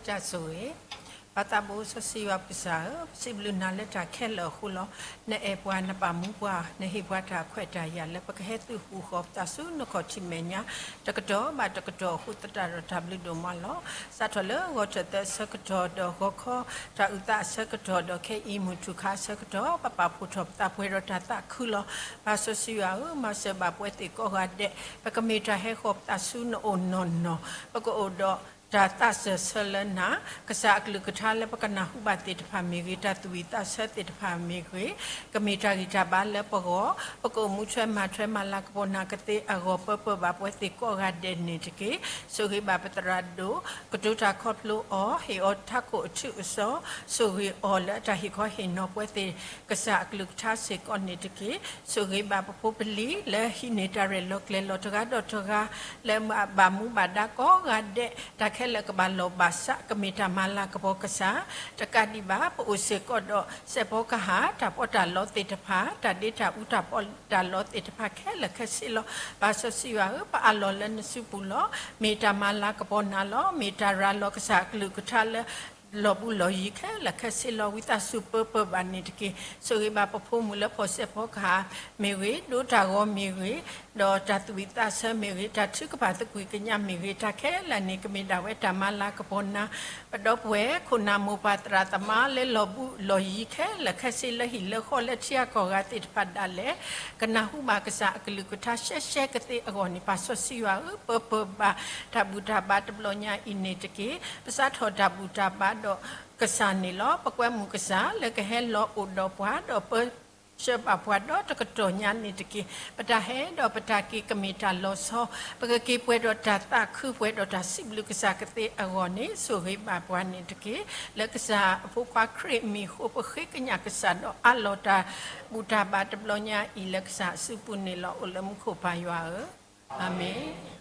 တၢ်ဆိၣ်ဂ့ၤ, ပၢ်သးဘိစီဆှံယွၤပကစၢ်ဧၢ, ပစံးဘျုးနၤလၢတၢ်ခဲလၢာ်အဃိလီၤ. နအဲၣ်ပှၤ နပာ်မူပှၤ, နဟ့ၣ်ပှၤတၢ်ခွဲးတၢ်ယာ်လၢပကဟဲသုးဟူးဃီၤပသးဆူနခီၣ်ထံးမဲာ်ညါ တကတီၢ်ဘၣ်တကတီၢ်အဃိ သတးဒီးတၢ်ဘျုးဒိၣ်မးလီၤ. စးထီၣ်လၢဂီၤထၢၣ်သၢအဆၢကတီၢ်ဒီး ဂီၤခီတၢ်အုၣ်သးအဆၢကတီၢ်ဒီး ခဲအံၤမုၢ်ထူၣ်ခါအဆၢကတီၢ် ပပာ်ဖှိၣ်ထီၣ်ပသးပှဲၤဒီးတၢ်သးခုလီၤ. ပၢ်စီဆှံယွၤဧၢ, မၤစၢၤဘၣ်ပဝဲသ့ၣ်ကိးဂၤဒဲး, ပကမ့ၢ်တၢ်ဟဲဃီၤပသးဆူနအိၣ်နီၢ်နီၢ်, ပကအိၣ်ဒီးတၢ်သးစၢၢ်ဆၢလၢနၤ, ကစၢ်အကလုၢ်ကထါလၢပကနၢ်ဟူဘၣ်သ့ၣ်တဖၣ်မ့ၢ်ဂ့ၤ, တၢ်သူၣ်ဝံၣ်သးဆၢသ့ၣ်တဖၣ်မ့ၢ်ဂ့ၤ, ကမ့ၢ်တၢ်ဂံၢ်တၢ်ဘါလၢပဂီၢ်, ပကအိၣ်မူထွဲမၤထွဲမၤလၤကပီၤနၤကသ့အဂီၢ် ပၢပၢဘၣ်ပဝဲသ့ၣ်ကိးဂၤဒဲးန့ၣ်တက့ၢ်. ဆိၣ်ဂ့ၤဘၣ်ပသရၣ်ဒိၣ်, ကတိၤတၢ်ခီဖျိအီၤ, ဟ့ၣ်အီၤထးခိၣ်အထူးအစီ, ဆိၣ်ဂ့ၤအီၤလၢအတၢ်ဟ့ၣ်ခီဟ့ၣ်နီၤပဝဲသ့ၣ် ကစၢ်အကလုၢ်ကထါစ့ၢ်ကီးန့ၣ်တက့ၢ်. ဆိၣ်ဂ့ၤဘၣ်ပဖိပလံၤလၢဟံးန့ၢ်တၢ်ရဲၣ်လီၤကျဲၤလီၤတဂၤဒီးတဂၤ, လၢဘၣ်မူဘၣ်ဒါကိးဂၤဒဲး, တၢ်ခဲလၢာ်ကဘၣ်လီၤဘၣ်စး ကမ့ၢ်တၢ်မၤလၤကပီၤကစၢ်, တကးဒံးဘၣ် ပအိၣ်စ့ၢ်ကီးဒီးစဲးဖီကဟၣ် တၢ်ပီးတၢ်လီသ့ၣ်တဖၣ်, တၢ်ဒ့တၢ်အူတၢ်ပီးတၢ်လီသ့ၣ်တဖၣ်ခဲလၢာ်ခဲဆ့လီၤ. ပၢ်စီဆှံယွၤဧၢ, ပအးလီၤလၢနစုပူၤလီၤ. မ့ၢ်တၢ်မၤလၤကပီၤနၤလီၤ. မ့ၢ်တၢ်ရၤလီၤကစၢ်အကလုၢ်ကထါလၢ လီၢ်ဘူးလီၢ်ယံၤခဲလၢာ်ခဲဆ့လီၤ. ဝံသးစူၤပၢပၢဘၣ်န့ၣ်တက့ၢ်. ဆိၣ်ဂ့ၤဘၣ်ပဖိမုၣ်လၢဖီၣ်စဲးဖီကဟၣ်မ့ၢ်ဂ့ၤ, ဒိတၢ်ဂီၤမ့ၢ်ဂ့ၤ, ဒီးတၢ်သူၣ်ဝံၣ်သးဆၢမ့ၢ်ဂ့ၤ, တၢ်ထုကဖၣ်သကွံာ်ကညးမ့ၢ်ဂ့ၤ, တၢ်ခဲလၢာ်န့ၣ် ကမ့ၢ်ဒၣ်ဝဲတၢ်မၤလၤကပီၤနၤ, ပဒီပုၢ်ဝဲၢ်ခိၣ်နၢ်မိၢ်ပၢ်သရၣ်သမါလၢလီၢ်ဘူးလီၢ်ယံၤခဲလၢာ်ခဲဆ့ လၢဟံၣ်လၢဃီလၢထံဂၤကီၢ်ဂၤသ့ၣ်တဖၣ်ဒၣ်လဲာ် ကနၢ်ဟူဘၣ်ကစၢ်အကလုၢ်ကထါရှဲရှဲကသ့အဂီၢ်န့ၣ် ပၢ်စီဆှံယွၤဧၢ, ပၢပၢဘၣ်တၢ်ဘူၣ်တၢ်ဘါတဘျီညါအံၤန့ၣ်တက့ၢ်. ပစးထီၣ်တၢ်ဘူၣ်တၢ်ဘါဒီးကစၢ်န့ၣ်လီၤ. ပကွဲမုာ်ကစၢ်လၢကဟဲလီၤအိၣ်ဒီးပှၤဒီးပၢဆှၢဘၣ်ပှၤဒီးတကတီၢ်ညါန့ၣ်တက့ၢ်. ပတၢ်ဟဲဒီးပတၢ်က့ၤကမ့ၢ်တၢ်လီၤဆီ, ပကက့ၤပှဲၤဒီးတၢ်သးခု ပှဲၤဒီးတၢ်စံးဘျုးကစၢ်ကသ့အဂီၢ်န့ၣ် ဆိၣ်ဂ့ၤဘၣ်ပှၤန့ၣ်တက့ၢ်. လၢကစၢ်အဖိခွါခရံာ်အမံၤအဃိ ပဃ့ကညးကစၢ်ဒီးအးလီၤတၢ်ဘူၣ်တၢ်ဘါတဘျီညါအံၤ လၢကစၢ်အစုပူၤန့ၣ်လီၤ. အိၣ်လၢမူခိၣ်ပၢ်ယွၤဧၢ, အၤမ့ၣ်.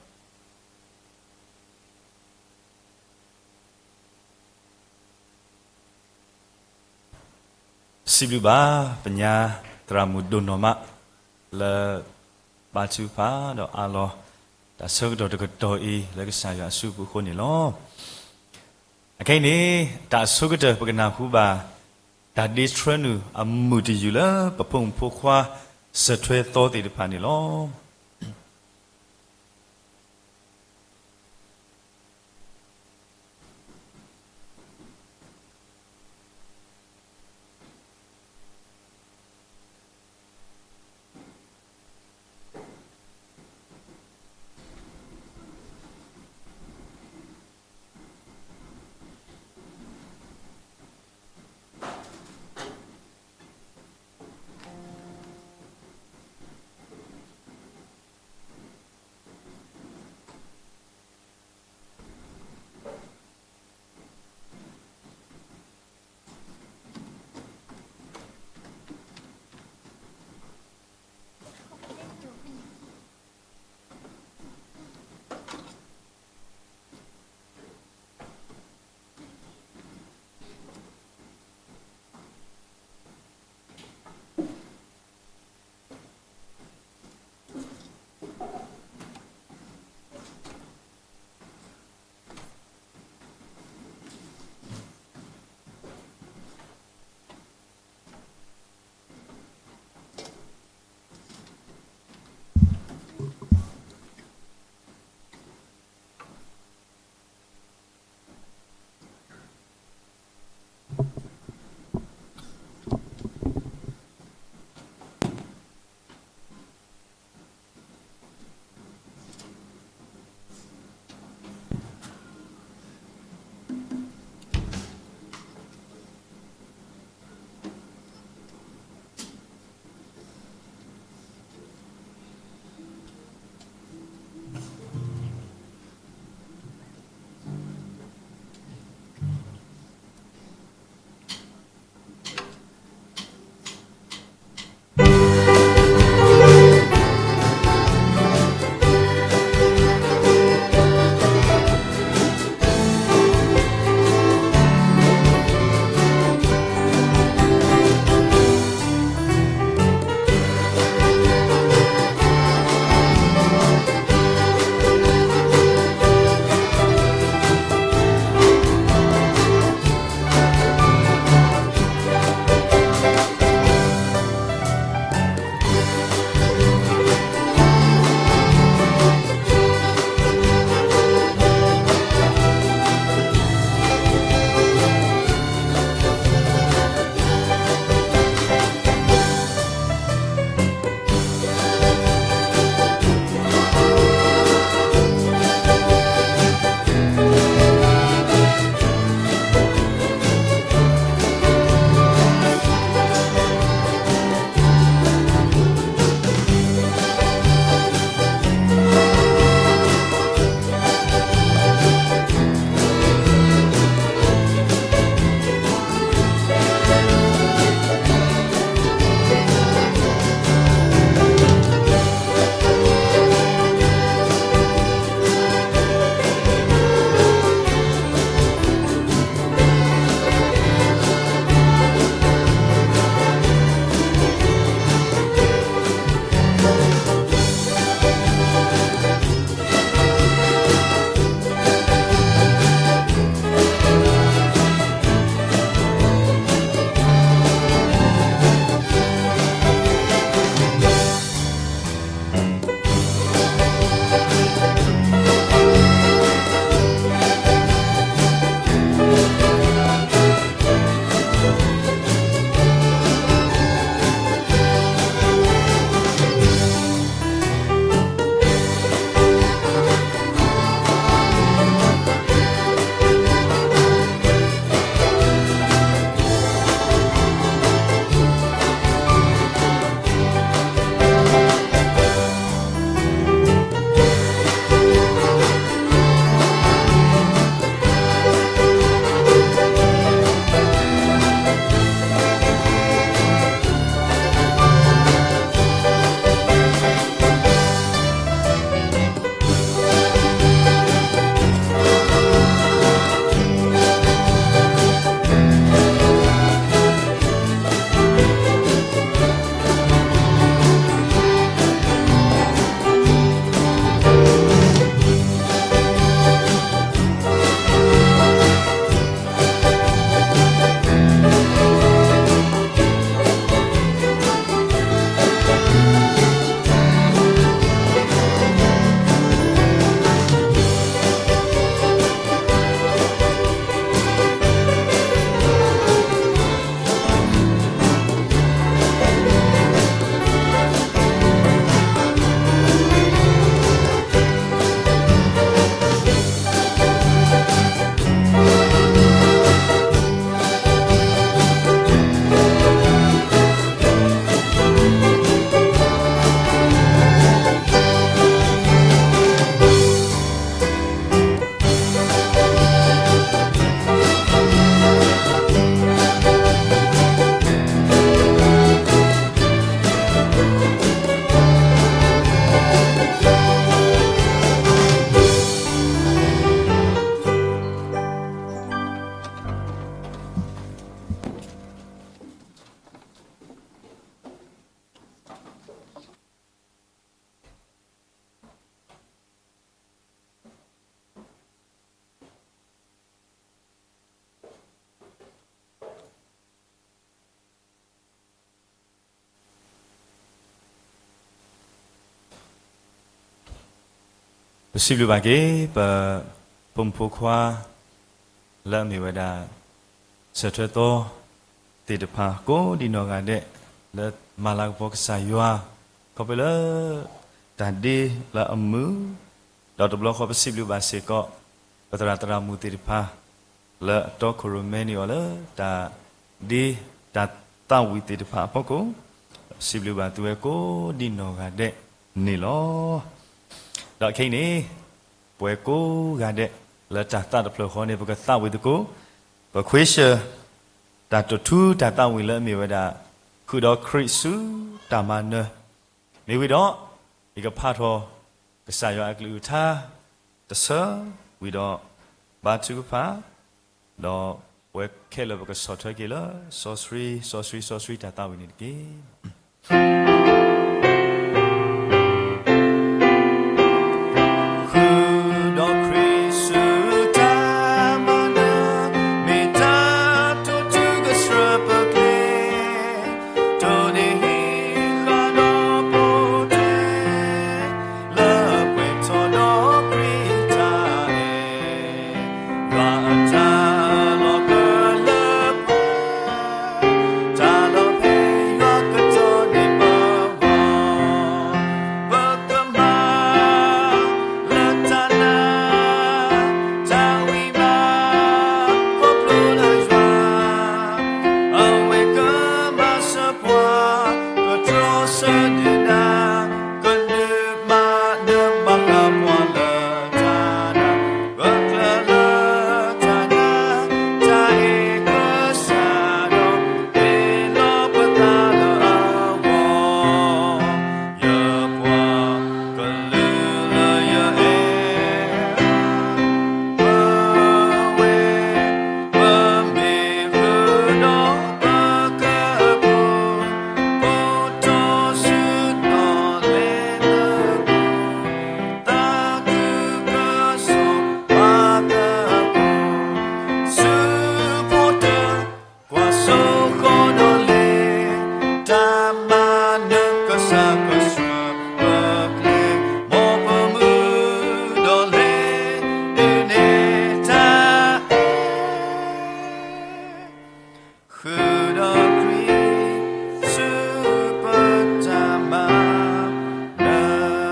စံးဘျုးဘၣ် ပညါသရၣ်မုၣ်ဒိၣ်နီၢ်မး လၢဘါထုကဖၣ်ဒီးအးလီၤ တၢ်ဆၢကတီၢ်တကတီၢ်အံၤ လၢကစၢ်ယွၤအစုပူၤအဃိန့ၣ်လီၤ. အခဲအံၤန့ၣ် တၢ်အဆိကတၢၢ် ပကနၢ်ဟူဘၣ် တၢ်ဒ့ဆှၢနုာ်အမုာ်တယုၢ်လၢပဖိမုၣ်ဖိခွါ စၢၤထွဲသီသ့ၣ်တဖၣ်န့ၣ်လီၤ. ပစံးဘျုးဘၣ်က့ၤ ပဖိမုၣ်ဖိခွါ လၢအမ့ၢ်ဝဲဒၣ် ဆၢထၢၣ်သီသ့ၣ်တဖၣ် ကိးဒံနီၢ်ဂၤဒဲး လၢမၤလၤကပီၤကစၢ်ယွၤ ခီဖျိလၢ တၢ်ဒ့လၢအမုာ်, ဒီးတဘျီဃီပစံးဘျုးဘၣ်စ့ၢ်ကီး ပသရၣ်သရၣ်မုၣ်သ့ၣ်တဖၣ် လၢအတီခိၣ်ရိၣ်မဲန့ၢ်အီၤလၢ တၢ်ဒ့တၢ်သးဝံၣ်သ့ၣ်တဖၣ်အဖီခိၣ်, ပစံးဘျုးဘၣ်သုဝဲကိးဒံနီၢ်ဂၤဒဲးန့ၣ်လီၤ. ဒီးခဲအံၤန့ၣ် ပဝဲကိးဂၤဒဲး လၢတၢ်သးတဖျၢၣ်ဃီန့ၣ် ပကသးဝံၣ်သကိး, ပခွ့ဆၢၣ် တၢ်တထူတၢ်သးဝံၣ်လၢအမ့ၢ်ဝဲဒၣ် ဃုာ်ဒီးခရံာ်ဆူတၢ်မၤနၢၤ, မ့ၢ်ဝံၤဒီး ယကဖးထီၣ် ကစၢ်ယွၤအကလုၢ်ကထါ တဆၢ, ဝံၤဒီး ဘါထုကဖၣ်, ဒီးပဝဲခဲလၢာ်ပကဆီၣ်ထွဲက့ၤလၢ စီဆှံ စီဆှံ စီဆှံတၢ်သးဝံၣ်န့ၣ်တက့ၢ်. ဃုာ်ဒီးခရံာ်ဆူတၢ်မၤနၢၤ, မ့ၢ်တၢ်တိာ်ထူကဆှၢပကျဲ, တိၢ်န့ၢ်ဟံးဃာ်ဒီးပိာ်ထွဲ, လၢပှဲၤထီၣ်ဒီးခရံာ်တၢ်အဲၣ် ယွၤအတၢ်လီၤပျံၤလၢပှၤ, တၢ်လီၤဖဲးယွၤကတီၢ်န့ၢ်ပဂီၢ်, ပကမၤလၢတၢ်နာ်, တၢ်ဝံၣ်မး ခီဖျိလၢယွၤ, အဝဲကမၤစၢၤပှၤ, ကတြီဆၢဒုၣ်ဒါ, ကဒုးမၤနၢၤဘၣ်ဃးပှၤလၢတၢ်နာ်, ပကျၢၤလၢတၢ်နာ်, တၢ်အဲၣ်ကစၢ်ဒီး, ဟ့ၣ်လီၤပသးလၢအဂီၢ်, ယပှၤကလုာ်လၢယအဲၣ်, ပဝဲ ပမ့ၢ်ဃုာ်ဒီးပကပူၤ, ပိာ်ထီၣ်ဆူနီၣ်လဲၤလၢပူၤ, သးခုကစီၣ်ပာ်သကိး, ဆူဖိတၢ် ကွၢ်စိဃီၤဒီးလဲၤ, တၢ်မၤနၢၤကစၢ်ကဆှၢပကျဲ, မ်ပမုၢ်ဒီးလဲၤဒုးနဲၣ်တၢ်အဲၣ်, ဃုာ်ဒီးခရံာ် ဆူပတၢ်မၤနၢၤ.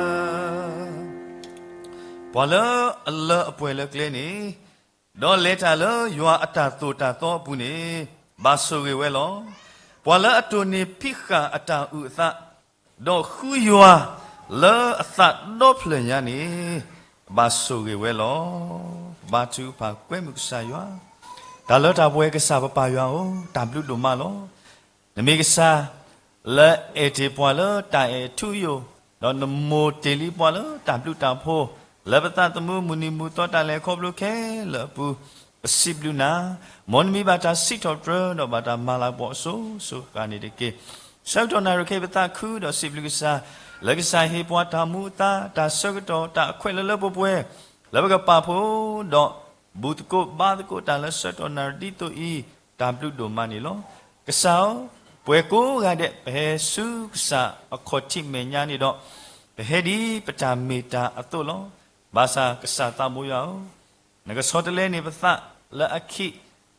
ပှၤလၢအလၢအပှဲၤလၢကျဲန့ၣ်, ဒီးလဲၤတၢ်လၢယွၤအတၢ်သိၣ်တၢ်သီအပူၤန့ၣ်, ဘၣ်ဆိၣ်ဂ့ၤဝဲလီၤ. ပှၤလၢအတိၢ်န့ၢ်ဖံးဃာ်အတၢ်အုၣ်အသး, ဒီးဃုယွၤလၢအသးဒီဖျၢၣ်ညါန့ၣ်, ဘၣ်ဆိၣ်ဂ့ၤဝဲလီၤ. ဘါထုကဖၣ်ကွဲမုာ်ကစၢ်ယွၤ, တၢ်လၢတၢ်ပှဲၤကစၢ်ပပၢ်ယွၤဧၢ, တၢ်ဘျုးဒိၣ်မးလီၤ. နမ့ၢ်ကစၢ် လၢအဲၣ်တ့ၢ်ပှၤလၢတၢ်အဲၣ်ထူယိာ်, ဒီးနမိၢ်တ့ၢ်လံပှၤလၢတၢ်ဘျုးတၢ်ဖှိၣ်, လၢပသးသမူမုၢ်နံၤမုၢ်သီတၢ်လဲၤခီဖျိခဲလၢာ်အပူၤ, ပစံးဘျုးနၤ, မ်နမံၤဘၣ်တၢ်စံးထီၣ်ပတြၢၤ ဒီးဘၣ်တၢ်မၤလၤကပီၤအစိၤစိၤဃၣ်ဃၣ်န့ၣ်တက့ၢ်. ဆၢကတီၢ်နၣ်ရံၣ်ခဲအံၤပသးခုဒီးစံးဘျုးကစၢ်, လၢကစၢ်ဟ့ၣ်ပှၤတၢ်မူအသါ, တၢ်ဆၢကတီၢ်, တၢ်အခွဲးလၢလၢပှဲၤပှဲၤ, လၢပကပာ်ဖှိၣ်ဒီး ဘူၣ်သကိးဘါသကိးတၢ်လၢဆၢကတီၢ်နၣ်ရံၣ်ဒ်သိးအံၤ, တၢ်ဘျုးဒိၣ်မးန့ၣ်လီၤ. ကစၢ်ဧၢ, ပှၤကိးဂၤဒဲး ပဟဲဆူကစၢ်အခီၣ်ထံးမဲာ်ညါန့ၣ်ဒီး, ပဟဲဒ်ပတၢ်မ့ၢ်တၢ်အသိးလီၤ. ဘၣ်ဆၣ်ကစၢ်သးဘိယွၤဧၢ, နကဆီတလဲန့ၢ်ပသးလၢအခံ,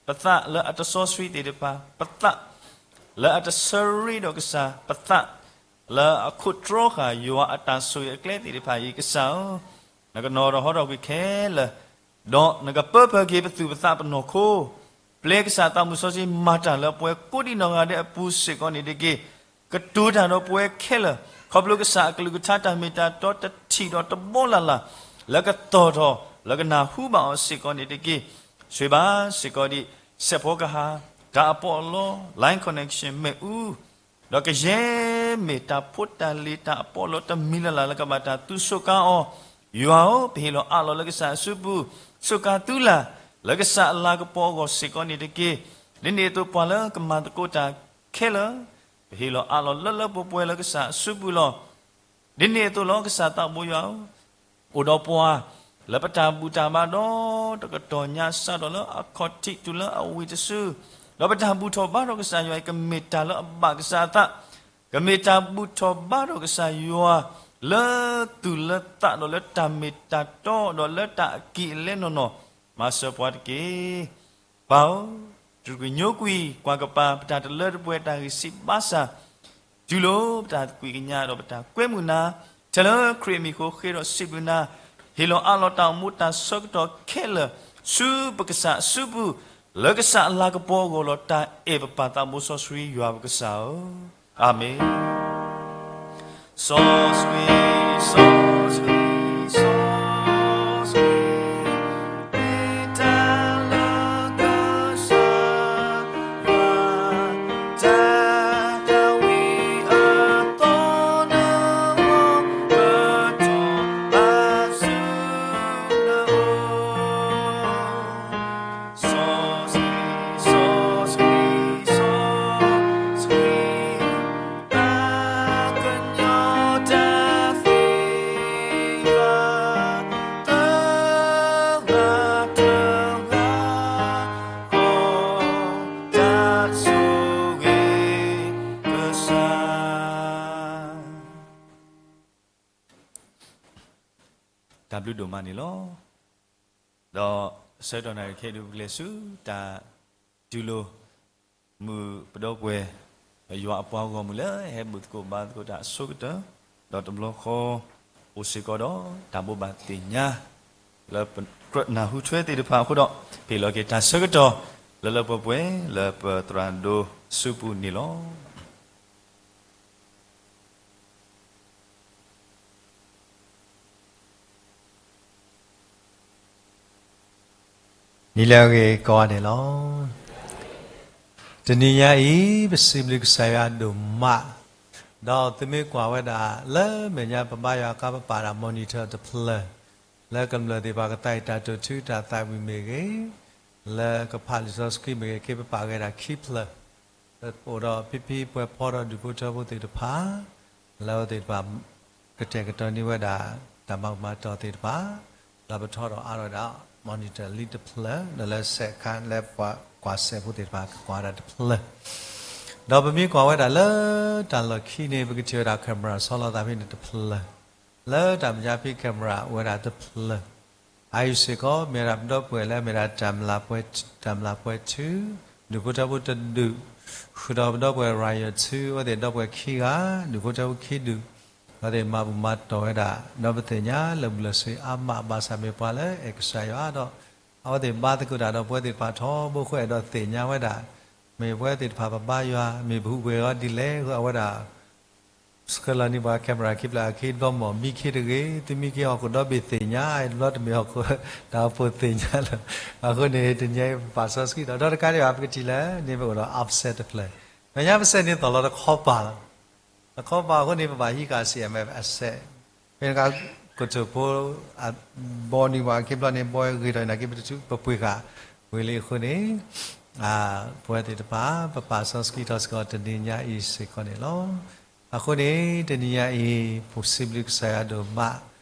ပသးလၢအတစီဆှံသ့ၣ်တဖၣ်, ပသးလၢအတဆၢရ့ဒီးကစၢ်, ပသးလၢအခိးတြီဃာ်ယွၤအတၢ်ဆိၣ်ဂ့ၤအကျဲသ့ၣ်တဖၣ်အံၤ, ကစၢ်ဧၢ, နကနီၤထီၣ်ဟီထီၣ်ကွံာ်ခဲလၢာ်, ဒီးနကပၢဖၢက့ၤပသူၣ်ပသးပနီၢ်ခိ, ပျဲကစၢ်သးမုၢ်စီဆှံမၤတၢ်လၢပှၤကိးဒံနီၢ်ဂၤဒဲးအပူၤစ့ၢ်ကီးန့ၣ်တက့ၢ်. ကတိၤတၢ်ဒီးပှၤခဲလၢာ်, ခီဖျိကစၢ်အကလုၢ်ကထါတၢ်မ့ၢ်တၢ်တီတထံၣ်ဒီးတဘီလၢ်လၢ်, လၢကသီၣ်ထီၣ်လၢကနၢ်ဟူဘၣ်အီၤစ့ၢ်ကီးန့ၣ်တက့ၢ်. ဆိၣ်ဂ့ၤဘၣ်စ့ၢ်ကီးဒံး စဲးဖီကဟၣ်, တၢ်အပီးအလီ, line connection မ့ၣ်အူ, ဒီးကယဲၢ်မ့ၢ်တၢ်ဖိတၢ်လံၤတၢ်အပီးအလီတမံၤလၢ်လၢ်လၢကဘၣ်တၢ်သူၣ်စူၤကါအီၤ, ယွၤဧၢ, ပဟ့ၣ်လီၤအးလီၤလၢကစၢ်အစုပူၤ, စူၤကါသုလၢ်လၢကစၢ်အလၤကပီၤအဂီၢ်စ့ၢ်ကီးန့ၣ်တက့ၢ်. ဒ်န့ၣ်အသိးပှၤလၢကမၤသကိးတၢ်ခဲလၢာ်, ပဟ့ၣ်လီၤအးလီၤလၢလၢပှဲၤပှဲၤလၢကစၢ်အစုပူၤလီၤ. ဒ်န့ၣ်အသိးလီၤ ကစၢ်သးဘိယွၤဧၢ, အိၣ်ဒီးပှၤလၢပတၢ်ဘူၣ်တၢ်ဘါဒီတကတီၢ်ညါ စးထီၣ်လၢအခီၣ်ထံးတုၤလၢအဝံၣ်တစု, ဒီးပတၢ်ဘူၣ်ထီၣ်ဘါထီၣ်ကစၢ်ယွၤအံၤ ကမ့ၢ်တၢ်လၢအဘၣ်ကစၢ်အသး, ကမ့ၢ်တၢ်ဘူၣ်ထီၣ်ဘါထီၣ်ကစၢ်ယွၤ လၢသူၣ်လၢသးဒီးလၢတၢ်မ့ၢ်တၢ်တီဒီးလၢတၢ်အကံၢ်အလဲနီၢ်နီၢ်, မၤစၢၤပှၤတက့ၢ်. ပၢ်ဧၢ, တြူၢ်ကညိကွံာ် ကွၢ်ကပၤပတၢ်တလၢတပှဲၤတၢ်ဂံၢ်စၢ်ဘါစၢ်, တူၢ်လိာ်ပတၢ်သကွံာ်ကညးဒီးပတၢ်ကွဲမုာ်နၤ, ထဲလၢခရံာ်အမံၤအဃိ ဃ့ဒီးစံးဘျုးနၤ, ဟ့ၣ်လီၤအးလီၤတၢ်အိၣ်မူတၢ်ဆၢကတီၢ်ခဲလၢာ် ဆူပကစၢ်အစုပူၤ, လၢကစၢ်အလၤကပီၤအဂီၢ်လီၤ. တၢ်အဲၣ်ပပၢ်သးဘိစီဆှံယွၤပကစၢ်ဧၢ, အၤမ့ၣ်. စီဆှံ, စီဆှံ, စီဆှံ, မ့ၢ်တၢ်လၢကစၢ်ယွၤ တၢ်တၢ်ဝံၤအသီနဂီၢ် ကထီၣ်ဘၣ်ဆူနအိၣ် စီဆှံ, စီဆှံ, စီဆှံ, ပှၤကညီတၢ်သ့ယွၤ တဂၤတဂၤဃီ တၢ်ဆိၣ်ဂ့ၤကစၢ် တၢ်ဘျုးဒိၣ်မးန့ၣ်လီၤ. ဒီးဆၢကတီၢ်နၣ်ရံၣ်ခဲအံၤဒုး ပကလဲၤဆူတၢ်တူၢ်လိာ် မုၢ်ပဒီပုၢ်ဝဲၢ် ယွၤအပှၤဂီၢ်မုၢ်လၢဟဲဘူၣ်သကိးဘါသကိးတၢ်အဆိကတၢၢ်, ဒီးတဘျီဃီ အိၣ်စ့ၢ်ကီးဒီးတၢ်ဘိးဘၣ်သ့ၣ်ညါ လၢပကြၢးနၢ်ဟူထွဲသ့ၣ်တဖၣ်အဃိဒီး ဟ့ၣ်လီၤက့ၤတၢ်ဆၢကတီၢ် လၢလၢပှဲၤပှဲၤ လၢပသရၣ်ဒိၣ်စုပူၤန့ၣ်လီၤ. နံၤလၢအဂ့ၤကိးဂၤဒဲးန့ၣ်လီၤ. တနံၤညါအံၤ ပစံးဘျုးကစၢ်ယွၤဒိၣ်မး, ဒီးသုမ့ၢ်ကွၢ်ဝဲဒၣ် လၢမဲာ်ညါပဘါယွၤအခါ ပပာ်ဒၣ် monitor တဖျၢၣ်, လၢကမျၢၢ်သ့ၣ်တဖၣ်ကသးအံၤတၢ်တိာ်ထူတၢ်သးဝံၣ်မ့ၢ်ဂ့ၤ, လၢကဖးလံာ်စီဆှံမ့ၢ်ဂ့ၤ က့ၤပပာ်က့ၤဒၣ်ခံဖျၢၣ်, အိၣ်ဒီးဖံဖံပှဲၤဖီဒီးဒူၣ်ဖိထၢဖိသ့ၣ်တဖၣ်, လၢအဝဲသ့ၣ်တဖၣ် ကတဲာ်ကတီၤန့ၢ်ဝဲဒၣ် တၢ်မၤမၤတီၢ်သ့ၣ်တဖၣ်, လၢပထီၣ်ဒီးအါထီၣ်ဝဲဒၣ် monitor လံတဖျၢၣ်, ဒီးလၢစဲးခါလၢပှၤကွၢ်စဲးဖိသ့ၣ်တဖၣ် ကကွၢ်ဝဲဒၣ်တဖျၢၣ်, ဒီးပမ့ၢ်ကွၢ်ဝဲဒၣ်လၢတၢ်လီၢ်ခံန့ၣ် ပကထံၣ်ဝဲဒၣ် camera ဆီလီၤသးဖဲန့ၣ်တဖျၢၣ်, လၢတၢ်မဲာ်ညါဖဲ camera အိၣ်ဝဲဒၣ်တဖျၢၣ်, အအံၤစ့ၢ်ကီး မ့ၢ်ဝဲဒၣ်ပဒီပုၢ်ဝဲၢ်လၢမ့ၢ်ဒၣ်တၢ်မျၢ်ပှဲၤ, တၢ်မျၢ်ပှဲၤထု, ဒူၣ်ဖိထၢဖိတဒူၣ်, ဃုာ်ဒီးပဒီပုၢ်ဝဲၢ် Ryan ထု, အဝဲသ့ၣ်ဒီပုၢ်ဝဲၢ်ခံဂၤ, ဒူၣ်ဖိထၢဖိခံဒူၣ်, အဝဲသ့ၣ်မၤဘူၣ်မၤတီၢ်ဝဲဒၣ်, ဒီးပသ့ၣ်ညါလၢာ်ဘူၣ်လၢာ်စ့အါမး ဘၣ်ဆၣ်မ့ၢ်ပှၤလၢအဲၣ်ကစၢ်ယွၤဒီး အဝဲသ့ၣ်ဘါသကိးတၢ်ဒီးပဝဲသ့ၣ်တဖၣ်ထီဘိအဃိ အဲၣ်ဒိးသ့ၣ်ညါဝဲဒၣ်, မ့ၢ်ပဝဲသ့ၣ်တဖၣ်ပဘါယွၤ မ့ၢ်ပဟူးပှဲၤအီၤဒ်လဲၣ်အဃိ အဝဲဒၣ် ဆှၢလီၤန့ၢ်ပှၤ camera ခံဖျၢၣ်အခံ ဒီမီၢ်မံခ့တဂ့ၤ, သုမံခ့ဟီၣ်ခိၣ်ဒီဘ့ၣ်သ့ၣ်ညါ, တဘျီတမ့ၢ်ဟီၣ်ခိၣ် တၢ်အိၣ်ဖှိၣ်သ့ၣ်ညါလီၤ. အဃိန့ၣ် တနံၤအံၤပပာ်စီဆှံဒီး ဒီးတကးဒံးဘၣ် ပကထံၣ်လၢန့ၣ် ပအိၣ်ဒီး offset တဖျၢၣ်, မဲာ်ညါပစဲးန့ၣ်သီၣ်လီၤတခီပၤလီၤ. တခီပၤအဃိန့ၣ် ပဘၣ်ဟံးဃာ် C M F အစဲး, ဖဲန့ၣ်က ကထိၣ်ဖိ ဘီန့ၢ်ပှၤခံဖျၢၣ်န့ၣ် ဘီဂ့ၤထီၣ်အံၤနာ်က့ ပတထူၣ်ပပှ့ၤဃာ်ဝံၤလံအဃိန့ၣ် ပဝဲသ့ၣ်တဖၣ် ပပာ်စီဆှံထီၣ်စ့ၢ်ကီးတနံၤညါအံၤစ့ၢ်ကီးန့ၣ်လီၤ. အဃိန့ၣ် တနံၤညါအံၤ ပစံးဘျုးကစၢ်ယွၤဒိၣ်မး,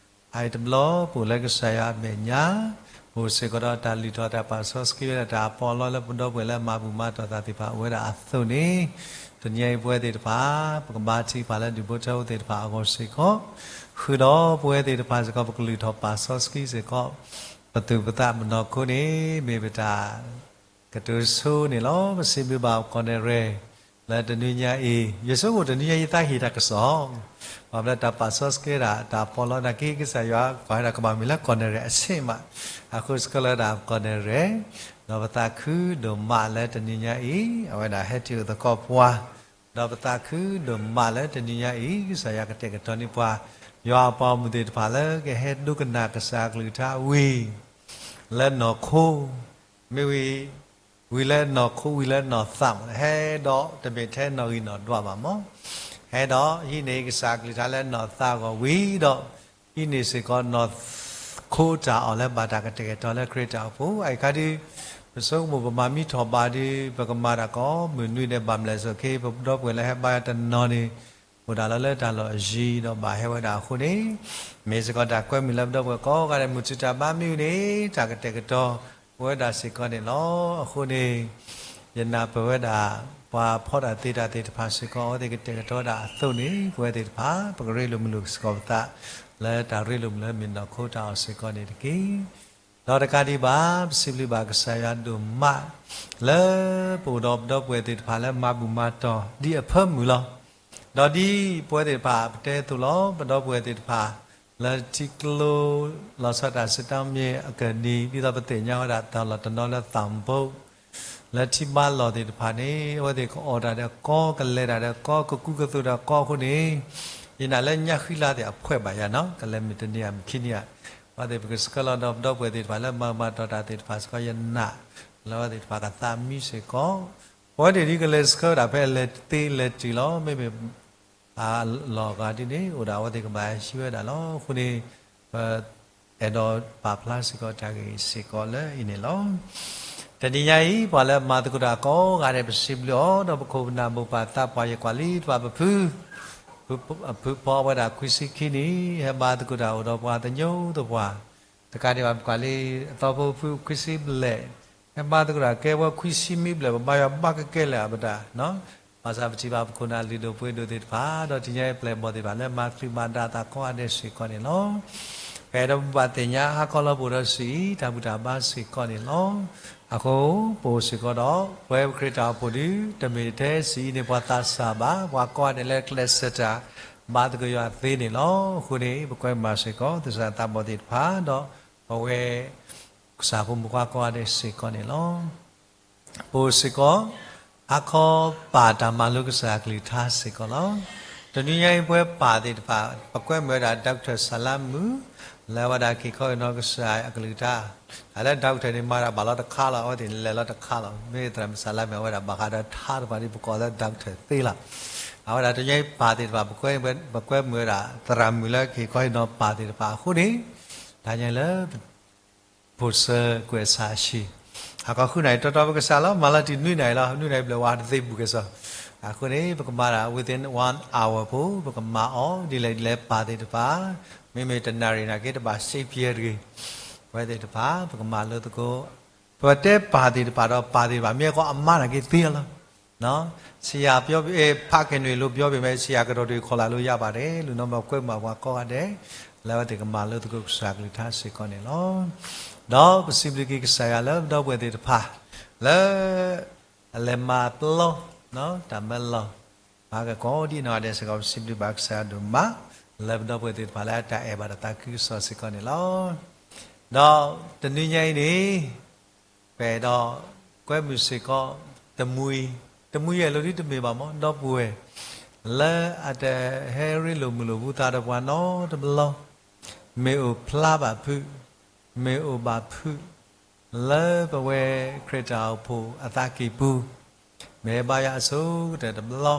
အအံၤတဘျီ ပအိၣ်လၢကစၢ်ယွၤအမဲာ်ညါ, ပအိၣ်စ့ၢ်ကီးဒီးတၢ်လုၢ်ထီၣ်တၢ်ပာ်စီဆှံဝဲဒၣ်တၢ်အပီးအလီလၢပဒီပုၢ်ဝဲၢ်လၢအမၤဘူၣ်မၤတီၢ်သးသ့ၣ်တဖၣ် အိၣ်ဝဲဒၣ်အသိးန့ၣ်, တနံၤညါအံၤပဝဲသ့ၣ်တဖၣ် ပကဘါထုကဖၣ်လၢဒူၣ်ဖိထၢဖိသ့ၣ်တဖၣ်အဂီၢ်စ့ၢ်ကီး, ဃုာ်ဒီးပဝဲသ့ၣ်တဖၣ်စ့ၢ်ကီး ပကလုၢ်ထီၣ်ပာ်စီဆှံစ့ၢ်ကီး ပသူၣ်ပသးပနီၢ်ခိန့ၣ် မ့ၢ်ပတၢ် ကတိၤဆိန့ၣ်လီၤ. ပစံးဘျုးဘၣ်ကီၢ်နဲၣ်ရဲၣ် လၢတနွံညါအံၤ ယဆိကမိၣ်တနွံညါအံၤ ယသးဟ့ၣ်တၢ်ကစီၣ်, ဘၣ်မနုၤတၢ်ပာ်စီဆှံဝဲဒၣ် တၢ်ပီးလီနာ်က့ ကစၢ်ယွၤကွၢ်ဝဲဒၣ်ကဘၣ်မ့ၢ်လၢကီၢ်နဲၣ်ရဲၣ်အဆ့ၣ်မး, အဃိစ့ၢ်ကီးလၢဒၣ်ကီၢ်နဲၣ်ရဲၣ်, ဒီးပသးခုဒိၣ်မးလၢတနွံညါအံၤ အဝဲဒၣ်ဟဲတုၤအိၣ်သကိးပှၤ, ဒီးပသးခုဒိၣ်မးလၢတနွံညါအံၤ ကစၢ်ယွၤကတဲာ်ကတီၤန့ၢ်ပှၤ ယွၤအပှၤဂီၢ်မုၢ်သ့ၣ်တဖၣ်လၢကဟဲဒိကနၣ်ကစၢ်အကလုၢ်ကထါဝံၤ လၢနီၢ်ခိ, မ့ၢ်ဝံၤ, ဝံၤလၢနီၢ်ခိ ဝံၤလၢနီၢ်သးမး, ဟဲဒီးတမ့ၢ်ထဲနီၢ်ဂံၢ်နီၢ်ဒွးဘၣ်မး, ဟဲဒီးဟံးန့ၢ်ကစၢ်အကလုၢ်ကထါလၢနီၢ်သးအဂီၢ်ဝံၤဒီး ဟံးန့ၢ်စ့ၢ်ကီးနီၢ်ခိတၢ်အီၣ်လၢဘၣ်တၢ်ကတဲာ်ကတီၤလၢခရံာ်တၢ်အိၣ်ဖှိၣ်, အအံၤခါဒုး ပဆိကမိၣ်ပမၤမံထီၣ်ဘၣ်ဒီး ပကမၤတၢ်ကိးမုၢ်နွံဒဲး ဘၣ်မလဲၣ်ဆိးက့ ပဒီပုၢ်ဝဲၢ်လၢဟဲဘါယွၤတနီၤန့ၣ် အိၣ်ဒၣ်လီၤလၢတၢ်လီၢ်အယံၤဒီးဘၣ်ဟဲဝဲဒၣ်အဃိန့ၣ်, မ့ၢ်စ့ၢ်ကီးတၢ်ကွဲမုာ်လၢပဒီပုၢ်ဝဲၢ်ကိးဂၤဒဲး မုၢ်ထူၣ်တၢ်ဘါမ့ၢ်ဂ့ၤန့ၣ် တၢ်ကတဲာ်ကတီၤပဝဲဒၣ်စ့ၢ်ကီးန့ၣ်လီၤ. အဃိန့ၣ် ယနၢ်ပၢၢ်ဝဲဒၣ် ပှၤဖီတၢ်သ့တၢ်သ့ၣ်တဖၣ်စ့ၢ်ကီး အဝဲသ့ၣ်ကတဲာ်ကတီၤဝဲဒၣ်အသိးန့ၣ် ပဝဲသ့ၣ်တဖၣ် ပကရ့လိာ်မုာ်လိာ်စ့ၢ်ကီးပသး လၢတၢ်ရ့လိာ်မုာ်လၢမ့ၢ်နီၢ်ခိတၢ်အီၣ်စ့ၢ်ကီးန့ၣ်တက့ၢ်. ဒီးတကးဒံးဘၣ် ပစံးဘျုးဘၣ်ကစၢ်ယွၤဒိၣ်မး လၢပအိၣ်ဒီးပဒီပုၢ်ဝဲၢ်သ့ၣ်တဖၣ်လၢမၤဘူၣ်မၤတီၢ် ဒ်အဖၢမုၢ်လီၤ. ဒီးဒ်ပဝဲသ့ၣ်တဖၣ်ပတဲအသိးလီၤ. ပဒီပုၢ်ဝဲၢ်သ့ၣ်တဖၣ် လၢထံကျိ လီၤဆီဒၣ်တၢ် စစ်တောင်းမြစ် အကနံၤ ဒ်သိးပသ့ၣ်ညါဝဲဒၣ်တၢ်လီၢ်တနီၤလၢသၣ်ဘိ လၢထံဘါလီၢ်သ့ၣ်တဖၣ်န့ၣ် အဝဲသ့ၣ်ကအီၣ်တၢ်ဒီးကီ ကလဲၤတၢ်ဒီးကီ ကကူကသိးဒီးကီအဃိန့ၣ် ယနာ်လၢညါဃံလၤသ့ၣ်အဖှဲးဘၣ်ယၤနီၤ ကလဲၤမ့ၢ်တနံၤဧါ မ့ၢ်ခံနံၤဧါ အဝဲသ့ၣ်ပကဆှၢလီၤဒီးပဒီပုၢ်ဝဲၢ်သ့ၣ်တဖၣ်လၢမၤဘူၣ်မၤတီၢ်တၢ်သ့ၣ်တဖၣ်စ့ၢ်ကီး ယနာ်လၢအဝဲသ့ၣ်တဖၣ်ကသးမံစ့ၢ်ကီး ပဝဲသ့ၣ်ဒ်ကလဲၤဆှၢဝဲဒၣ်ဖဲလဲၤသ့လဲၤတုၤလီၤ မ့မ့ၢ် အလီၢ်ဂၤဒ်န့ၣ် အိၣ်ဒၣ်အဝဲသ့ၣ်ကဘၣ်ဟံးဝဲဒၣ်လီၤ. အဃိန့ၣ် ပအဲၣ်ဒိးပာ်ဖျါစ့ၢ်ကီးတၢ်ဂ့ၢ်စ့ၢ်ကီးလၢအံၤန့ၣ်လီၤ. တနံၤညါအံၤ ပှၤလၢမၤသကိးတၢ်ကိးဂၤဒဲး ပစံးဘျုးအီၤ ဒီးပခိၣ်ပနၢ်မိၢ်ပၢ်သးပှၢ် ယကွၢ်လံတဖၣ်ပဖု ဖုဖီဝဲဒၣ်ခွံဆံခံနံၣ် ဟဲဘါသကိးတၢ်အိၣ်ဒီးပှၤသညိသပှၢ် တကးဒံးဘၣ် ပကွၢ်လံအသီဖိဖုခွံဆံဘျဲၣ် ဟဲဘါသကိးတၢ်ကဲဝဲခွံဆံမံဘျဲၣ် ပဘါယွၤဘါကကဲလၢာ်အပတၢ် ဘၣ်ဆၣ်ပထံၣ်ဘၣ်ပခိၣ်နၢ်လုၢ်ဒိၣ်ပှ့ၤဒိၣ်သ့ၣ်တဖၣ် ဒီးတနံၤညါအံၤပျဲၢ်ဘီၣ်သ့ၣ်တဖၣ်လၢမၤချုးမၤဒါသးကိးဂၤဒဲးစ့ၢ်ကီးန့ၣ်လီၤ. ပအဲၣ်ဒိးပဘၣ်သ့ၣ်ညါဟါခီလီၤပအိၣ်ဒီးစံးအံၤ တၢ်ဘူၣ်တၢ်ဘါစ့ၢ်ကီးန့ၣ်လီၤ. အဃိ ပအိၣ်စ့ၢ်ကီးဒီး ပဝဲပခရံာ်တၢ်အိၣ်ဖှိၣ်ဒီး တမ့ၢ်ထဲစံးအံၤန့ၣ် ပှၤသးစၢ်ဘၣ် ပှၤကိးဂၤဒဲးလၢကျဲးစၢးတၢ် ဘါသကိးယွၤသ့န့ၣ်လီၤ. အဃိန့ၣ် ပကွဲမုာ်စ့ၢ်ကီး သဆၣ်သးဘီၣ်သ့ၣ်တဖၣ် ဒီးပဝဲ ကစၢ်ဖိမုၣ်ဖိခွါကိးဂၤဒဲးစ့ၢ်ကီးန့ၣ်လီၤ. ပအိၣ်စ့ၢ်ကီး ဟါခီပၢ်တၢ်မၤလိကစၢ်အကလုၢ်ကထါစ့ၢ်ကီးလီၤ. တနံၤညါအံၤပဝဲပၢ်သ့ၣ်တဖၣ် ပကွဲမုာ်ဝဲဒၣ် Doctor စၤလါမုၣ် လၢအဝဲဒၣ်က့ၤခီဂ့ၤနီၢ်ကစၢ်အကလုၢ်ကထါ တၢ်လၢ Doctor န့ၣ် မၤတၢ်ဘၣ်လီၤတခါလီၤ အဝဲသ့ၣ်လဲၤလီၤတခါလီၤ မ့ၢ်သရၣ်မုၣ်စၤလါမုၣ် အဝဲဒၣ်ဘၣ်ဃးဒီးထါတဖၣ်ဒီး ပကိးလၢ Doctor သ့လီၤ. အဝဲဒၣ်တနံၤညါအံၤပၢ်သ့ၣ်တဖၣ် ပကွဲမုာ်ဝဲဒၣ် သရၣ်မုၣ်လၢက့ၤခီဂ့ၤနီၢ်ပၢ်သ့ၣ်တဖၣ်အဃိန့ၣ် တနံၤညါအံၤလၢ ဖိစၢကွဲးဆၢဆံ ဟါခီဃုနၣ်ရံၣ်တီတီပကစးလီၤ မၤလီၤတံၢ်နွံနၣ်ရံၣ်လီၤ နွံနၣ်ရံၣ်ဘျဲၣ်ဝဲတသ့ဘူးကဲၣ်စီၤ အဃိန့ၣ် ပကမၤတၢ် within one hour ဖိ ပကမၤအီၤ ဒ်လဲၣ်ဒ်လဲၣ်ပၢ်သ့ၣ်တဖၣ် မ့မ့ၢ်တနၣ်ရံၣ်နာ်က့တဘၣ်စ့ပယဲတဂ့ၤ ပဝဲသ့ၣ်တဖၣ် ပကမၤလိသကိး ပတဲပၢ်သ့ၣ်တဖၣ်ဒီးပၢ်သ့ၣ်တဖၣ် မ့ၢ်အကီအမါနာ်က့သ့လီၤ ဆရာပြောပေ ဖခင်တွေလို့ပြောပေမဲ့ ဆရာကတော်တွေခေါ်လာလို့ရပါတယ်လို့ နီၢ်မၢ်ကွဲမုာ်ပှၤကိးဂၤဒဲး လၢအဝဲသ့ၣ်ကမၤလိသကိးကစၢ်ကလုၢ်ကထါစ့ၢ်ကီးန့ၣ်လီၤ. ဒီးပစံးဘျုးက့ၤကစၢ်ယွၤလၢပဒီပုၢ်ဝဲၢ်သ့ၣ်တဖၣ် လၢ အလဲၤမၤပျီ တၢ်မၢလီၤ မၤကကိးဒ်နီၢ်ဂၤဒဲးစ့ၢ်ကီး ပစံးဘျုးဘၣ်ကစၢ်ယွၤဒိၣ်မး လၢပဒီပုၢ်ဝဲၢ်သ့ၣ်တဖၣ်လၢအတၢ်အဲၣ်ဘၣ်ဒီးသးခုကစီၣ်စ့ၢ်ကီးန့ၣ်လီၤ. ဒီးတနွံညါအံၤန့ၣ် ပအဲၣ်ဒိး ကွဲမုာ်စ့ၢ်ကီး တမှံၤ, တမှံၤအလိၤဒ်တမ့ၢ်ဘၣ်မ့ၢ် ဒီပုၢ်ဝဲၢ် လၢအတဟဲရ့လိာ်မုာ်လိာ်ဘၣ်သးဒီးပှၤနီတဘျီ, မ့ၢ်အိၣ်ဖျါဘၣ်ဖုး, မ့ၢ်အိၣ်ဘၣ်ဖုး, လၢပဝဲခရံာ်တၢ်အိၣ်ဖှိၣ်အသးကံၢ်ပူၤ, မ့ၢ်ဟဲဘါယွၤအဆိကတၢၢ်တဘျီ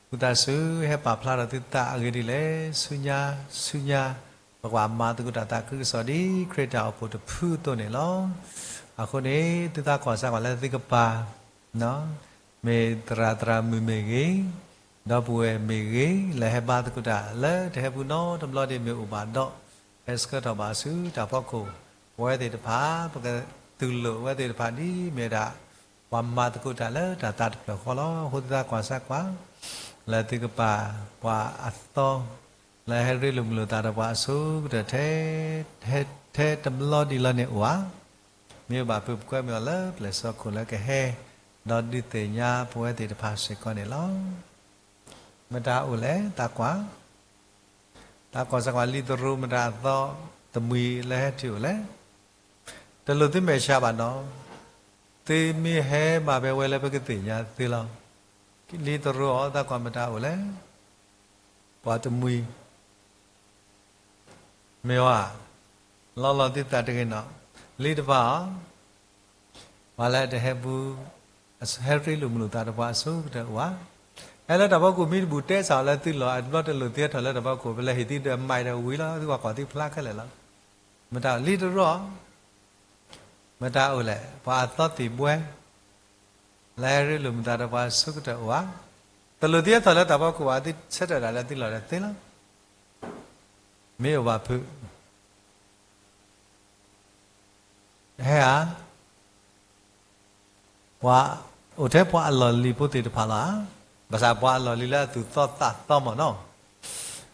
ဝံသးစူၤဟဲပာ်ဖျါထီၣ်သုသးအဂ့ၢ်ဒ်လဲၣ်, ဆူညါ, ဆူညါ, ပကဘၣ်မၤသကိးတၢ်သးခုကစီၣ်ဒ်ခရံာ်တၢ်အိၣ်ဖှိၣ်တဖုအသိးန့ၣ်လီၤ. အဃိန့ၣ် သုသးကွၢ်စၢ်ကွၢ်လၢသုကပၤ, မ့ၢ်သရၣ်သရၣ်မုၣ်မ့ၢ်ဂ့ၤ, ဒီပုၢ်ဝဲၢ်မ့ၢ်ဂ့ၤ, လၢဟဲဘါသကိးတၢ်လၢတဟဲပူၤနီတဘျီဒ်မ့ၢ်အိၣ်ဘၣ်ဒီး, ဟဲဆှၢထီၣ်ဘၣ်ဆူတၢ်ဖီခိၣ်, ပဝဲသ့ၣ်တဖၣ်, ပကသူၣ်လိာ်ဝဲသ့ၣ်တဖၣ်ဒ်မ့ၢ်ဒၣ် ပှၤမၤသကိးတၢ်လၢတၢ်သးတဖျၢၣ်ဃီလီၤ. အဃိသုသးကွၢ်စၢ်ကွၢ်, လၢသုကပၤ, ပှၤအသီ, လၢဟဲရ့လိာ်မုာ်လိာ်သးဒီးပှၤအဆိကတၢၢ်ထဲ, ထဲတဘျီဒ်လီၤန့ၣ်အိၣ်ဧါ. မ့ၢ်အိၣ်ဘၣ်ဖုးပကွဲမုာ်အီၤလၢပျဲၢ်စီခိၣ်လၢကဟဲ, ဒီးဒုးသ့ၣ်ညါပဝဲသ့ၣ်တဖၣ်စ့ၢ်ကီးန့ၣ်လီၤ. မတၤအိၣ်လဲၣ်, သးကွၢ် သးကွၢ်စၢ်ကွၢ်လံသရိာ်မတၤအသီ, တမှံၤလၢဟဲတုၤအိၣ်လဲၣ်. တလိၣ်သုမဲာ်ဆှးဘၣ်နီၤ, သုမ့ၢ်ဟဲဘၣ်ဖဲဝဲလၢပကသ့ၣ်ညါသုလီၤ. လံသရိာ်အီၤ သးကွၢ်မတၤအိၣ်လဲၣ်, ပှၤတမှံၤ မ့ၢ်ဝဲ, လီၤလီၤသုသးတဂ့ၤနီၤ, လံတဖၣ်အီၤ, ပှၤလၢတဟဲပူၤ, ဟဲရ့လိာ်မုာ်လိာ်သးဒီးပှၤအဆိကတၢၢ်အိၣ်ဧါ. ဟဲလၢတၢ်ဖီခိၣ်မ့ၢ်တဘူၣ်တဲစးအီၤလၢသုလီၢ်, အတဘျီတလိၣ်သုဟဲထီၣ်လၢတၢ်ဖီခိၣ် ပလဲၤဟ့ၣ်သုဒီးမၤဒီးဝံၤလီၤ, သုကွၢ်ကွၢ်သုဖျါခဲလၢာ်လီၤ. မတၤအိၣ်လံတရီ, မတၤအိၣ်လဲၣ်, ပှၤအသီသံၣ်ဘှဲ လၢဟဲရ့လိာ်မုာ်သးဒီးပှၤအဆိကတၢၢ်အိၣ်ဧါ. တလိၣ်သုဟဲထီၣ်လၢတၢ်ဖီခိၣ်ဘၣ်, သုဆၢထၢၣ်ဒၣ်လၢသုလီၢ်ဒီးသ့လီၤ. မ့ၢ်အိၣ်ဘၣ်ဖုး, ဟဲဧါ, ပှၤ, အိၣ်ထဲပှၤအလီၢ်လံၤဖိသ့ၣ်တဖၣ်လီၤဧါ. ဘၣ်ဆၣ်ပှၤအလီၢ်လံၤလၢအသူၣ်သီသးသီမ့ၢ်နီၤ,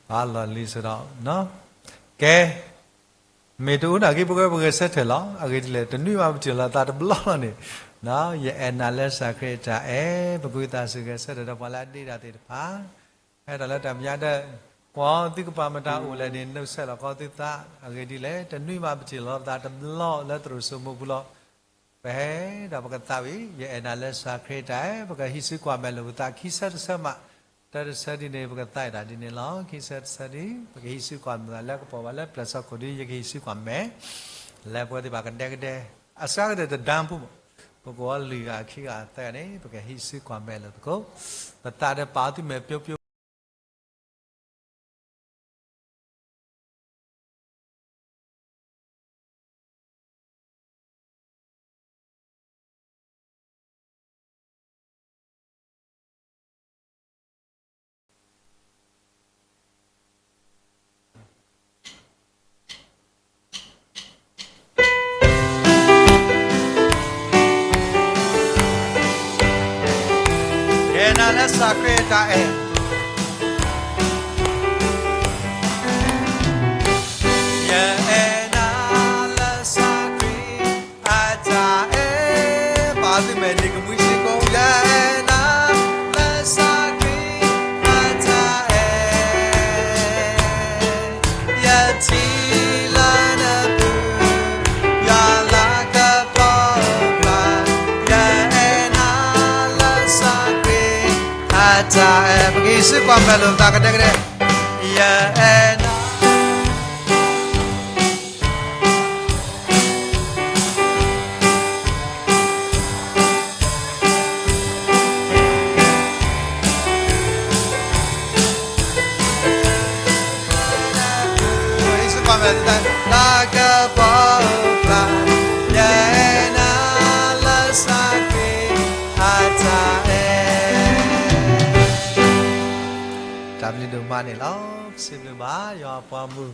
ပှၤအလီၢ်လံၤစ့ၢ်ဒီး, ကဲ, မ့ၢ်တအိၣ်နာ်က့ ပကဂဲၤဆၢထၢၣ်လီၤ. အဂ့ၢ်ဒ်လဲၣ်, တနွံဘၣ်ပထံၣ်လိာ်သးတဘျီလီၤန့ၣ်, ယအဲၣ်နၤလၢစၢ်ခရံာ်အတၢ်အဲၣ်, ပကူသးစူၤဂဲၤဆၢထၢၣ်ဒီးပှၤလၢအဒ့တၢ်သ့ၣ်တဖၣ်, ဟဲဒီးလၢတၢ်မဲာ်ညါဒီး, ကွၢ်သုကပၤမတၤအိၣ်လဲၣ်န့ၣ် နုဆဲးလီၤကီသုသး, အဂ့ၢ်ဒ်လဲၣ်, တနွံဘၣ်ပထံၣ်လိာ်သးတဘျီလၢသရိာ်စိမိၢ်ပူၤလီၤ. ပဟဲဒီးပကသးဝံၣ်, ယအဲၣ်နၤလၢစၢ်ခရံာ်အတၢ်အဲၣ်, ပကဟံးစုကွၢ်မဲာ်လိာ်ပသး ခံဆၢတဆၢမး, တၢတဆၢဒ်န့ၣ် ပကသးဝံၣ်ဒၣ်ဒ်န့ၣ်လီၤ. ခံဆၢတဆၢဒ် ပကဟံးစုကွၢ်မဲာ်လိာ်သးလၢကပီၤဘၣ်လၢပျၢၤစီခိၣ်ဒ် ယကဟံးစုကွၢ်မဲာ်, လၢပဝဲသ့ၣ်တဖၣ်ကဒဲကဒဲ, အစှၤကတၢၢ်တဒါဖိမး, ပကအိၣ်လွံၢ်ဂၤခံဂၤသၢဂၤန့ၣ် ပကဟံးစုကွၢ်မဲာ်လိာ်သကိး, ပသးဒီးပာ်အီၤသုမဲာ်ပျိပျိ ယအဲၣ်နၤလၢစၢ်ခရံာ်အတၢ်အဲၣ်, ယအဲၣ်နၤလၢစၢ်ခရံာ်အတၢ်အဲၣ်, ပာ်သုမဲာ်န့ၣ်ကမှံစ့ၢ်ကီး, ယအဲၣ်နၤလၢစၢ်ခရံာ်အတၢ်အဲၣ်, ယထံၣ်လၢနပူၤ ယွၤလၤကပီၤပျၢ်, ယအဲၣ်နၤလၢစၢ်ခရံာ်အတၢ်အဲၣ်, ပကဟံးစုကွၢ်မဲာ်လိာ်ပသးကဒဲကဒဲ, ယအဲၣ်နၤ လၤကပီၤပျၢ်, ယအဲၣ်နၤလၢစၢ်ခရံာ်အတၢ်အဲၣ်, တၢ်ဘျုးဒိၣ်မးန့ၣ်လီၤ. ပစံးဘျုးဘၣ်ယွၤအပှၤမုၢ်,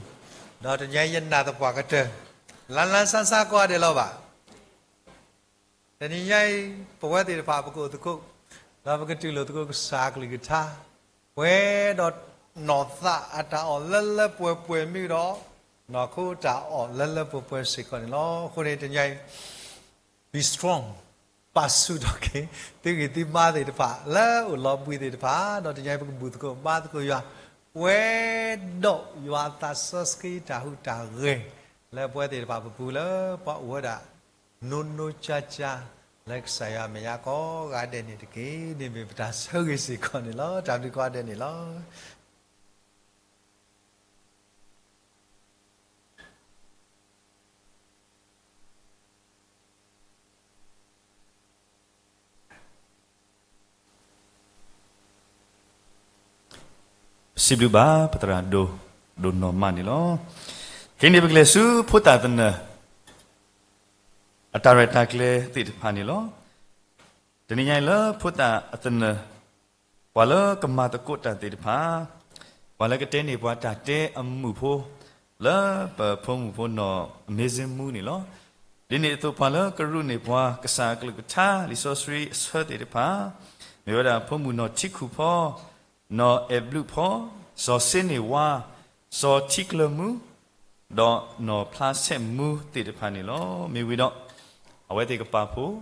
ဒီးတနံၤအံၤယနာ်သပှၢ်ကတၢၢ်, လၢလၢဆါဆါကိးဂၤဒဲးလီၤဘၣ်. တနံၤညါအံၤ ပဝဲသ့ၣ်တဖၣ်ပကအိၣ်သကိး, ဒီးပကတူၢ်လိာ်သကိးကစၢ်အကလုၢ်ကထါ, ပှဲၤဒီးနီၢ်သးအတၢ်အီၣ်လၢလၢပှဲၤပှဲၤမ့ၢ်ဒီး, နီၢ်ခိတၢ်အီၣ်လၢလၢပှဲၤပှဲၤစ့ၢ်ကီးန့ၣ်လီၤ. အဃိန့ၣ်တနံၤညါအံၤ be strong, ပာ်ဆူၣ်ထီၣ်က့ၤ သုဂံၢ်သုဘါသ့ၣ်တဖၣ် လၢအိၣ်လီၤဘှံးသ့ၣ်တဖၣ်, ဒီးတနံၤညါအံၤပကဘူၣ်သကိးဘါသကိးယွၤ, ပှဲၤဒီးယွၤအသးစီဆှံတၢ်ဟူးတၢ်ဂဲၤ လၢပဝဲသ့ၣ်တဖၣ်ပပူၤလၢပှၤအိၣ်ဝဲဒၣ် နိနိကၠါကၠါ လၢကစၢ်ယွၤအမဲာ်ညါကိးဂၤဒဲးန့ၣ်တက့ၢ်. န့ၣ်မ့ၢ်ပတၢ်ဆၢဂ့ၤစ့ၢ်ကီးန့ၣ်လီၤ. တၢ်ဘျုးကိးဂၤဒဲးန့ၣ်လီၤ. ပစံးဘျုးဘၣ်ပသရၣ်ဒိၣ်ဒိၣ်နီၢ်မးန့ၣ်လီၤ. ခဲအံၤန့ၣ်ပကလဲၤဆူဖိသၣ်သနၢၣ် အတၢ်ရဲၣ်တၢ်ကျဲၤသ့ၣ်တဖၣ်န့ၣ်လီၤ. တနံၤညါအံၤလၢဖိသၣ်အသနၢၣ် ပှၤလၢကမၤသကိးတၢ်သ့ၣ်တဖၣ်, ပှၤလၢကတဲန့ၢ်ပှၤတၢ်တဲအမုၢ်ဖိ လၢပဖိမုၣ်ဖိနီၢ် amazing မူန့ၣ်လီၤ. ဒ်န့ၣ်အသိးပှၤလၢကရူၢ်န့ၢ်ပှၤကစၢ်အကလုၢ်ကထါ လံာ်စီဆှံအဆၢသ့ၣ်တဖၣ်, မ့ၢ်ဝဲဒၣ်ဖိမုၣ်နီၢ်ထံခူၣ်ဖီ, နီၢ်အဲၣ်ဘျုးဖီ, စီၤစ့န့ၢ်ဝါ, စီၤထံကျၢၤမူ, ဒီးနီၢ်ဖျါဆဲးမူသ့ၣ်တဖၣ်န့ၣ်လီၤ. မ့ၢ်ဝံၤဒီး အဝဲသ့ၣ်ကပာ်ဖှိၣ်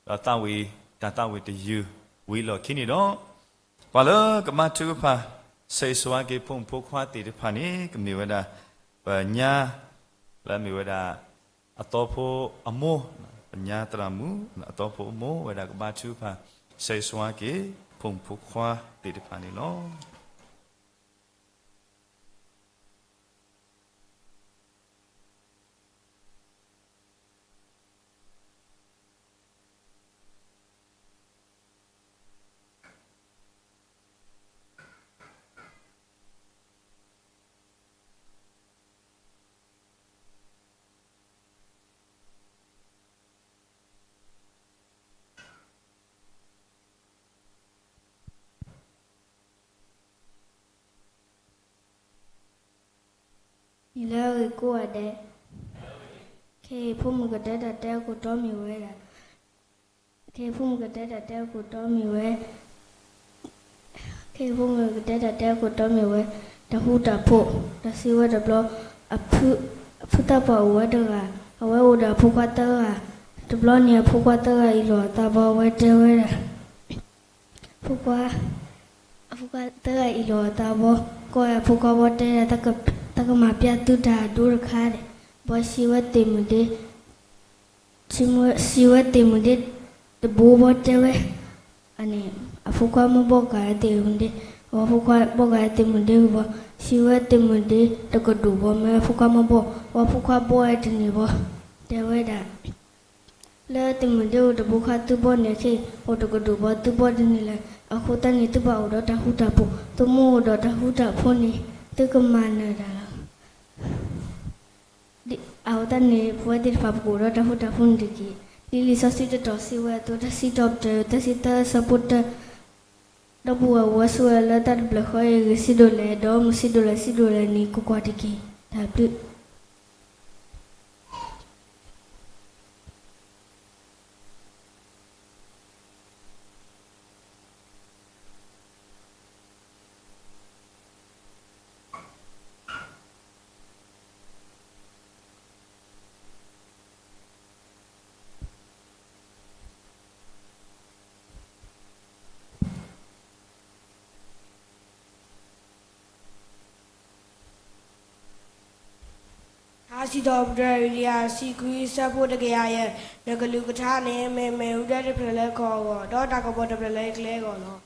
ဒီးသးဝံၣ် တၢ်သးဝံၣ်တယုၢ်ဝံၤလီၢ်ခံန့ၣ်ဒီး, ပှၤလၢကဘါထုကဖၣ် ဆၢဂ့ၤဆၢဝါက့ၤဖိမုၣ်ဖိခွါသ့ၣ်တဖၣ်န့ၣ် ကမ့ၢ်ဝဲဒၣ် ပညါ လၢအမ့ၢ်ဝဲဒၣ် အသီဖိအမိၢ်, ပညါသရၣ်မုၣ် အသီဖိအမိၢ်ဝဲဒၣ်ကဘါထုကဖၣ် ဆၢဂ့ၤဆၢဝါက့ၤ ဖိမုၣ်ဖိခွါသ့ၣ်တဖၣ်န့ၣ်လီၤ. နံၤလၢအဂ့ၤကိးဂၤဒဲး, ခဲအံၤဖိမုၣ်ကဒဲတၢ်တဲအခိၣ်တီမ့ၢ်ဝဲဒၣ်, ခ့ယုၢ်ဖိမုၣ်ကတဲတၢ်တဲအခိၣ်တီမ့ၢ်ဝဲ, ခ့ယုၢ်ဖိမုၣ်ကတဲတၢ်တဲအခိၣ်တီမ့ၢ်ဝဲ, တၢ်ဃူတၢ်ဖိး, ဒီးစံးဝဲတဘျီ, အဖု, အဖုသၣ်ပှၢ်အိၣ်ဝဲတဂၤ, အဝဲအိၣ်ဒီးအဖိခွါသၢဂၤ, တဘျီန့ၣ်အဖိခွါသၢဂၤအံၤလီၤအသးဘီ အဝဲတဲဝဲဒၣ် ဖိခွါ, အဖိခွါသၢဂၤအံၤလီၤအသးဘီ, ကီၢ်အဖိခွါဘီတဲဒၣ် တၢ်ကမၤပျၢ်သုတၢ်အဒိတခါဒီး, ဘီစံးဝဲသ့ၣ်မုၣ်ဒ့, စံးဝဲသ့ၣ်မုၣ်ဒ့, တဘိဘီတဲဝဲ, အန့ၣ်, အဖိခွါမ့ၢ်ဘီၣ်ကးသ့ၣ်မုၣ်ဒ့, အဝဲဖိခွါဘီၣ်ကးသ့ၣ်မုၣ်ဒ့ဝံၤဘီ, စံးဝဲသ့ၣ်မုၣ်ဒ့တကဒိၣ်ဘီ မ့ၢ်အဖိခွါမ့ၢ်ဘီၣ်, အဝဲဖိခွါဘီၣ်ဝဲတန့ၢ်ဘီ, တဲဝဲဒၣ် လၢသ့ၣ်မုၣ်ဒ့အိၣ်တဘိခါသုဘီၣ်န့ၣ်အခါ, အိၣ်တကဒိၣ်ဘီသုဘီၣ်တန့ၢ်လၢၤ, အဃိသတးန့ၣ်သုဘၣ်အိၣ်ဒီးတၢ်ဃူတၢ်ဖိး, သုမ့ၢ်အိၣ်ဒီးတၢ်ဃူတၢ်ဖိးန့ၣ်, သုကမၤနၢၤတၢ်လီၤ. အဃိသတးန့ၣ် ပဝဲသ့ၣ်တဖၣ်ပကအိၣ်ဒီးတၢ်ဃူတၢ်ဖိးန့ၣ်တက့ၢ်. ဒ်လံာ်စီဆှံတတီၤစံးဝဲအသိး တၢ်စံးထီၣ်ပတြၢၤ သၢဆံသၢ အဆၢဖိတၢ ဒီပုၢ်ဝဲၢ်အိၣ်ဝဲဆိးဝဲလၢတၢ်တဘျၢၣ်ဃီအံၤ ဂ့ၤဆံးဒိၣ်လဲၣ်, ဒီးမုာ်ဆံးဒိၣ်လဲၣ် ဆံးဒိၣ်လဲၣ်န့ၣ် ကွၢ်ကွၢ်တက့ၢ်. တၢ်ဘျုး ထါစံးထီၣ်ပတြၢၤ လံာ်အဆံခွံ အဆၢဖိတကယၤယဲၢ်, နကလုၢ်ကထါန့ၣ် မ့ၢ်မ့ၣ်အူဒၢတဖျၢၣ်လၢကီၢ်အဂီၢ်, ဒီးတၢ်ကပီၤတဖျၢၣ်လၢကျဲအဂီၢ်လီၤ.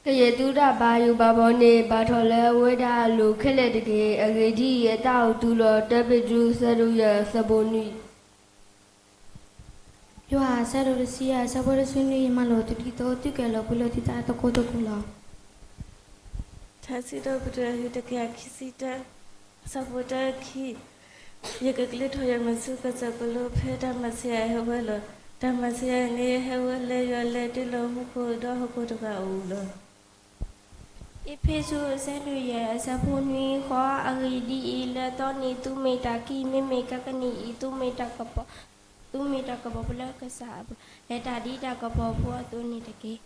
ကယဲၢ်သုတၢ်ဘၣ်ယိၣ်ဘၣ်ဘီန့ၣ် ဘၣ်ထီၣ်လၢအဝဲဒၣ်အလိၤခဲလၢာ်တက့ၢ်. အဂ့ၢ်ဒ်အံၤ, အတၢ်အိၣ်တုၤလီၤ တၢပ့းတရူး အဆၢဒိၣ်ယဲၢ် အဆၢဖိနွံ ယိၤဟၣ် အဆၢဒိၣ်တဆံယဲၢ် အဆၢဖိတဆံနွံ, ယမၤလိာ်သုဒ်သိး သုကအဲၣ်လီၤကွံလီၤသုသးသကိးသကိးလီၤ. ထါစံးထီၣ်ပတြၢၤ တကယၤခံဆံတၢ, အဆၢဖိတၢခံ, ယကကျဲထီၣ်ယမံၤဆူကစၢၢ်ကလိ ဖဲတၢ်မၤစၢၤယၤဟဲဝဲလီၤ. တၢ်မၤစၢၤယၤန့ၣ် ဟဲဝဲလၢယွၤလဲၤတုၤလီၤမူခိၣ်ဒီးဟီၣ်ခိၣ်တဖၣ်အအိၣ်လီၤ. အ့းဖ့းစူး အဆၢဒိၣ်ယဲၢ် အဆၢဖိနွံဃီ, အဂ့ၢ်ဒ်အံၤ, လၢတီန့ၣ်သုမ့ၢ်တၢ်ခံ, မ့မ့ၢ်ကဲကနံၣ်အံၤ သုမ့ၢ်တၢ်ကပီၤ, သုမ့ၢ်တၢ်ကပီၤဖိလၢကစၢ်အပူၤ, လဲၤတၢ်ဒ်တၢ်ကပီၤဖိအသိးန့ၣ်တက့ၢ်.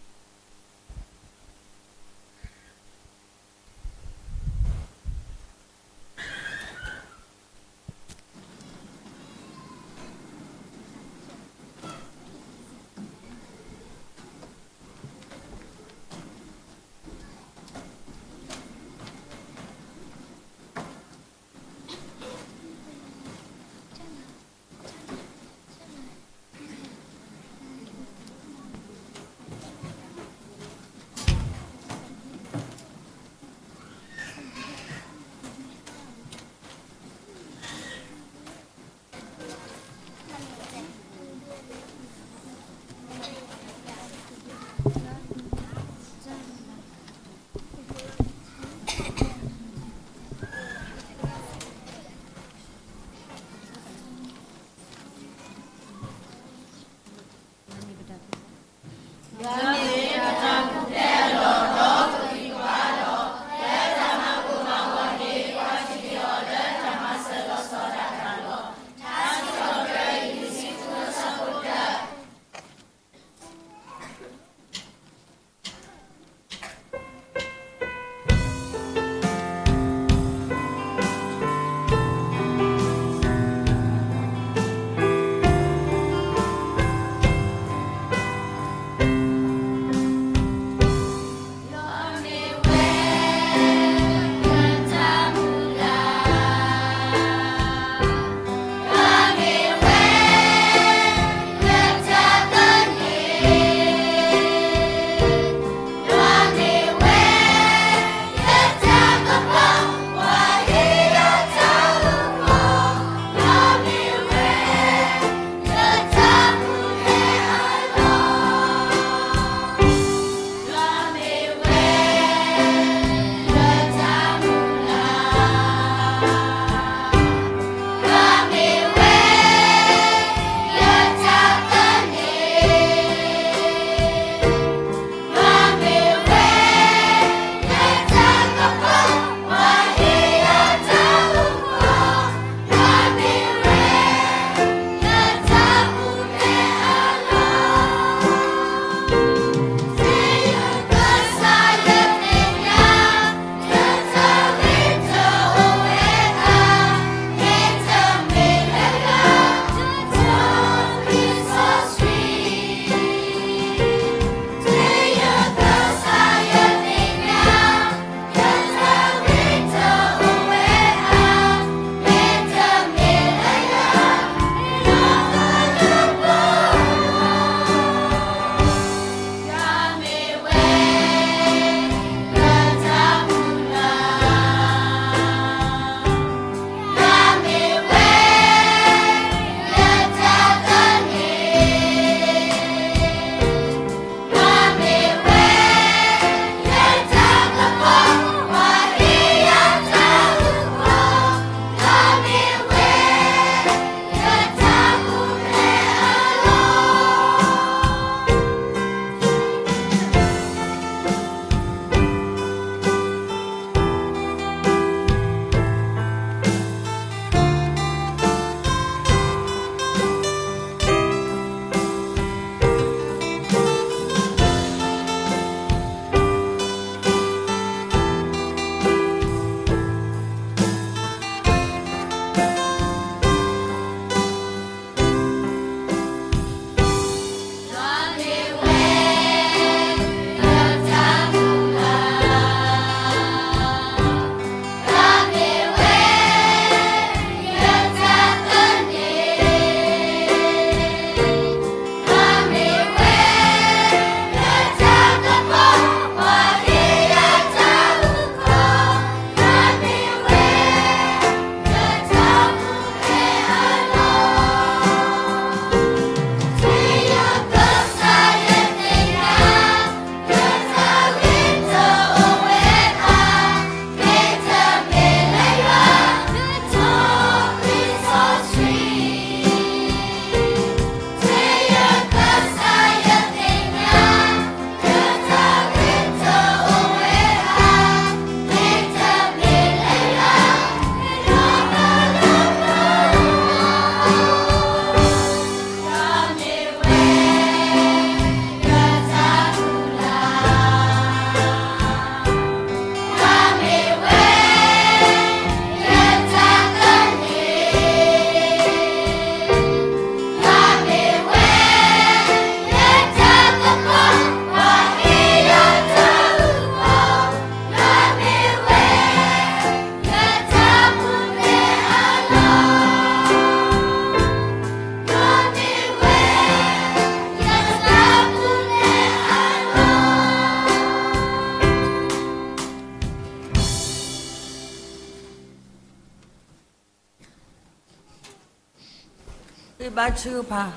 ဃ့ဘါထုကဖၣ်.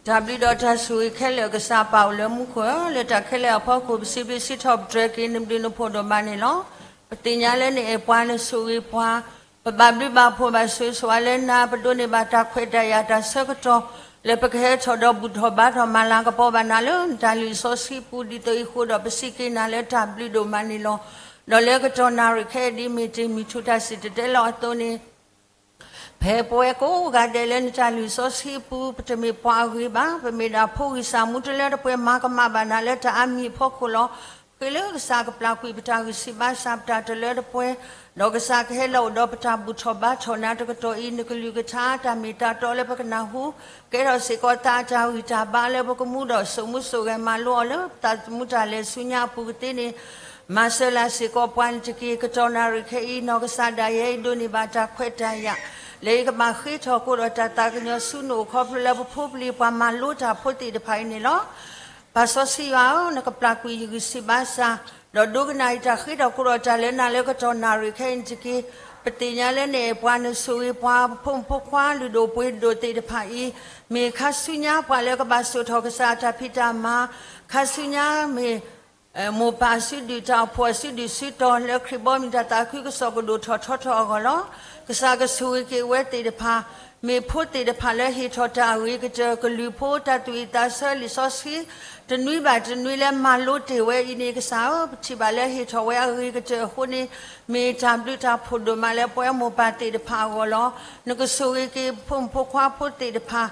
တၢ်ဘျုးဒီးတၢ်ဆိၣ်ဂ့ၤခဲလၢာ် ကစၢ်ပၢ်အိၣ်လၢမူခိၣ်ဧၢ, လၢတၢ်ခဲလၢာ်အဖီခိၣ် ပစံးဘျုးစံးထီၣ်ပတြၢၤက့ၤ နဘျုးနဖှိၣ်ဒိၣ်မးန့ၣ်လီၤ. ပသ့ၣ်ညါလၢနအဲၣ်ပှၤ နဆိၣ်ဂ့ၤပှၤ, ပဘၣ်ဘျုးဘၣ်ဖှိၣ်ဘၣ်ဆိၣ်ဂ့ၤဆိၣ်ဝါလၢနၤ, ပဒိးန့ၢ်ဘၣ်တၢ်ခွဲးတၢ်ယာ်တၢ်ဆၢကတီၢ် လၢပကဟဲထီၣ်ဒီးဘူၣ်ထီၣ်ဘါထီၣ်မၤလၤကပီၤဘၣ်နၤလၢ နတၢ်လုၢ်စီဆှံပူၤ ဒ်သိးအံၤအဃိဒီး ပစံးက့ၤနၤလၢတၢ်ဘျုးဒိၣ်မးန့ၣ်လီၤ. ဒီးလၢကတီၢ်နၣ်ရံၣ်ခဲအံၤ ဒ်မ့ၢ်တၢ်မုၢ်ထူၣ်တၢ်စံၣ်တဲၤတဲလီၤအသိးန့ၣ် ဖဲပဝဲကိးဂၤဒဲးလၢနတၢ်လုၢ်စီဆှံအပူၤ ပတမ့ၢ်ပှၤအဂ့ၤဘၣ်, ပမ့ၢ်ဒၣ်ဖိဂံၢ်စၢ်မူတလၢတပှဲၤ မၤကမၣ်ဘၣ်နၤလၢတၢ်အါမံၤအဖီခိၣ်လီၤ. ဃ့လၢကစၢ်ကပျၢ်ကွံာ်ပတၢ်ဂံၢ်ဆံးဘါစၢ် ပတၢ်တလၢတပှဲၤ, ဒီးကစၢ်ကဟဲလီၤအိၣ်ဒီးပတၢ်ဘူၣ်ထီၣ်ဘါထီၣ်နၤတကတီၢ်အံၤ နကလုၢ်ကထါတၢ်မ့ၢ်တၢ်တီလၢပကနၢ်ဟူ, ကဲထီၣ်စ့ၢ်ကီးသးအတၢ်ဂံၢ်တၢ်ဘါလၢပကမူဒီး စိာ်မူစိာ်ဂဲၤမၤလိအီၤလၢပသးသမူတၢ်လဲၤဆူညါအပူၤကသ့န့ၣ် မၤစၢၤလၢ်စ့ၢ်ကီးပှၤန့ၣ်တက့ၢ်. ကတီၢ်နၣ်ရံၣ်ခဲအံၤ နီၢ်ကစၢ်ဒၣ်ယဲအံၤ ဒိးန့ၢ်ဘၣ်တၢ်ခွဲးတၢ်ယာ် လၢယကဘၣ်ဃ့ထီၣ်ကဒီးတၢ်သးကညီၤဆူနအိၣ်ခီဖျိလၢပဖိပလံၤပှၤမၤလိတၢ်ဖိသ့ၣ်တဖၣ်အံၤန့ၣ်လီၤ. ပၢ်စီဆှံယွၤဧၢ, နကပျၢ်ကွံာ်ယဂံၢ်ဆံးဘါစၢ်, ဒီးဒိကနၣ်အံၤတၢ်ဃ့ထီၣ်ကဒီးတၢ်လၢနၤလၢကတီၢ်နၣ်ရံၣ်ခဲအံၤန့ၣ်တက့ၢ်. ပသ့ၣ်ညါလၢနအဲၣ်ပှၤ နဆိၣ်ဂ့ၤပှၤ ပဖိမုၣ်ဖိခွါလုၢ်ဒိၣ်ပှ့ၤဒိၣ်သ့ၣ်တဖၣ်အံၤ မ့ၢ်ခါဆူညါပှၤလၢကဘၣ်စိာ်ထီၣ်ကစၢ်အတၢ်ဖံးတၢ်မၤ, ခါဆူညါမ့ၢ် မိၢ်ပၢ်အစုဒုၣ် တၢ်အိၣ်ဖှိၣ်အစုဒုၣ်စုတီၤ လၢခရံာ်ဘီမုၢ်တၢ်သးခုကစီၣ်ကဒိၣ်ထီၣ်ထီထီၣ်အဂီၢ်လီၤ. ကစၢ်ကဆိၣ်ဂ့ၤက့ၤအဝဲသ့ၣ်တဖၣ်, မ့ၢ်ဖိသ့ၣ်တဖၣ်လၢဟ့ၣ်ထီၣ်တၢ်အဂ့ၤကတၢၢ် ကလုၢ်ဖိတၢ်သူၣ်ဝံၣ်သးဆၢလံာ်စီဆှံ တနွံဘၣ်တနွံလၢမၤလိတ့ၢ်ဝဲအံၤန့ၣ် ကစၢ်ဧၢ, ပထံၣ်ဘၣ်လၢဟ့ၣ်ထီၣ်ဝဲအဂ့ၤကတၢၢ်အဃိန့ၣ် မ့ၢ်တၢ်ဘျုးတၢ်ဖှိၣ်ဒိၣ်မးလၢပဝဲမိၢ်ပၢ်သ့ၣ်တဖၣ်အဂီၢ်လီၤ. နကဆိၣ်ဂ့ၤက့ၤဖိမုၣ်ဖိခွါဖိသ့ၣ်တဖၣ် ဒ်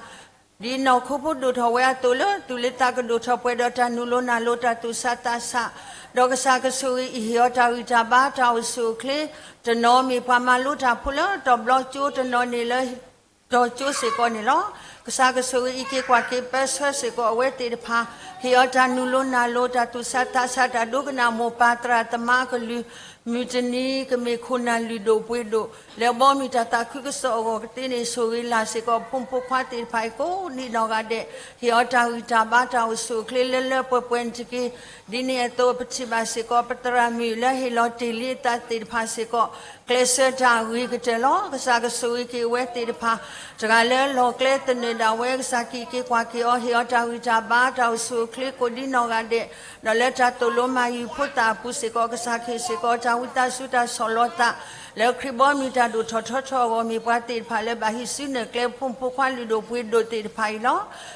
နီၢ်ခိဖိဒိၣ်ထီၣ်ဝဲအသိး လၢသူၣ်လၢသးကဒိၣ်ထီၣ်ပှဲၤဒီးတၢ်နုာ်လီၤနၢ်လီၤတၢ်သူၣ်ဆးသးဆး, ဒီးကစၢ်ကဆိၣ်ဂ့ၤအံၤ ဟ့ၣ်အီၤတၢ်ဂံၢ်တၢ်ဘါတၢ်အိၣ်ဆူၣ်အိၣ်ချ့, တနီၤမ့ၢ်ပှၤမၤလိတၢ်ဖိလၢတီၤဘျီကၠိ တနီၤန့ၣ်လၢ တီၤကၠိစ့ၢ်ကီးန့ၣ်လီၤ. ကစၢ်ကဆိၣ်ဂ့ၤအံၤက့ၤကွၢ်က့ၤပၢဆှၢစ့ၢ်ကီးအဝဲသ့ၣ်တဖၣ်, ဟ့ၣ်အီၤတၢ်နုာ်လီၤနၢ်လီၤတၢ်သူၣ်ဆးသးဆး တၢ်ဒိကနၣ်မိၢ်ပၢ်သရၣ်သမါအကလုၢ်, မုၢ်တနံၤကမ့ၢ်ခိၣ်နၢ်လုၢ်ဒိၣ်ပှ့ၤဒိၣ် လၢဘီမုၢ်တၢ်သးခုကစီၣ်အဂီၢ်ကသ့န့ၣ် ဆိၣ်ဂ့ၤလၢ်စ့ၢ်ကီးဖိမုၣ်ဖိခွါသ့ၣ်တဖၣ်အံၤကိးဒ်နီၢ်ဂၤဒဲး, ဟ့ၣ်အီၤတၢ်ဂံၢ်တၢ်ဘါတၢ်အိၣ်ဆူၣ်အိၣ်ချ့လၢလၢပှဲၤပှဲၤန့ၣ်တက့ၢ်. ဒ်န့ၣ်အသိးပထံၣ်ဘၣ်စ့ၢ်ကီး ပသရၣ်မုၣ်လၢဟ့ၣ်လီၤတ့ၢ်လံအသးသ့ၣ်တဖၣ်စ့ၢ်ကီး ကျဲးစၢးတၢ်အဂ့ၤကတၢၢ်လီၤ. ကစၢ်ကဆိၣ်ဂ့ၤက့ၤအဝဲသ့ၣ်တဖၣ်, တဂၤလၢလီၢ်ကျဲသနၢၣ်ဒၣ်ဝဲ ကစၢ်က့ၤက့ၤကွၢ်က့ၤအီၤ ဟ့ၣ်အီၤတၢ်ဂံၢ်တၢ်ဘါတၢ်အိၣ်ဆူၣ်အိၣ်ချ့ကိးဒ်နီၢ်ဂၤဒဲး, ဒီးလၢတၢ်သိၣ်လိမၤယုၤဖိသၣ်အပူၤစ့ၢ်ကီး ကစၢ်ကဟ့ၣ်စ့ၢ်ကီး တၢ်ဝံသးစူၤတၢ်ဆီၣ်လီၤသး လၢခရံာ်ဘီမုၢ်တၢ်ဒိၣ်ထီၣ်ထီထီၣ်အဂီၢ် မ့ၢ်ပှၤသ့ၣ်တဖၣ်လၢဘၣ်ဟံးစုနဲၣ်ကျဲ ဖိမုၣ်ဖိခွါလုၢ်ဒိၣ်ပှ့ၤဒိၣ်သ့ၣ်တဖၣ်အံၤလီၤ.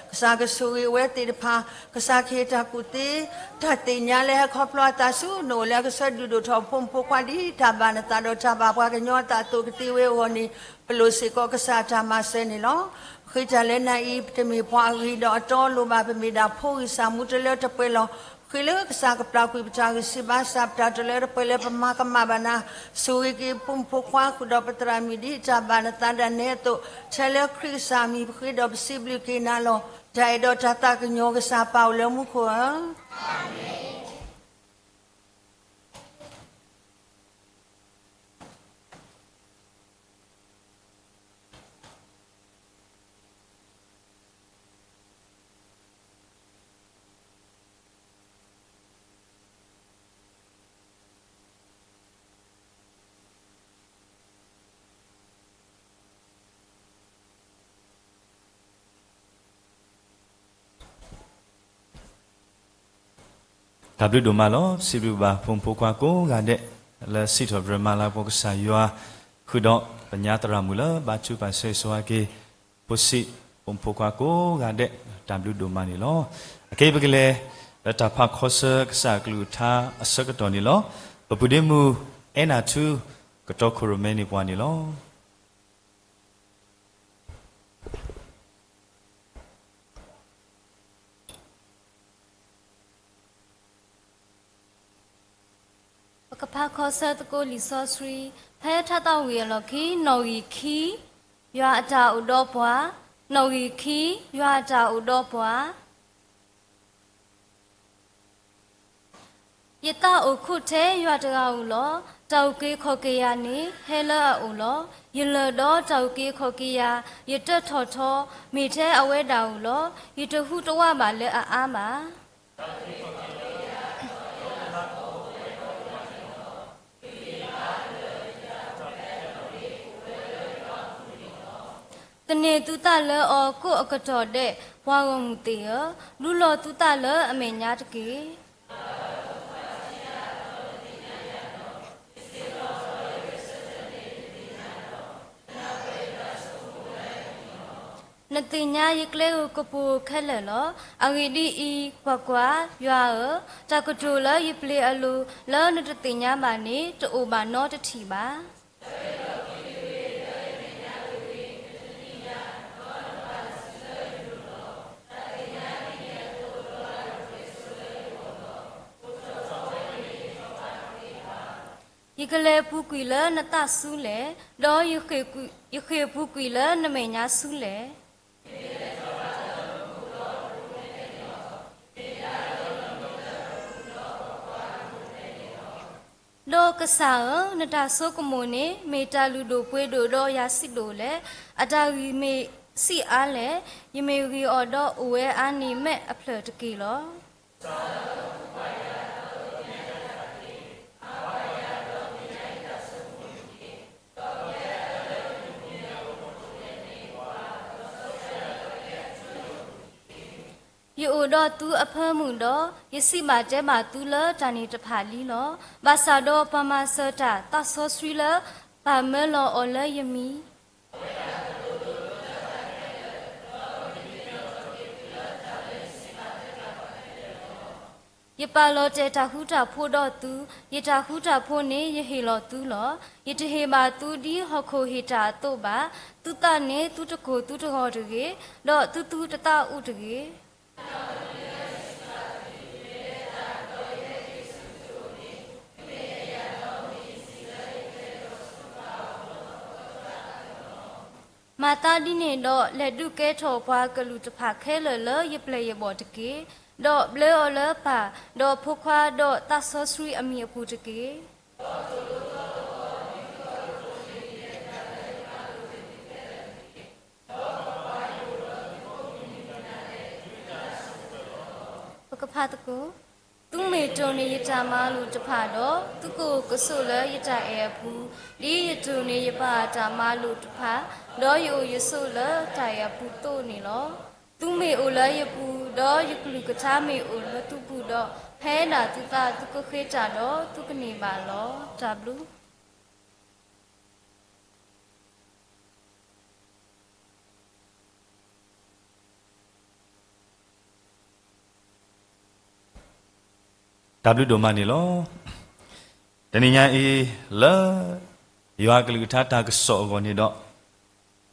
ကစၢ်ကဆိၣ်ဂ့ၤအဝဲသ့ၣ်တဖၣ်, ကစၢ်ကဟ့ၣ်တၢ်ကူၣ်သ့, တၢ်သ့ၣ်ညါလၢဟဲခီဖျိအသးဆူနအိၣ်လၢအကဆှၢဒုးဒိၣ်ထီၣ်ဖိမုၣ်ဖိခွါဒ်တၢ်ဘၣ်နသးဒီးတၢ်ဘၣ်ပှၤကညီအသးအသိးကသ့ဝဲအဂီၢ်န့ၣ် ပလိၣ်စ့ၢ်ကီးကစၢ်အတၢ်မၤစၢၤန့ၣ်လီၤ. ဃ့တၢ်လၢနၤအံၤ ပတမ့ၢ်ပှၤအဂ့ၤဒီးအတီအလိၤဘၣ်, ပမ့ၢ်ဒၣ်ဖိဂံၢ်စၢ်မူတလၢတပှဲၤလီၤ. ဃ့လၢကစၢ်ကပျၢ်ကွံာ်ပတၢ်ဂံၢ်ဆံးဘါစၢ် ပတၢ်တလၢတပှဲၤလၢပမၤကမၣ်ဘၣ်နၤ, ဆိၣ်ဂ့ၤက့ၤဖိမုၣ်ဖိခွါဃုာ်ဒီးပသရၣ်မုၣ်ဒ်တၢ်ဘၣ်နသးဒၣ်နဲအသိး, ထဲလၢခရံာ်ကစၢ်အမံၤပဃ့ဒီးပစံးဘျုးက့ၤနၤလီၤ. တၢ်အဲၣ်ဒီးတၢ်သးကညီၤကစၢ်ပၢ်အိၣ်လၢမူခိၣ်ဧၢ တၢ်ဘျုးဒိၣ်မးလီၤ. စံးဘျုးဘၣ်ဖိမုၣ်ဖိခွါကိးဂၤဒဲး လၢစံးထီၣ်ပတြၢၤမၤလၤကပီၤကစၢ်ယွၤ, ဃုာ်ဒီးပညါသရၣ်မုၣ်လၢဘါထုကဖၣ်ဆၢဂ့ၤဆၢဝါက့ၤ ဖိဆံးဖိမုၣ်ဖိခွါကိးဂၤဒဲး တၢ်ဘျုးဒိၣ်မးန့ၣ်လီၤ. အခဲအံၤပကလဲၤလၢတၢ်ဖးခီဆၢကစၢ်အကလုၢ်ကထါအဆၢကတီၢ်န့ၣ်လီၤ. ပပုၢ်ဒ့မုၣ် အဲၣ်နၤထူ ကတီခိၣ်ရိၣ်မဲန့ၢ်ပှၤန့ၣ်လီၤ. ပကဖးခီဆၢသကိးလံာ်စီဆှံ, ဖဲထါသးဝံၣ်အလီၢ်ခံ နီၣ်ဂံၢ်ခံ, ယွၤအတၢ်အိၣ်ဒီးပှၤ, နီၣ်ဂံၢ်ခံ, ယွၤအတၢ်အိၣ်ဒီးပှၤ ယသးအိၣ်ခိးထဲယွၤတဂၤဧိၤလီၤ. တၢ်အုၣ်က့ၤခီၣ်က့ၤယၤန့ၣ် ဟဲလၢအအိၣ်လီၤ. ယလၢၢ်ဒီးတၢ်အုၣ်က့ၤခီၣ်က့ၤယၤ, ယတၢၢ်ထီၣ်ထီ မ့ၢ်ထဲအဝဲဒၣ်ဧိၤလီၤ. ယတဟူးတဝးဘၣ်လၢအအါဘၣ်. သန့ၤသုသးလၢအီၤ ကိၣ်အကတီၤဒဲး, ပှၤဂီၢ်မုၢ်သ့ၣ်ဧၢ, ဒူလီၤသုသးလၢအမဲာ်ညါတက့ၢ်. နသ့ၣ်ညါယကျဲဧိၤကပူၤဧိၤခဲလၢာ်လီၤ. အဂ့ၢ်ဒ်အံၤ, ကွၢ်ကွၢ်, ယွၤဧၢ, တၢ်ကတိၤလၢယပျ့ၤအလိၤ လၢနတသ့ၣ်ညါဘၣ်န့ၣ် တအိၣ်ဘၣ်နီတထံၣ်ဘၣ်. ယကလဲၤပူၤကွံာ်လၢနသးဆူလဲၣ်, ဒီးယဃ့ၢ်ပူၤကွံာ်လၢနမဲာ်ညါဆူလဲၣ်. ဒီးကစၢ်ဧၢ, နတၢ်ဆိကမိၣ်န့ၣ် မ့ၢ်တၢ်လုၢ်ဒိၣ်ပှ့ၤဒိၣ်ဒီးယၤဆံးဒိၣ်လဲၣ်. အတၢ်ဂံၢ်မ့ၢ်ဆံးအါလဲၣ်. ယမ့ၢ်ဂံၢ်အီၤဒီးအိၣ်ဝဲအါန့ၢ်မဲးအဖျၢၣ်တက့ၢ်လီၤ. ယအိၣ်ဒီးသုအဖၢမုၢ်ဒီး, ယစံးဘၣ်တဲဘၣ်သုလၢတၢ်န့ၣ်တဖၣ်လံလီၤ. ဘၣ်ဆၣ်ဒီးပှၤမၤစၢၤတၢ်သးစီဆှံလၢပၢ်မၢလီၤအီၤလၢယမံၤ ယပာ်လီၤတဲာ်တၢ်ဃူတၢ်ဖိးဒီးသု, ယတၢ်ဃူတၢ်ဖိးန့ၣ် ယဟ့ၣ်လီၤသုလီၤ. ယတဟ့ၣ်ဘၣ်သုဒ်ဟီၣ်ခိၣ်ဟ့ၣ်တၢ်အသိးဘၣ်. သုသးန့ၣ်သုတကိၢ်သုတဂီၤတဂ့ၤ, ဒီးသုသူတသးအူတဂ့ၤ. မၤသးဒ်န့ၣ်ဒီး လဲၤဒုးကဲထီၣ်ပှၤကလုာ်တဖၣ်ခဲလၢာ်လၢယပျဲၢ်ယဘီၣ်တက့ၢ်. ဒီးဘျၢအီၤလၢပၢ်, ဒီးဖိခွါ, ဒီးသးစီဆှံအမံၤအပူၤတက့ၢ်. ပကဖးသကိး. သုမ့ၢ်တိၢ်န့ၢ်ယတၢ်မၤလိာ်တဖၣ်ဒီး, သုကအိၣ်ကဆိးလၢယတၢ်အဲၣ်အပူၤ, ဒ်ယတိၢ်န့ၢ်ယပၢ်အတၢ်မၤလိာ်တဖၣ်, ဒီးယအိၣ်ယဆိးလၢတၢ်အဲၣ်အပူၤအသိးန့ၣ်လီၤ. သုမ့ၢ်အိၣ်လၢယပူၤ, ဒီးယကလုၢ်ကထါမ့ၢ်အိၣ်လၢသုပူၤဒီး, ဖဲဒၣ်သုသးသုကဃ့တၢ်ဒီးသုကန့ၢ်ဘၣ်လီၤ. တၢ်ဘျုး တၢ်ဘျုးဒိၣ်မးန့ၣ်လီၤ. တနံၤညါအံၤ လၢယွၤအကလုၢ်ကထါတၢ်ကစီၣ်အဂီၢ်န့ၣ်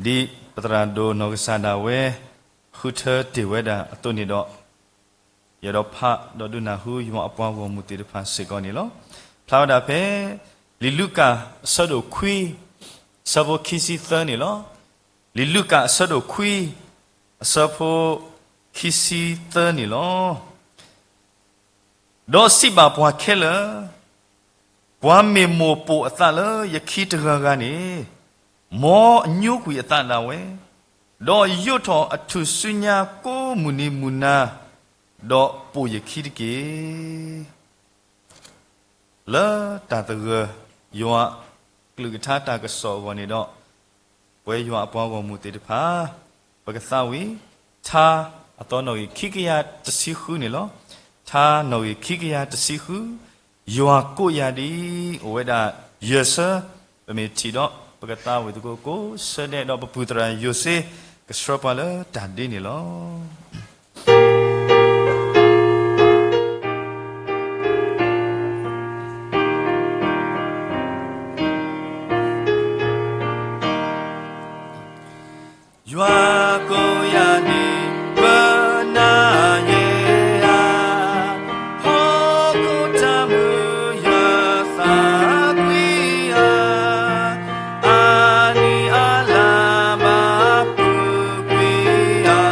ဒီး, ဒ်ပသရၣ်ဒိၣ်နီၢ်ကစၢ်ဒၣ်ဝဲ ဃုထၢတ့ၢ်ဝဲဒၣ်အသိးန့ၣ်ဒီး, ယအဲၣ်ဒိးဖးဒီးဒုးနၢ်ဟူယွၤအပှၤဂီၢ်မုၢ်သ့ၣ်တဖၣ်စ့ၢ်ကီးန့ၣ်လီၤ. ဖျါဝဲဒၣ်ဖဲ လံာ်လူၤကၣ်အဆၢဒိၣ်ခွံ အဆၢဖိခံဆံသၢန့ၣ်လီၤ. လံာ်လူၤကၣ်အဆၢဒိၣ်ခွံ အဆၢဖိခံဆံသၢန့ၣ်လီၤ. ဒီးစံးဘၣ်ပှၤခဲလၢာ်, ပှၤမ့ၢ်မိၢ်ပိာ်အသးလၢယခံတဂၤဂၤန့ၣ်, မ်အညိကွံာ်အသးဒၣ်ဝဲ, ဒီးယိးထီၣ်အထူၣ်စုညါကိးမုၢ်နံၤမုၢ်နၤ, ဒီးပိာ်ယခံတက့ၢ်. လၢတၢ်သဂၢၢ်ယွၤကလုၢ်ကထါတၢ်ကစီၣ်အဂီၢ်န့ၣ်ဒီး, ပဝဲယွၤအပှၤဂီၢ်မုၢ်သ့ၣ်တဖၣ်, ပကသးဝံၣ် ထါအသီနီၣ်ဂံၢ်ခံကယၤတဆံဃုန့ၣ်လီၤ. ထါနီၣ်ဂံၢ်ခံကယၤတဆံဃု, ယွၤကိးယၤဒ်အံၤ, အိၣ်ဝဲဒၣ်ယဲၢ်ဆၢ, ပမ့ၢ်ထံၣ်ဒီး ပကသးဝံၣ်သကိးကိးဆၢဒဲး, ဒီးပပုၢ်သရၣ်ယိၤစ့ ကဆှၢပှၤလၢတၢ်ဒ့န့ၣ်လီၤ. ယွၤကိးယၤဒ်ပနၢ်ယဲဧါ, ဟီၣ်ခိၣ်တၢ်မုာ်ယသးကွံဧါ, အါနံၣ်အါလါဘၣ်ပူၤကွံဧါ,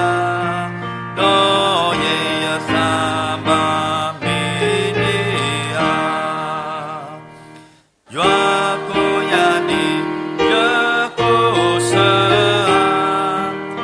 ဒီးယဲယသးဘၣ်မ့ၢ်ဒ့ဧါ. ယွၤကိးယၤဒ်ယကိးဆၢဧါ,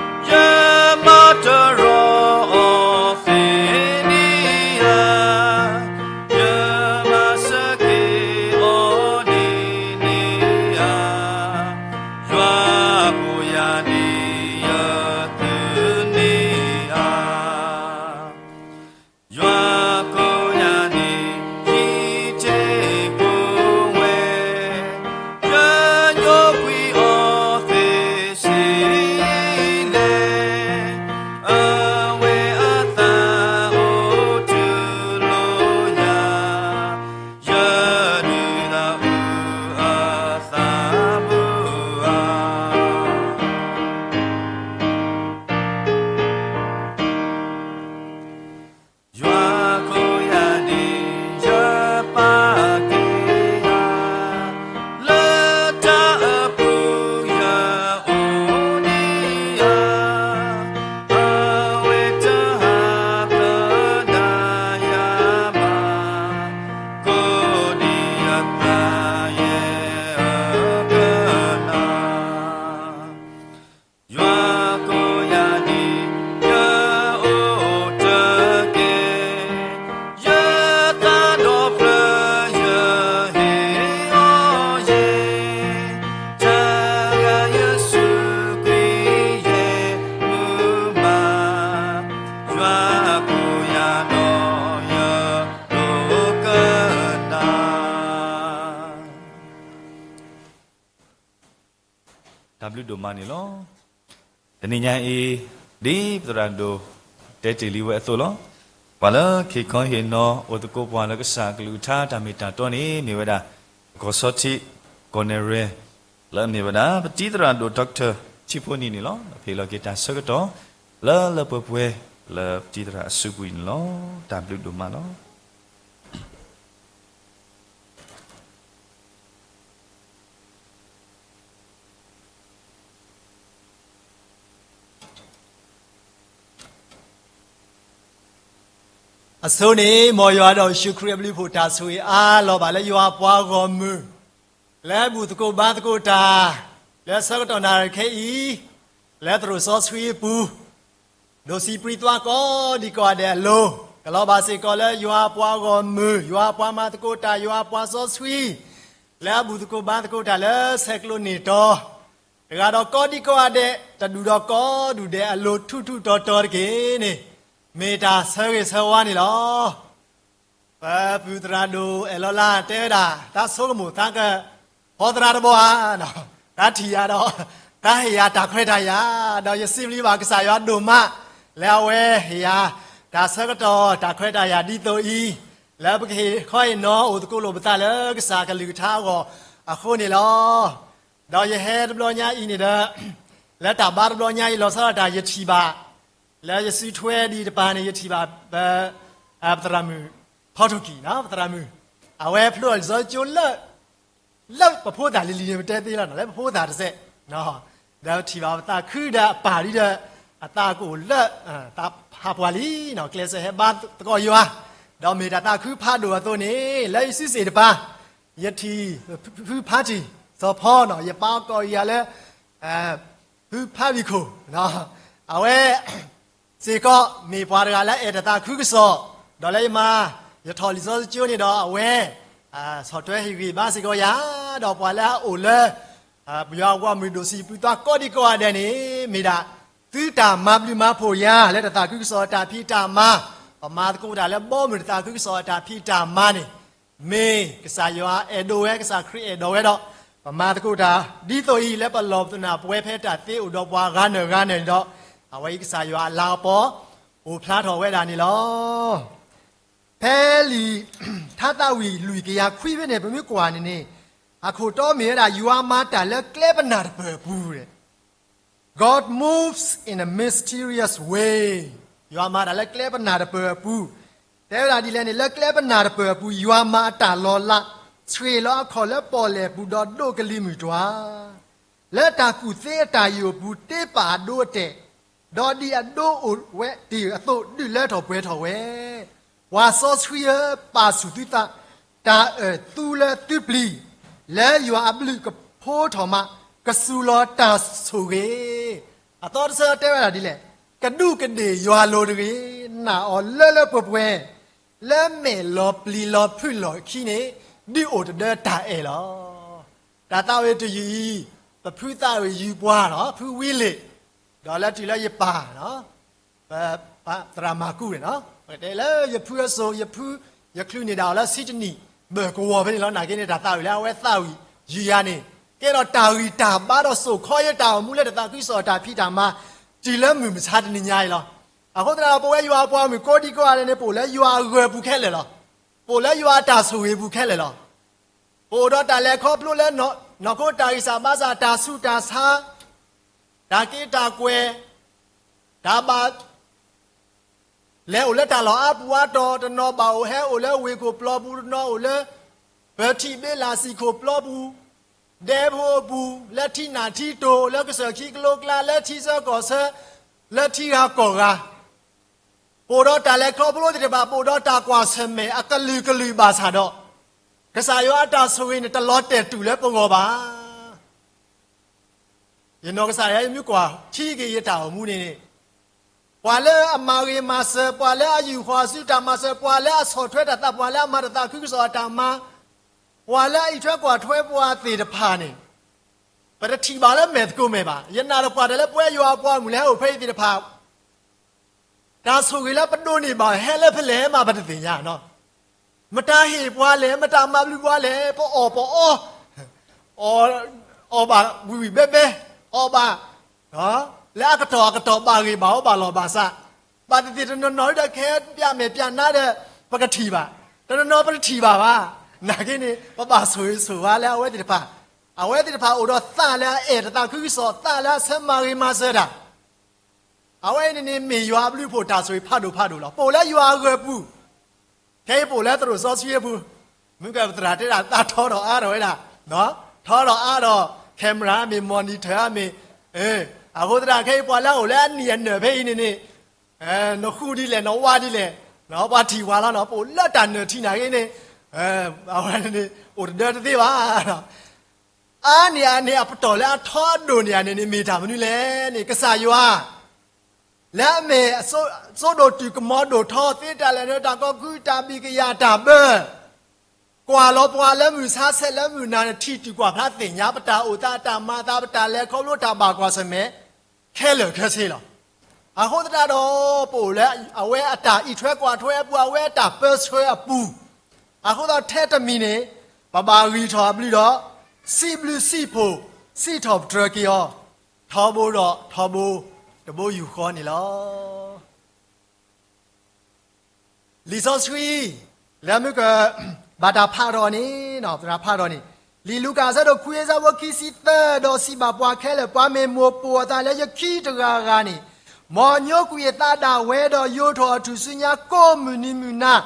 တၢ်ဘျုးဒိၣ်မးန့ၣ်လီၤ. တနံၤညါအံၤ, ဒ်ပသရၣ်ဒိၣ်တဲတ့ၢ်လံဝဲအသိးလီၤ. ပှၤလၢခံခီဟ့ၣ်နီၤအိၣ်သကိးပှၤလၢကစၢ်အကလုၢ်ကထါတၢ်မ့ၢ်တၢ်တီန့ၣ် မ့ၢ်ဝဲဒၣ် ပကီၢ်ဆီထံး ကီၢ်နဲၣ်ရွဲၣ် လၢအမ့ၢ်ဝဲဒၣ် ပတံၤသရၣ်ဒိၣ် Doctor ထံဖိနံၣ်န့ၣ်လီၤ. ဖ့ၣ်လီၤက့ၤတၢ်ဆၢကတီၢ် လၢလၢပှဲၤပှဲၤ လၢပတံၤသရၣ်အစုပူၤအံၤန့ၣ်လီၤ. တၢ်ဘျုးဒိၣ်မးလီၤ. အဆိန့ၣ် မ်ယွၤဒီးယ့ၣ်ၡူးခရံာ်အဘျုးအဖှိၣ် တၢ်ဆိၣ်ဂ့ၤအါလီၤဘၣ်လၢယွၤအပှၤဂီၢ်မုၢ် လၢဘူၣ်သကိးဘါသကိးတၢ် လၢဆၢကတီၢ်နၣ်ရံၣ်ခဲအံၤ လၢသရိာ်စီဆှံအပူၤ ဒိးစံးပြံသွါကိးဒံကိးဂၤဒဲးအလိၤ, ကလီၤဘၣ်စ့ၢ်ကီးလၢယွၤအပှၤဂီၢ်မုၢ်, ယွၤအပှၤမၤသကိးတၢ်, ယွၤအပှၤစီဆှံ, လၢအဘူၣ်သကိးဘါသကိးတၢ်လၢဆဲးကျိးန့ၢ်တီၤ တဂၤဒီးကိးဒံကိးဂၤဒဲး, တဒူၣ်ဒီးကိးဒူၣ်ဒဲးအလိၤ ထူးထူးတီၤတီၤတက့ၢ်န့ၣ်, မ့ၢ်တၢ်ဆၢဂ့ၤဆၢဝါန့ၣ်လီၤ. ပပုၢ်သရၣ်ဒိၣ်အဲၣ်လီၤလၢ်တဲဝဲဒၣ်, တၢ်ဆိကမိၣ်သးကဖီသရၣ်တဘီဧါ, တၢ်ထံၣ်ယၤဒီး တၢ်ဟ့ၣ်ယၤတၢ်ခွဲးတၢ်ယာ်, ဒီးယစံးဘျုးဘၣ်ကစၢ်ယွၤဒိၣ်မး လၢအဝဲဟ့ၣ်ယၤ တၢ်ဆၢကတီၢ်တၢ်ခွဲးတၢ်ယာ်ဒ်သိးအံၤ, လၢပကဟ့ၣ်ခီဟ့ၣ်နီၤအိၣ်သကိးလိာ်ပသးလၢကစၢ်အကလုၢ်ကထါအဂီၢ်အဃိန့ၣ်လီၤ. ဒီးယဟဲတဘျီညါအံၤန့ၣ်ဒီး လၢတၢ်ဘါတဘျီညါအံၤ လီၤဆီဒၣ်တၢ် ယထံၣ်ဘၣ် လၢယစုထွဲဒံးတပၤန့ၣ် ယထံၣ်ဘၣ် ပ ပသရၣ်မုၣ် ဖီထိၣ်ကံၣ် ပသရၣ်မုၣ် အဝဲဖျိလံာ်စီဆှံကၠိလၢ လၢပဖိသၣ်လံၤလံၤန့ၣ် ပတဲသ့လီၤနီၤ လၢပဖိသၣ်တစဲး, ဒီးထံၣ်ဘၣ်ပသးခုဒီးအပၢ်လံဒီး အသးကအိၣ်လၢ သးဟးပှၤလံနီၤ ကျဲးစၢးဟဲဘါသကိးယွၤ, ဒီးမ့ၢ်တၢ်သးခုဖးဒိၣ်အသိးန့ၣ် လၢယစုစ့ၣ်တပၤ ယထံၣ် ဖုဖါတံၢ် စီၤဖီနီၤ ယပၢ်ကီၢ်အံၤယၤလၢ ဖုဖါဘံၣ်ခိၣ်, အဝဲ စ့ၢ်ကီး မ့ၢ်ပှၤတဂၤလၢအဲၣ်တၢ်သးခုကစီၣ်, ဒီးလၢယမၤ ယထီၣ်လံာ်စီဆှံကၠိန့ၣ်ဒီးအဝဲ ဆီၣ်ထွဲဟ့ၣ်ဂံၢ်ဘါစ့ၢ်ကီးယၤ, ဒီးပှၤလၢအအိၣ်လၢ ပယွၤအဂီၢ်မုၢ်ဒိၣ်စံးပူၤသွါကိးဒံကိးဂၤဒဲးန့ၣ် မ့ၢ်ဒၣ် သုတၢ်မၤဘျုးမၤဖှိၣ်ယၤ လၢတၢ်သးခုကစီၣ်အတၢ်ဖံးတၢ်မၤ, ပမၤသကိးတၢ်လၢဘီမုၢ်တၢ်သးခုကစီၣ်အတၢ်ဖံးတၢ်မၤန့ၣ် မ့ၢ်ကစၢ်ယွၤအဲၣ်ဒိးဝဲ ကစၢ်ခရံာ်အဲၣ်ဒိးဝဲဒီး ပမၤသကိးတၢ် ဒ်သိးအံၤ လၢပလီၢ်ပသနၢ်ပဝဲဖဲတၢ်သ့အိၣ်ဒီးပှၤဂၤနၢၤဂၤနၢၤန့ၣ်ဒီး အဝဲအံၤကစၢ်ယွၤအလၤကပီၤ အိၣ်ဖျါထီၣ်ဝဲဒၣ်န့ၣ်လီၤ. ဖဲလံာ် ထါသးဝံၣ်လွံၢ်ကယၤခွံဖဲန့ၣ် ပမ့ၢ်ကွၢ်န့ၣ်န့ၣ် အခိၣ်တီမ့ၢ်ဝဲဒၣ် ယွၤမၤတၢ်လၢကျဲပနၢ်တပၢၢ်အပူၤ God moves in a mysterious way. ယွၤမၤတၢ်လၢကျဲပနၢ်တပၢၢ်အပူၤ, တဲဝဲဒၣ်ဒ်လဲၣ်န့ၣ် လၢကျဲပနၢ်တပၢၢ်အပူၤ ယွၤမၤအတၢ်လီၤလး, ဆှ့ၣ်လီၤအခီၣ်လၢပီၣ်လဲၣ်ပူၤဒီးဒိးကလံၤမုၢ်တွၤ, လၢတၢ်ကူၣ်သ့အတၢ်ယိာ်အပူၤ တ့ပာ်အဒိအတဲာ်, ဒီးဒ်အဒိအိၣ်ဝဲတ့ၢ်အသိး ဒုးလၢထီၣ်ပှဲၤထီၣ်ဝဲ ပှၤစီဆှံဧၢ, ပာ်ဆူၣ်သုသး, တၢ်အၢၣ်သူလၢသုပျံၤ, လၢယွၤအဘျုးကဖိထီၣ်မး, ကစူၤလီၤတၢ်ဆိၣ်ဂ့ၤ. အသီတဆၢတဲဝဲဒၣ်ဒ်လဲၣ်, ကဒူးကဒ့ၣ်ယွၤလိၤတဂ့ၤ, နာ်အီၤလၢလၢပှဲၤပှဲၤ, လၢမဲာ်လီၤပျံၤလီၤဖုးလီၢ်ခံန့ၣ်, ဒုးအိၣ်တဒၢတၢ်အဲၣ်လီၤ. တၢ်သးဝံၣ်တယုၢ်အံၤ, ပဖုသးဝံၣ်ယုၢ်ပှၤနီၤ, ဖုဝံလ့ၣ်, ဒီးလၢတုၤလၢယပၢ် ပသရၣ်မၤကူန့ၣ်နီၤ, ပကတဲလၢယဖုအစိၤ ယဖု ယချုးန့ၢ်ဒၣ်အီၤလၢဆံတနံၣ် ဘၢၣ်ကဝီၤဖဲန့ၣ်လီၤ. နာ်က့န့ၣ် တၢ်သးဝံၣ်လၢအဝဲသးဝံၣ်ယုၢ်ယၤန့ၣ် ကဲထီၣ်တၢ်ဂံၢ်တၢ်ဘါဒီးစိာ်ခီယတၢ်အိၣ်မူလၢတၢ်သးခုကစီၣ်အတၢ်ဖံးတၢ်မၤ တုၤလၢမုၢ်မဆါတနံၤညါအံၤလီၤ. အဃိသတးဒီး ပဝဲယွၤအပှၤဂီၢ်မုၢ်ကိးဒံကိးဂၤဒဲးန့ၣ် ပအိၣ်လၢယွၤအဂၢၤပူၤခဲလၢာ်လီၤ. ပအိၣ်လၢယွၤအတၢ်ဆိၣ်ဂ့ၤပူၤခဲလၢာ်လီၤ. ပအိၣ်ဒီးတၢ်လဲၤခီဖျိလၢ နီၢ်ခိတၢ်ဂံၢ်စၢ်ဘါစၢ် တၢ်ဆူးတၢ်ဆါ တၢ်က့တၢ်ကွဲၢ် တၢ်ဘၣ် လဲၤအိၣ်လၢတၢ်လီၢ်အါပူၤအါတီၤ, တနီၤဘၣ်အိၣ်ဟဲအိၣ်လၢဝ့ၢ်ခိၣ်ပျီပူၤ, တနီၤအိၣ်လၢ ပၢၤထံးဘ့လးစံၣ်ခိၣ်ပျီပူၤ, ဒဲဖိအပူၤ, လၢထံနၢ်ထံတိၤ, လၢကစၢၢ်ခံကလိကျါ, လၢထံဆၢကီၢ်ဆၢ, လၢထံဂၤကီၢ်ဂၤ, ပအိၣ်ဒီးတၢ်လဲၤခီဖျိသ့ၣ်တဖၣ်, ပအိၣ်ဒီးတၢ်ကွၢ်ဆၢၣ်မဲာ်အကလုာ်ကလုာ်ဘၣ်ဆၣ်ဒီး, ကစၢ်ယွၤအတၢ်ဆိၣ်ဂ့ၤန့ၣ် တလီၤတဲာ်တူာ်လၢပဂီၢ်ဘၣ်. ယနီၢ်ကစၢ်ယွၤ ယမ့ၢ်ကွၢ်ထံက့ၤယတၢ်အိၣ်မူန့ၣ်န့ၣ်, ပှၤလၢအမၤဂ့ၤမၤစၢၤ, ပှၤလၢအယူၢ်ဃီၤဆူတၢ်မၤစၢၤ, ပှၤလၢအဆီၣ်ထွဲတၢ်သး, ပှၤလၢအမၤတၢ်သးခုကစီၣ်အတၢ်မၤ, ပှၤလၢအအံးထွဲကွၢ်ထွဲပှၤသ့ၣ်တဖၣ်န့ၣ်, ပတထံၣ်ဘၣ်လၢမဲာ်သကိးမဲာ်ဘၣ်. ယနာ်ဒီးပှၤတၢၢ်လၢပဝဲယွၤအပှၤဂီၢ်မုၢ်လၢဟဲအိၣ်ဖဲအံၤသ့ၣ်တဖၣ် တၢ်ဆိၣ်ဂ့ၤလၢပဒိးန့ၢ်ဘၣ်ဟဲလၢဖဲလဲၣ်မး ပတသ့ၣ်ညါနီၤ. မတၤဟ့ၣ်ပှၤလဲၣ်, မတၤမၤဘျုးပှၤလဲၣ်, ပအီၣ်ပအီ, အီၣ်ဘၣ်ဝံၣ်ဝံၣ်ဘဲဘဲ, အီၣ်ဘၣ်, လၢအကတီၢ်အကတီၢ်ဘၣ်ဂ့ၤဘၣ်အိၣ်ဘၣ်လီၤဘၣ်စး, ဘၣ်သ့ၣ်သ့ၣ်တနီၤနီၤဒီးခဲပၠးမဲာ်ပၠးနါဒီး ပကထံၣ်ဘၣ်, တနီၤနီၤပတထံၣ်ဘၣ်ဘၣ်, နာ်က့န့ၣ် ပဘၣ်ဆိၣ်ဂ့ၤဆိၣ်ဝါလၢအဝဲသ့ၣ်တဖၣ်, အဝဲသ့ၣ်တဖၣ်အိၣ်ဒီးသးလၢအအဲၣ်တသးခုကစီၣ် သးလၢအဆၢမၤဂ့ၤမၤစၢၤတၢ် အဝဲအံၤန့ၣ်န့ၣ်မ့ၢ်ယွၤအဘျုးအဖှိၣ်တၢ်ဆိၣ်ဂ့ၤဖးဒိၣ်ဖးဒိၣ်လီၤ. ပအိၣ်လၢယွၤအဂၢၢ်ပူၤ, ခဲအံၤပအိၣ်လၢသရိာ်စီဆှံအပူၤ, မုၢ်ကပသရၣ်တဲဒၣ်သးထီဒီးအါထီၣ်ဝဲဒၣ်, ထီဒီးအါဒီး camera အမ့ၢ် monitor အမ့ၢ်, အဃိသတးခဲအံၤပှၤလၢအအိၣ်လၢအနံၣ်အနၢၣ်ဖဲအံၤန့ၣ်န့ၣ်, နဃူဒ်လဲၣ် နဝါဒ်လဲၣ်, ပှၤထံၣ်ဝဲလီၤနီၤ, ပအိၣ်လၢတၢ်နၢၣ်ထံနာ်က့န့ၣ်, အဝဲန့ၣ်န့ၣ် အိၣ်တဒၢတသ့ဘၣ် အါန့ၢ်အန့ၣ်အပတီၢ်လၢအထီအဒိၣ်န့ၢ်အန့ၣ်န့ၣ် မ့ၢ်တၢ်မနုၤလဲၣ်န့ၣ် ကစၢ်ယွၤ လၢအမ့ၢ်အစိ စိဒိၣ်တုာ်ကမီၤဒိၣ်ထီ သ့တၢ်လဲၤနုာ်တၢ်ကီၢ်ခု တၢ်ဘံၣ်ကယၤတၢ်ဘၢ ကွၢ်လီၤပှၤလၢမုၢ်ဆါဆဲးလၢမုၢ်နၤန့ၣ် ထံၣ်တုာ်ကွၢ်ဖျါသ့ၣ်ညါ ပတၢ်အိၣ်သး တၢ်မၤသး ပတၢ်လဲၤခီဖျိ တၢ်ဘၣ်ကွၢ်ဆၢၣ်မဲာ် ခဲလၢာ်ခဲဆ့လီၤ. အဃိသတးဒီး ပအိၣ်လၢအဝဲအတၢ်အံးထွဲကွၢ်ထွဲအပူၤ အဝဲအတၢ်ပၢဆှၢအပူၤ, အဃိသတးထဲတမံၤန့ၣ် ပဘၣ်ဂံၢ်ထီၣ်အဘျုးဒီး စံးဘျုးစံးဖှိၣ် စံးထီၣ်ပတြၢၤက့ၤအီၤ ထီဘိဒီးထီဘိ တဘိယူၢ်ဃီန့ၣ်လီၤ. လံာ်စီဆှံ လၢမုၢ်က ဘၣ်တၢ်ဖးထီၣ်န့ၣ် သရၣ်ဖးထီၣ်န့ၣ် လံာ်လူၤကၣ်အဆၢဒိၣ်ခွံအဆၢဖိခံဆံသၢ ဒီးစံးဘၣ်ပှၤခဲလၢာ် ပှၤမ့ၢ်မိၣ်ပိာ်အသးလၢယခံတဂၤဂၤန့ၣ် မ်အညိကွံာ်အသးဒၣ်ဝဲ ဒီးယိးထီၣ်အထူၣ်စုညါကိးမုၢ်နံၤမုၢ်နၤ,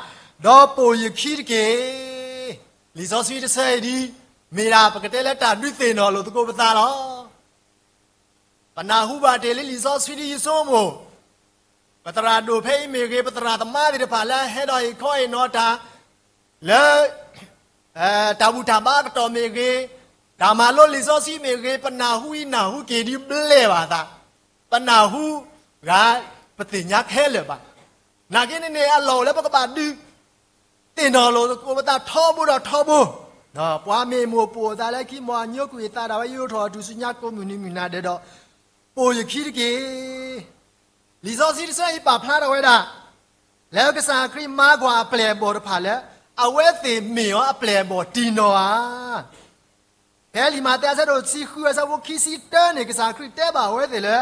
ဒီးပိာ်ယခံတက့ၢ်. လံာ်စီဆှံတဆၢအံၤဒ် မ့ၢ်ဒၣ်ပကတဲလၢတၢ်ဒုးသ့ၣ်နီၣ်လိာ်သကိးပသးလီၤ. ပနၢ်ဟူဘၣ်တ့ၢ်လၢလံာ်စီဆှံဒ်ယဆိကမိၣ်, ပသရၣ်ဒိၣ်ဖဲအံၤမ့ၢ်ဂ့ၤ, ပသရၣ်သမါသ့ၣ်တဖၣ်လၢအဟဲဒီးဟ့ၣ်ခီဟ့ၣ်နီၤတၢ် လၢ တၢ်ဘူၣ်တၢ်ဘါအကတီၢ်မ့ၢ်ဂ့ၤ, တၢ်မၤလိလံာ်စီဆှံမ့ၢ်ဂ့ၤ, ပနၢ်ဟူအံၤနၢ်ဟူက့ၤဒ်ဘျဲၣ်ဘၣ်သး, ပနၢ်ဟူဂ့ၤ ပသ့ၣ်ညါခဲလၢာ်ဘၣ်. နာ်က့န့ၣ်န့ၣ် အလီၢ်အိၣ်လၢပကဘၣ်ဒုး သ့ၣ်နီၣ်လိာ်သကိးပသးထီဘိဒီးထီဘိ, ပှၤမ့ၢ်မိၣ်ပိာ်အသးလၢခံ မ်အညိကွံာ်အသးဒၣ်ဝဲ ယိးထီၣ်အထူၣ်စုညါကိးမုၢ်နံၤမုၢ်နၤဒဲးဒီး ပိာ်ယခံတက့ၢ်. လံာ်စီဆှံတဆၢအံၤပာ်ဖျါထီၣ်ဝဲဒၣ် လၢကစၢ်ခရံာ်မၤကွၢ်အပျဲၢ်အဘီၣ်တဖၣ်လၢ အဝဲသ့ၣ်မ့ၢ်အီၤအပျဲၢ်အဘီၣ်တံၢ်နီၢ်ဧါ. ဖဲလံာ်မးသဲအဆၢဒိၣ်တဆံဃုအဆၢဖိခံဆံတၢန့ၣ် ကစၢ်ခရံာ်တဲဘၣ်အဝဲသ့ၣ်လၢ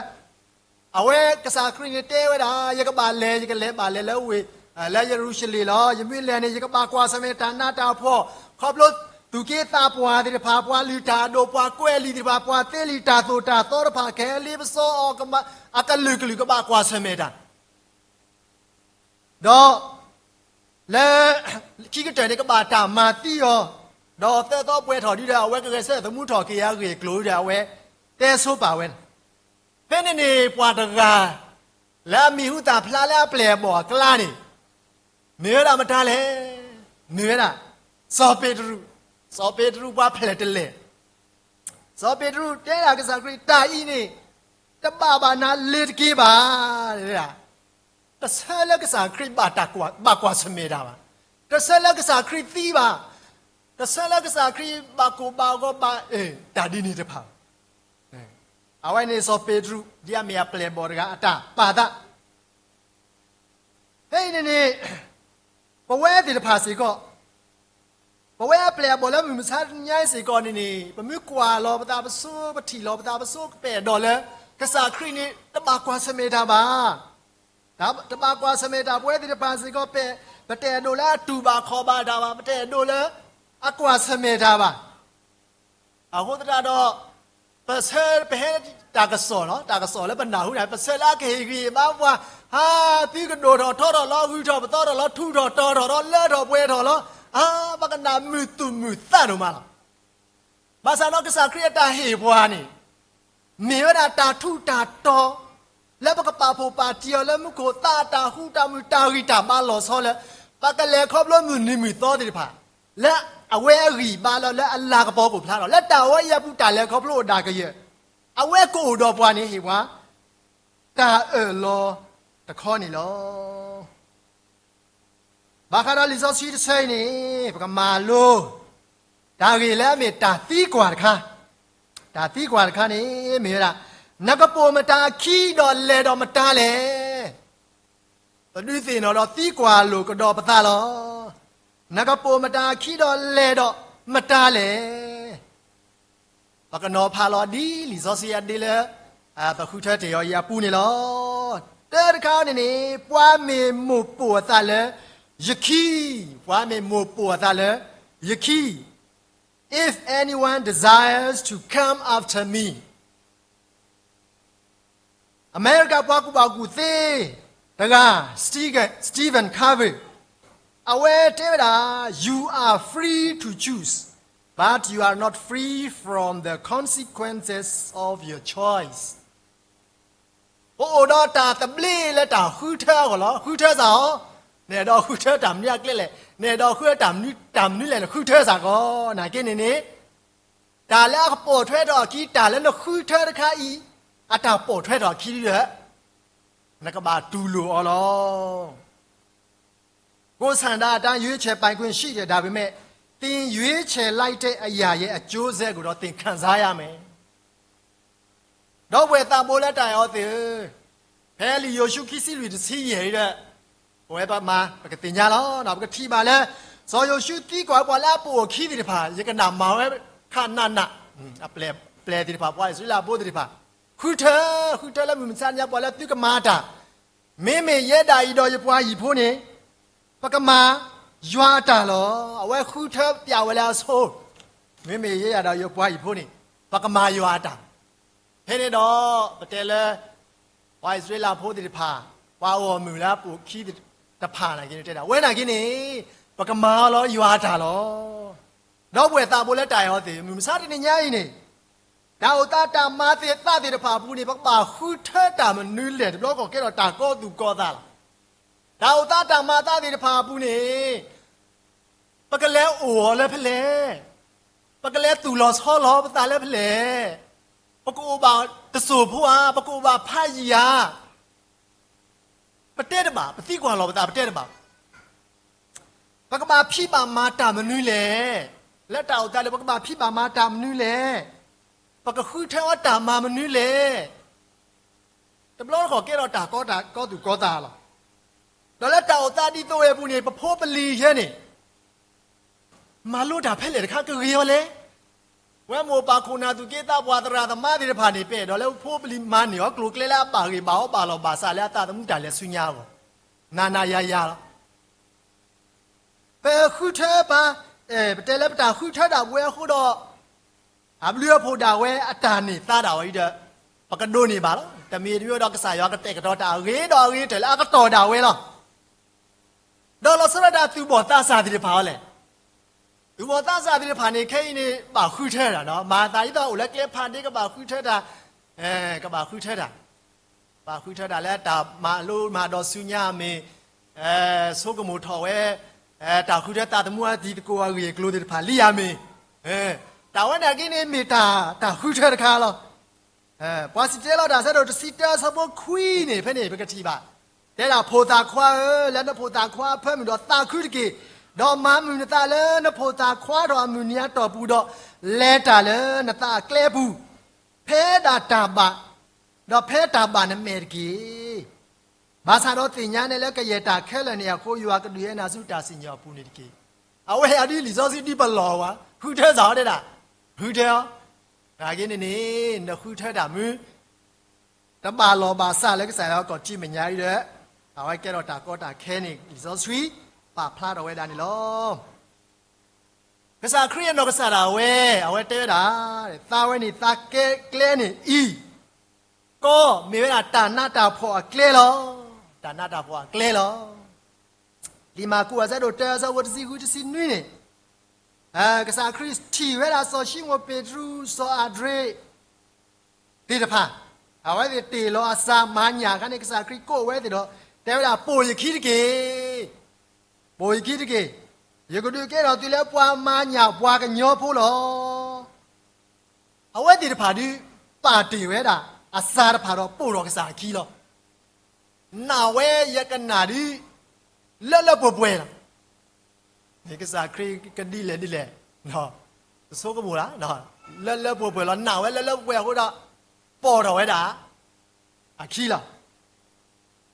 အဝဲကစၢ်ခရံာ်န့ၣ်တဲဝဲဒၣ် ယကဘၣ်လဲၤ ယကလဲၤဘၣ်လဲၤလၢဝ့ၢ် လၢယရူၤၡလ့ၣ်လီၤ. ယမ့ၢ်လဲၤန့ၣ် ယကဘၣ်ကွၢ်ဆၢၣ်မဲာ်တၢ်နးတၢ်ဖှီၣ် ခီဖျိသူၣ်က့သးပှၢ်သ့ၣ်တဖၣ် ပှၤလုၢ်တၢ်အဒိၣ် ပှၤကွဲးလံာ်သ့ၣ်တဖၣ် ပှၤသ့လံာ်တၢ်သိၣ်တၢ်သီတဖၣ် ကဟဲလ့ပစီအီၤ အကလုာ်ကလုာ်ကဘၣ်ကွၢ်ဆၢၣ်မဲာ်တၢ် ဒီး လၢ ခံကတၢၢ်န့ၣ် ကဘၣ်တၢ်မၤသံအီၤ, ဒီးသၢသီပှဲၤထီၣ်ဒ်ဒီး အဝဲကဂဲၤဆၢထၢၣ်သမူထီၣ်က့ၤအဂ့ၢ်အကျိၤဒီး အဝဲတဲဆိပာ်ဝဲန့ၣ်, ဖဲန့ၣ်န့ၣ် ပှၤတဂၤ လၢအမံၤဟူသၣ်ဖျါလၢအပျဲၢ်အဘီၣ်အကျါန့ၣ် မ့ၢ်ဝဲဒၣ်မတၤလဲၣ်. မ့ၢ်ဝဲဒၣ် စီၤပ့းတရူး, စီၤပ့းတရူးပှၤဖျဲၣ်တလဲၣ်. စီၤပ့းတရူးတဲဒၣ်ကစၢ်ခရံာ် တၢ်အံၤန့ၣ် တဘၣ်ဘၣ်နၤလ့ၤတက့ၢ်ဘၣ် တဲဝဲဒၣ် တဆၢလၢကစၢ်ခရံာ်ဘၣ်ကွၢ်ဆၢၣ်မဲာ်တၢ်ဘၣ်, တဆၢလၢကစၢ်ခရံာ်သံဘၣ်, တဆၢလၢကစၢ်ခရံာ်ဘၣ်ကိၢ်ဘၣ်ဂီၤဘၣ် တၢ်ဒ်န့ၣ်တဖၣ်ဘၣ်. အဝဲန့ၣ်စီၤပ့းတရူး ဒ်အမ့ၢ်အပျဲၢ်အဘီၣ်တဂၤအတၢ်ပာ်သး ဖဲအံၤန့ၣ်န့ၣ် ပဝဲသ့ၣ်တဖၣ်စ့ၢ်ကီး ပဝဲအပျဲၢ်အဘီၣ်လၢမုၢ်မဆါတနံၤညါအံၤစ့ၢ်ကီးန့ၣ်န့ၣ် ပမ့ၢ်ကွၢ်လီၤပသးပစိ ပထံၣ်လီၤပသးပစိ ပအဲၣ်ဒိးလၢ ကစၢ်ခရံာ်န့ၣ် တဘၣ်ကွၢ်ဆၢၣ်မဲာ်တၢ်ဘၣ်. တဘၣ်ကွၢ်ဆၢၣ်မဲာ်တၢ် ပဝဲသ့ၣ်တဖၣ်စ့ၢ်ကီး ပ ပတအဲၣ်ဒိးလၢအတူၢ်ဘၣ်ခီၣ်ဘၣ်တၢ်ဘၣ်, ပတအဲၣ်ဒိးလၢ အကွၢ်ဆၢၣ်မဲာ်တၢ်ဘၣ်. အဃိသတးဒီး ပဆၢ ပဟဲတၢ်ကစီၣ်လီၤ, တၢ်ကစီၣ်လၢပနၢ်ဟူန့ၣ် ပဆၢလၢအကဟ့ၣ်ဂံၢ်ဘါပှၤ, ဟါ သုကဒိၣ်ထီၣ်ထီထီၣ်လီၤ, ဂုၤထီၣ်ပသီထီၣ်လီၤ, ထူးထီၣ်တီၤထီၣ်လီၤ, လၢထီၣ်ပှဲၤထီၣ်လီၤ, ဟါ ပကနၣ်မုာ်သူၣ်မုာ်သးဒိၣ်မးလီၤ. ဘၣ်ဆၣ်ဒီးကစၢ်ခရံာ်အတၢ်ဟ့ၣ်ပှၤန့ၣ် မ့ၢ်ဝဲဒၣ်တၢ်ထူးတၢ်တီၤ လၢပကပာ်ဖှိၣ်ပာ်တံၢ်အီၤလၢမူခိၣ် သးအတၢ်ဟူးတၢ်မုာ် တၢ်ဂံၢ်တၢ်ဘါလီၤဆီလၢ ပကလဲၤခီဖျိမုၢ်နံၤမုၢ်သီသ့ၣ်တဖၣ် လၢအဝဲအဂံၢ်ဘါလီၤ လၢအလၤကပီၤကအိၣ်ဖျါထီၣ် လၢတၢ်ဝဲအံၤအပူၤတၢ်လဲၤခီဖျိအိၣ်ဒၣ်ကယၢၤ အဝဲကအိၣ်ဒီးပှၤန့ၣ်ဟ့ၣ်ပှၤ တၢ်အၢၣ်လီၤတခီန့ၣ်လီၤ. ဘၣ်ဃးဒီးလံာ်စီဆှံတဆၢအံၤန့ၣ် ပကမၤလိ တၢ်ဂ့ၢ်လၢအမ့ၢ်တၢ်သံကွၢ်တခါ, တၢ်သံကွၢ်တခါန့ၣ် မ့ၢ်ဝဲဒၣ် နကပိာ်မတၤအခံဒီးလဲၤဒီးမတၤလဲၣ်. ပဒုးသ့ၣ်နီၣ်ဒီးသံကွၢ်လိာ်ကဒီးပသးလီၤ. နကပိာ်မတၤအခံဒီးလဲၤဒီးမတၤလဲၣ်. ပကနီၤဖးလီၤဒ်လံာ်စီဆှံအဒ့လၢ ပဃုထၢတ့ၢ်အီၤအံၤအပူၤန့ၣ်လီၤ. တၢတခါန့ၣ်န့ၣ် ပှၤမ့ၢ်မိၣ်ပိာ်အသးလၢယခံ, ပှၤမ့ၢ်မိၣ်ပိာ်အသးလၢယခံ, if anyone desires to come after me, အမဲရကၤပှၤကူၣ်ဘၣ်ကူၣ်သ့တဂၤ Stephen, Stephen Covey အဝဲတဲဝဲဒၣ်, You are free to choose, but you are not free from the consequences of your choice. ပအိၣ်ဒီးတၢ်သဘျ့လၢတၢ်ဃုထၢအဂီၢ်လီၤ. ဃုထၢစ့ၢ်ကီး, နအဲၣ်ဒိးဃုထၢတၢ်မနုၤအကျဲလဲၣ်, နအဲၣ်ဒိးဃုထၢတၢ်မနုၤလဲၣ်, နဃုထၢစ့ၢ်ကီး. နာ်က့န့ၣ်န့ၣ် တၢ်လၢအကပိာ်ထွဲထီၣ်အခံ, တၢ်လၢနဃုထၢတခါအံၤ အတၢ်ပိာ်ထွဲထီၣ်အခံဒီး နကဘၣ်တူၢ်လိာ်အီၤလီၤ. ကိုယ်ဆန္ဒအတိုင်း ရွေးချယ်ပိုင်ခွင့်ရှိတယ်, ဒါပေမဲ့ သင်ရွေးချယ်လိုက်တဲ့အရာရဲ့ အကျိုးဆက်ကိုတော့ သင်ခံစားရမယ်. ဒီပုၢ်ဝဲၢ်သးဘိလၢတၢ်အဲၣ်အီၤသ့ၣ်ဧၢ, ဖဲလံာ်ယိၤၡူခံဆံလွံၢ်တဆံယဲၢ်ဒီး ပဝဲပမၤ ပကသ့ၣ်ညါလီၤ. ပကထံၣ်ဘၣ်လၢ စီၤယိၤၡူသံကွၢ်ပှၤလၢအပိာ်အခံသ့ၣ်တဖၣ်, ယကနၣ်မၤဝဲခးနးနး, အပျဲၢ်သ့ၣ်တဖၣ် ပှၤအံၣ်စရ့လးဖိသ့ၣ်တဖၣ် ဃုထၢ, ဃုထၢလၢမုၢ်မဆါတနံၤညါ ပှၤလၢသုကမၤတၢ်, မ့မ့ၢ်ယဲဒၣ်အံၤဒီးယပှၤဟံၣ်ဖိန့ၣ် ပကမၤယွၤအတၢ်လီၤ. အဝဲဃုထၢပျးဝဲလၢအဆိ, မ့မ့ၢ်ယဲဒၣ်ဒီးယပှၤဟံၣ်ဖိန့ၣ် ပကမၤယွၤအတၢ်. ဖဲန့ၣ်ဒီး ပတဲလၢ ပှၤအံၣ်စရ့လးဖိသ့ၣ်တဖၣ်, ပှၤအဂီၢ်မုၢ်လၢအပိာ်ခံတဖၣ်နာ်က့န့ၣ် တဲဒၣ်ဝဲနာ်က့န့ၣ် ပကမၤအီၤလီၤယွၤအတၢ်လီၤ. ဒီပုၢ်ဝဲၢ်သးဘိလၢတၢ်အဲၣ်အီၤသ့ၣ်, မုၢ်မဆါတနံၤညါအံၤန့ၣ် တၢ်အိၣ်သးတၢ်မၤသ့ၣ်သးသ့ၣ်တဖၣ်အပူၤန့ၣ် ပကဘၣ်ဃုထၢတၢ်မနုၤလဲၣ်. တဘျီကီၢ်ကဲထီၣ်တၢ်ကီသူၣ်ကီသးလီၤ. တၢ်အိၣ်သးတၢ်မၤသးသ့ၣ်တဖၣ်အပူၤန့ၣ် ပကလဲၤအိၣ်အီၤလၢဖဲလဲၣ်, ပကလဲၤသူၣ်လီၤဆီလီၤပသးလၢဖဲလဲၣ်, ပကအိၣ်ဘၣ်တစိၢ်ဖိဧါ, ပကအိၣ်ဘၣ်ဖးယံာ်ဧါ, ပတဲတဘၣ်, ပသံကွၢ်လီၤပသး ပတဲတဘၣ်. ပကဘၣ်ဖံးဘၣ်မၤတၢ်မနုၤလဲၣ်. လၢတၢ်အိၣ်သးလၢ ပကဘၣ်ဖံးဘၣ်မၤတၢ်မနုၤလဲၣ်. ပကဃုထၢအီၤတၢ်မၤမနုၤလဲၣ်. တဘျီတခီၣ်ကဲထီၣ်တၢ်ကီတၢ်ကီသူၣ်ကီသးလီၤ. ဒီးလၢတၢ်အိၣ်သးဒ်သိးဝဲအပူၤန့ၣ် ပဖိပလံၤယဲန့ၣ် မၤလိတၢ်ဖဲလဲၣ်တခါကဂ့ၤအီၤလဲၣ်. ဝဲမိၢ်ပၢ်ခိၣ်နၢ်သူၣ်က့သးပှၢ်သရၣ်သမါသ့ၣ်တဖၣ်န့ၣ် ပအဲၣ်ဒိးလၢဖိပလံၤမၤန့ၢ်အီၤကျိၤကျဲလၢအဘၣ်ဂ့ၢ်ဘၣ်အီၤဘၣ်လီၤဘၣ်စးလၢအသးသမူတၢ်လဲၤဆူညါအဂီၢ် နၤနၤယၤယၤလီၤ. ပဃုထၢပှၤ, ပတဲလၢပတၢ်ဃုထၢဒၣ်ဝဲအဃိဒီး အဘျုးအဖှိၣ်ဒၣ်ဝဲအတၢ်န့ၢ်သါဒၣ်ဝဲအံၤဒီး ပကဒိးန့ၢ်ဘၣ်လီၤ. တမ့ၢ်တမ့ၢ်ဒီးကစၢ်ယွၤကတဲာ်ကတီၤတၢ်အဂ့ၤဒီးအဂ့ၤတၢၢ်လၢအကတီၢ်ဒၣ်ဝဲလီၤ. ဒီးလီၤဆီဒၣ်တၢ်သူၣ်ဘီၣ်သးစၢ်သ့ၣ်တဖၣ်အီၤလဲၣ်. သူၣ်ဘီၣ်သးစၢ်သ့ၣ်တဖၣ်န့ၣ် ခဲအံၤန့ၣ် ဘၣ်ဃုထၢတၢ်ဒီး မၤသးဒ်သိးအိၣ်လၢကျဲဖးဒ့ကဘၣ်ဃုထၢတၢ်, ကဘၣ်ဃုထၢတၢ်, ဘၣ်ဃုထၢတၢ်လၢတၢ်မၤလိမၤဒိးဆူညါအမ့ၢ် ဆိကမိၣ်ထီၣ်ဝဲ တၢ်ဃုထၢသးသမူအတံၤသကိးအဂ့ၢ်အကျိၤသ့ၣ်တဖၣ်လံဧါမ့ၢ်, တၢ်ဝဲန့ၣ်အဂ့ၢ်န့ၣ်မ့ၢ်တၢ်, တၢ်ဃုထၢတခါလီၤ. ပှၤစံၣ်တဲၤတဲလီၤတၢ်ဆၢဒိၣ်တဆံတၢအဆၢဖိခွံန့ၣ် ဖဲန့ၣ် ပကထံၣ်ဘၣ်, တဲဒၣ်ဖိသၣ်ခွါဧၢ, လၢနဖိသၣ်ခွါအဖၢမုၢ်ဒီးသးခုတက့ၢ်, ဒီးမၤမုာ်နသးလၢနဖိသၣ်ခွါထီၣ်အမုၢ်နံၤအတီၢ်ပူၤဒီး လဲၤတၢ်လၢနသးအကျဲပူၤ, ဖဲဒၣ်တၢ်ဘၣ်, ဒီးဖဲတၢ်ဘၣ်နမဲာ်တက့ၢ်. ဘၣ်ဆၣ်ဒီးသ့ၣ်ညါနဲလၢကယဲၢ်တၢ်ခဲလၢာ်န့ၣ်အဃိ ယွၤကဒုးအဲၣ်နၤဆူတၢ်စံၣ်ညီၣ်အပူၤန့ၣ်တက့ၢ်. အဝဲအံၤဒ်လံာ်စီဆှံဒ်ပလီၢ်ဝဲ, ဃုထၢစ့ၢ်ကီးတဲဒၣ်, ဃုထၢအီၤ, နာ်က့န့ၣ်န့ၣ် နဃုထၢတၢ်မနုၤ တဘၣ်လီၢ်ဘၣ်စးလၢကစၢ်ယွၤကီၢ်ထံးမဲာ်ညါအံၤဒီး အဝဲကဲထီၣ်တၢ်ကီတၢ်ခဲန့ၣ် လံာ်စီဆှံပာ်ဖျါထီၣ်ဝဲဒၣ်န့ၣ်လီၤ. ကစၢ်ခရံာ်အနီၢ်ကစၢ်ဒၣ်ဝဲ အဝဲတဲဝဲဒၣ်, သးဝဲန့ၣ်သးကဲကျဲန့ၣ်အံၤ, ကီမ့ၢ်ဝဲဒၣ်တၢ်နးတၢ်ဖှီၣ်အကျဲလီၤ. တၢ်နးတၢ်ဖှီၣ်အကျဲလီၤ. လံာ်မၢ်ကူးအဆၢဒိၣ်တၢအဆၢဖိတဆံဃုတဆံနွံန့ၣ် ကစၢ်ခရံာ်ထံၣ်ဝဲဒၣ်စီၤၡံမိၣ်ပ့းတရူး စီၤအၤဒြ့း သ့ၣ်တဖၣ်, အဝဲသ့ၣ်တ့ၢ်လီၤအစၢ်မၤညၣ်အခါန့ၣ် ကစၢ်ခရံာ်ကိးဝဲသ့ၣ်ဒီး တဲဝဲဒၣ် ပိာ်ယခံတက့ၢ်, ပိာ်ယခံတက့ၢ်, ယကဒုးကဲထီၣ်သုလၢပှၤမၤညၣ်ပှၤကညီဖိလီၤ. အဝဲသ့ၣ်တဖၣ်ဒုး ပာ်တ့ၢ်ဝဲဒၣ် အစၢ်တဖၣ်ဒီးပိာ်ထီၣ်ကစၢ်အခံလီၤ. နာ်ဝဲယကနၣ်ဒုး လၢလၢပှဲၤပှဲၤလီၤ. မ့ၢ်ကစၢ်ခရံာ်ကဒ်လဲၣ်ဒ်လဲၣ်, တဆိကမိၣ်လၢ, လၢလၢပှဲၤပှဲၤလီၤ. နာ်ဝဲလၢလၢပှဲၤပှဲၤအဃိဒီး ပိာ်ထီၣ်ဝဲဒၣ်အခံလီၤ.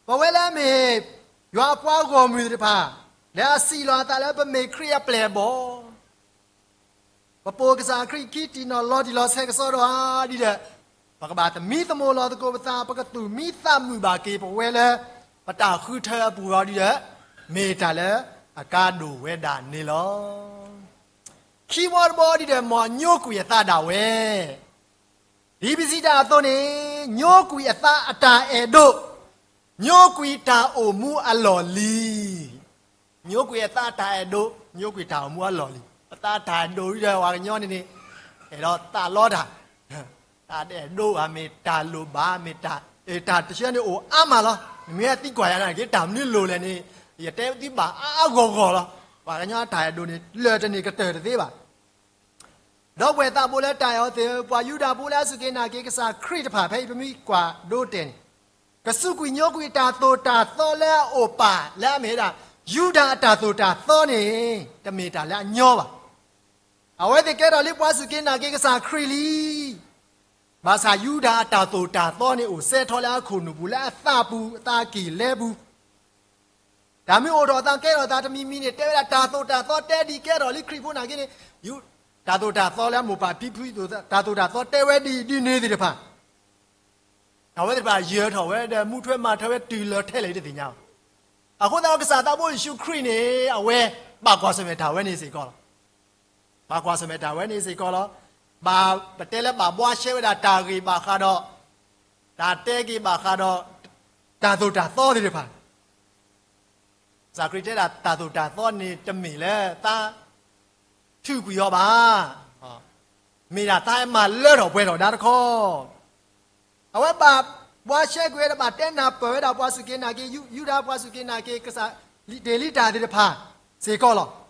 ပဝဲလၢအမ့ၢ် ယွၤအပှၤဂီၢ်မုၢ်သ့ၣ်တဖၣ် လၢအစံးလီၤအသးလၢပမ့ၢ်ခရံာ်အပျဲၢ်အဘီၣ် ပပိာ်ကစၢ်ခရံာ်ခံ တံၢ်နီၢ်လီၤတံၢ်လီၤဆဲးကစီဒီဧါဒ်ဒီး, ပကဘၣ်သမံသမိးလီၤသကိးပသး, ပကသူၣ်မံသးမုာ်ဘၣ်က့ၤပဝဲလၢ ပတၢ်ဃုထၢအပူၤအံၤဒ်ဒီး, မ့ၢ်တၢ်လၢအကါဒိၣ်ဝဲဒၣ်န့ၣ်လီၤ. ခံဘီတဘီဒ်ဒီး မ်ညိကွံာ်အသးဒၣ်ဝဲ ဒ်ပစံးတၢ်အသိးန့ၣ်, ညိကွံာ်အသးအတၢ်အဲၣ်ဒိး, ညိကွံာ်တၢ်အိၣ်မူအလီၢ်လံၤ. ညိကွံာ်အသးအတၢ်အဲၣ်ဒိး, ညိကွံာ်တၢ်အိၣ်မူအလီၢ်လံၤ. ပသးတၢ်အဲၣ်ဒိးဒ်ဒီး ပှၤကညီန့ၣ်န့ၣ်, အဲၣ်ဒိးသးလီတၢ်, တၢ်အဲၣ်ဒိးဧါ, မ့ၢ်တၢ်လိၣ်ဘၣ်, မ့ၢ်တၢ်, တၢ်တဆၢန့ၣ်အိၣ်အါမးလီၤ. နမ့ၢ်သံကွၢ်ယၤနာ်က့ တၢ်မနုၤလိၣ်လဲၣ်န့ၣ်, ယတဲသုဘၣ်အါအါဂီၢ်ဂီၢ်လီၤ. ပှၤကညီအတၢ်အဲၣ်ဒိးန့ၣ် လၢာ်တန့ၢ်ကတၢၢ်တသ့ဘၣ်. ဒီပုၢ်ဝဲၢ်သးဘိလၢတၢ်အဲၣ်အီၤသ့ၣ်ဧၢ, ပှၤယူဒၤဖိလၢအစူၢ်က့ၤနာ်က့ၤကစၢ်ခရံာ်တဖၣ် ဖဲအံၤပမ့ၢ်ကွၢ်ဒိတဲာ်န့ၣ်, ကစူးကွံာ်ညိကွံာ်တၢ်သိၣ်တၢ်သီလၢအအိၣ်ပာ်လၢအမ့ၢ်ဝဲဒၣ် ယူဒၤအတၢ်သိၣ်တၢ်သီန့ၣ်, တမ့ၢ်တၢ်လၢအညီဘၣ်. အဝဲသ့ၣ်ကဲထီၣ်လံပှၤစူၢ်က့ၤနာ်က့ၤကစၢ်ခရံာ်လံ. ဘၣ်ဆၣ်ယူဒၤအတၢ်သိၣ်တၢ်သီန့ၣ် အိၣ်စဲထီၣ်လၢအခိၣ်နူာ်ပူၤ လၢအသးပူၤ အသးကံၢ်လဲပူၤ တၢ်မ့ၢ်အိၣ်ထီၣ်အသးကဲထီၣ်အသးတမံၤမံၤန့ၣ် တဲဝဲဒၣ်တၢ်သိၣ်တၢ်သီတဲဒ်ကဲထီၣ်လံခရံာ်ဖိနာ်က့န့ၣ်, တၢ်သိၣ်တၢ်သီလၢအမိၢ်ပၢ်ဖံဖု တၢ်သိၣ်တၢ်သီတဲဝဲဒ်အံၤဒ်န့ၣ်သ့ၣ်တဖၣ်, အဝဲသ့ၣ်တဖၣ်ယၢၤထီၣ်ဝဲဒီး မူထွဲမၤထွဲဝဲတုၤလၢထဲလဲၣ်ဒ်တသ့ၣ်ညါဘၣ်. အဃိသတးဒီးကစၢ်သးဘိယ့ၣ်ၡူးခရံာ်န့ၣ် အဝဲဘၣ်ကွၢ်ဆၢၣ်မဲာ်တၢ်ဝဲန့ၣ်စ့ၢ်ကီးလီၤ. ဘၣ်ကွၢ်ဆၢၣ်မဲာ်တၢ်ဝဲန့ၣ်စ့ၢ်ကီးလီၤ. ဘၣ်ပတဲလၢဘၣ်ဘှါရှဲဝဲဒၣ်တၢ်ဂ့ၢ်ဘၣ်ဃးဒီး, တၢ်တဲက့ၤဘၣ်ဃးဒီး တၢ်သိၣ်တၢ်သီသ့ၣ်တဖၣ် ကစၢ်ခရံာ်တဲဒၣ်တၢ်သိၣ်တၢ်သီန့ၣ်တမ့ၢ်လၢသးထုးကွံာ်အီၤဘၣ်. မ့ၢ်ဒၣ်သးမၤလၢထီၣ်ပှဲၤထီၣ်ဒါတခီ. အဝဲဘၣ်ဘှါရှဲကွံာ်ဝဲဒီးဘၣ်တဲနၢ်ပၢၢ်ဝဲဒၣ်ပှၤစူၢ်က့ၤနာ်က့ၤ ယူဒၤပှၤစူၢ်က့ၤနာ်က့ၤ ကစၢ်တ့ၢ်လံတၢ်သ့ၣ်တဖၣ်စ့ၢ်ကီးလီၤ.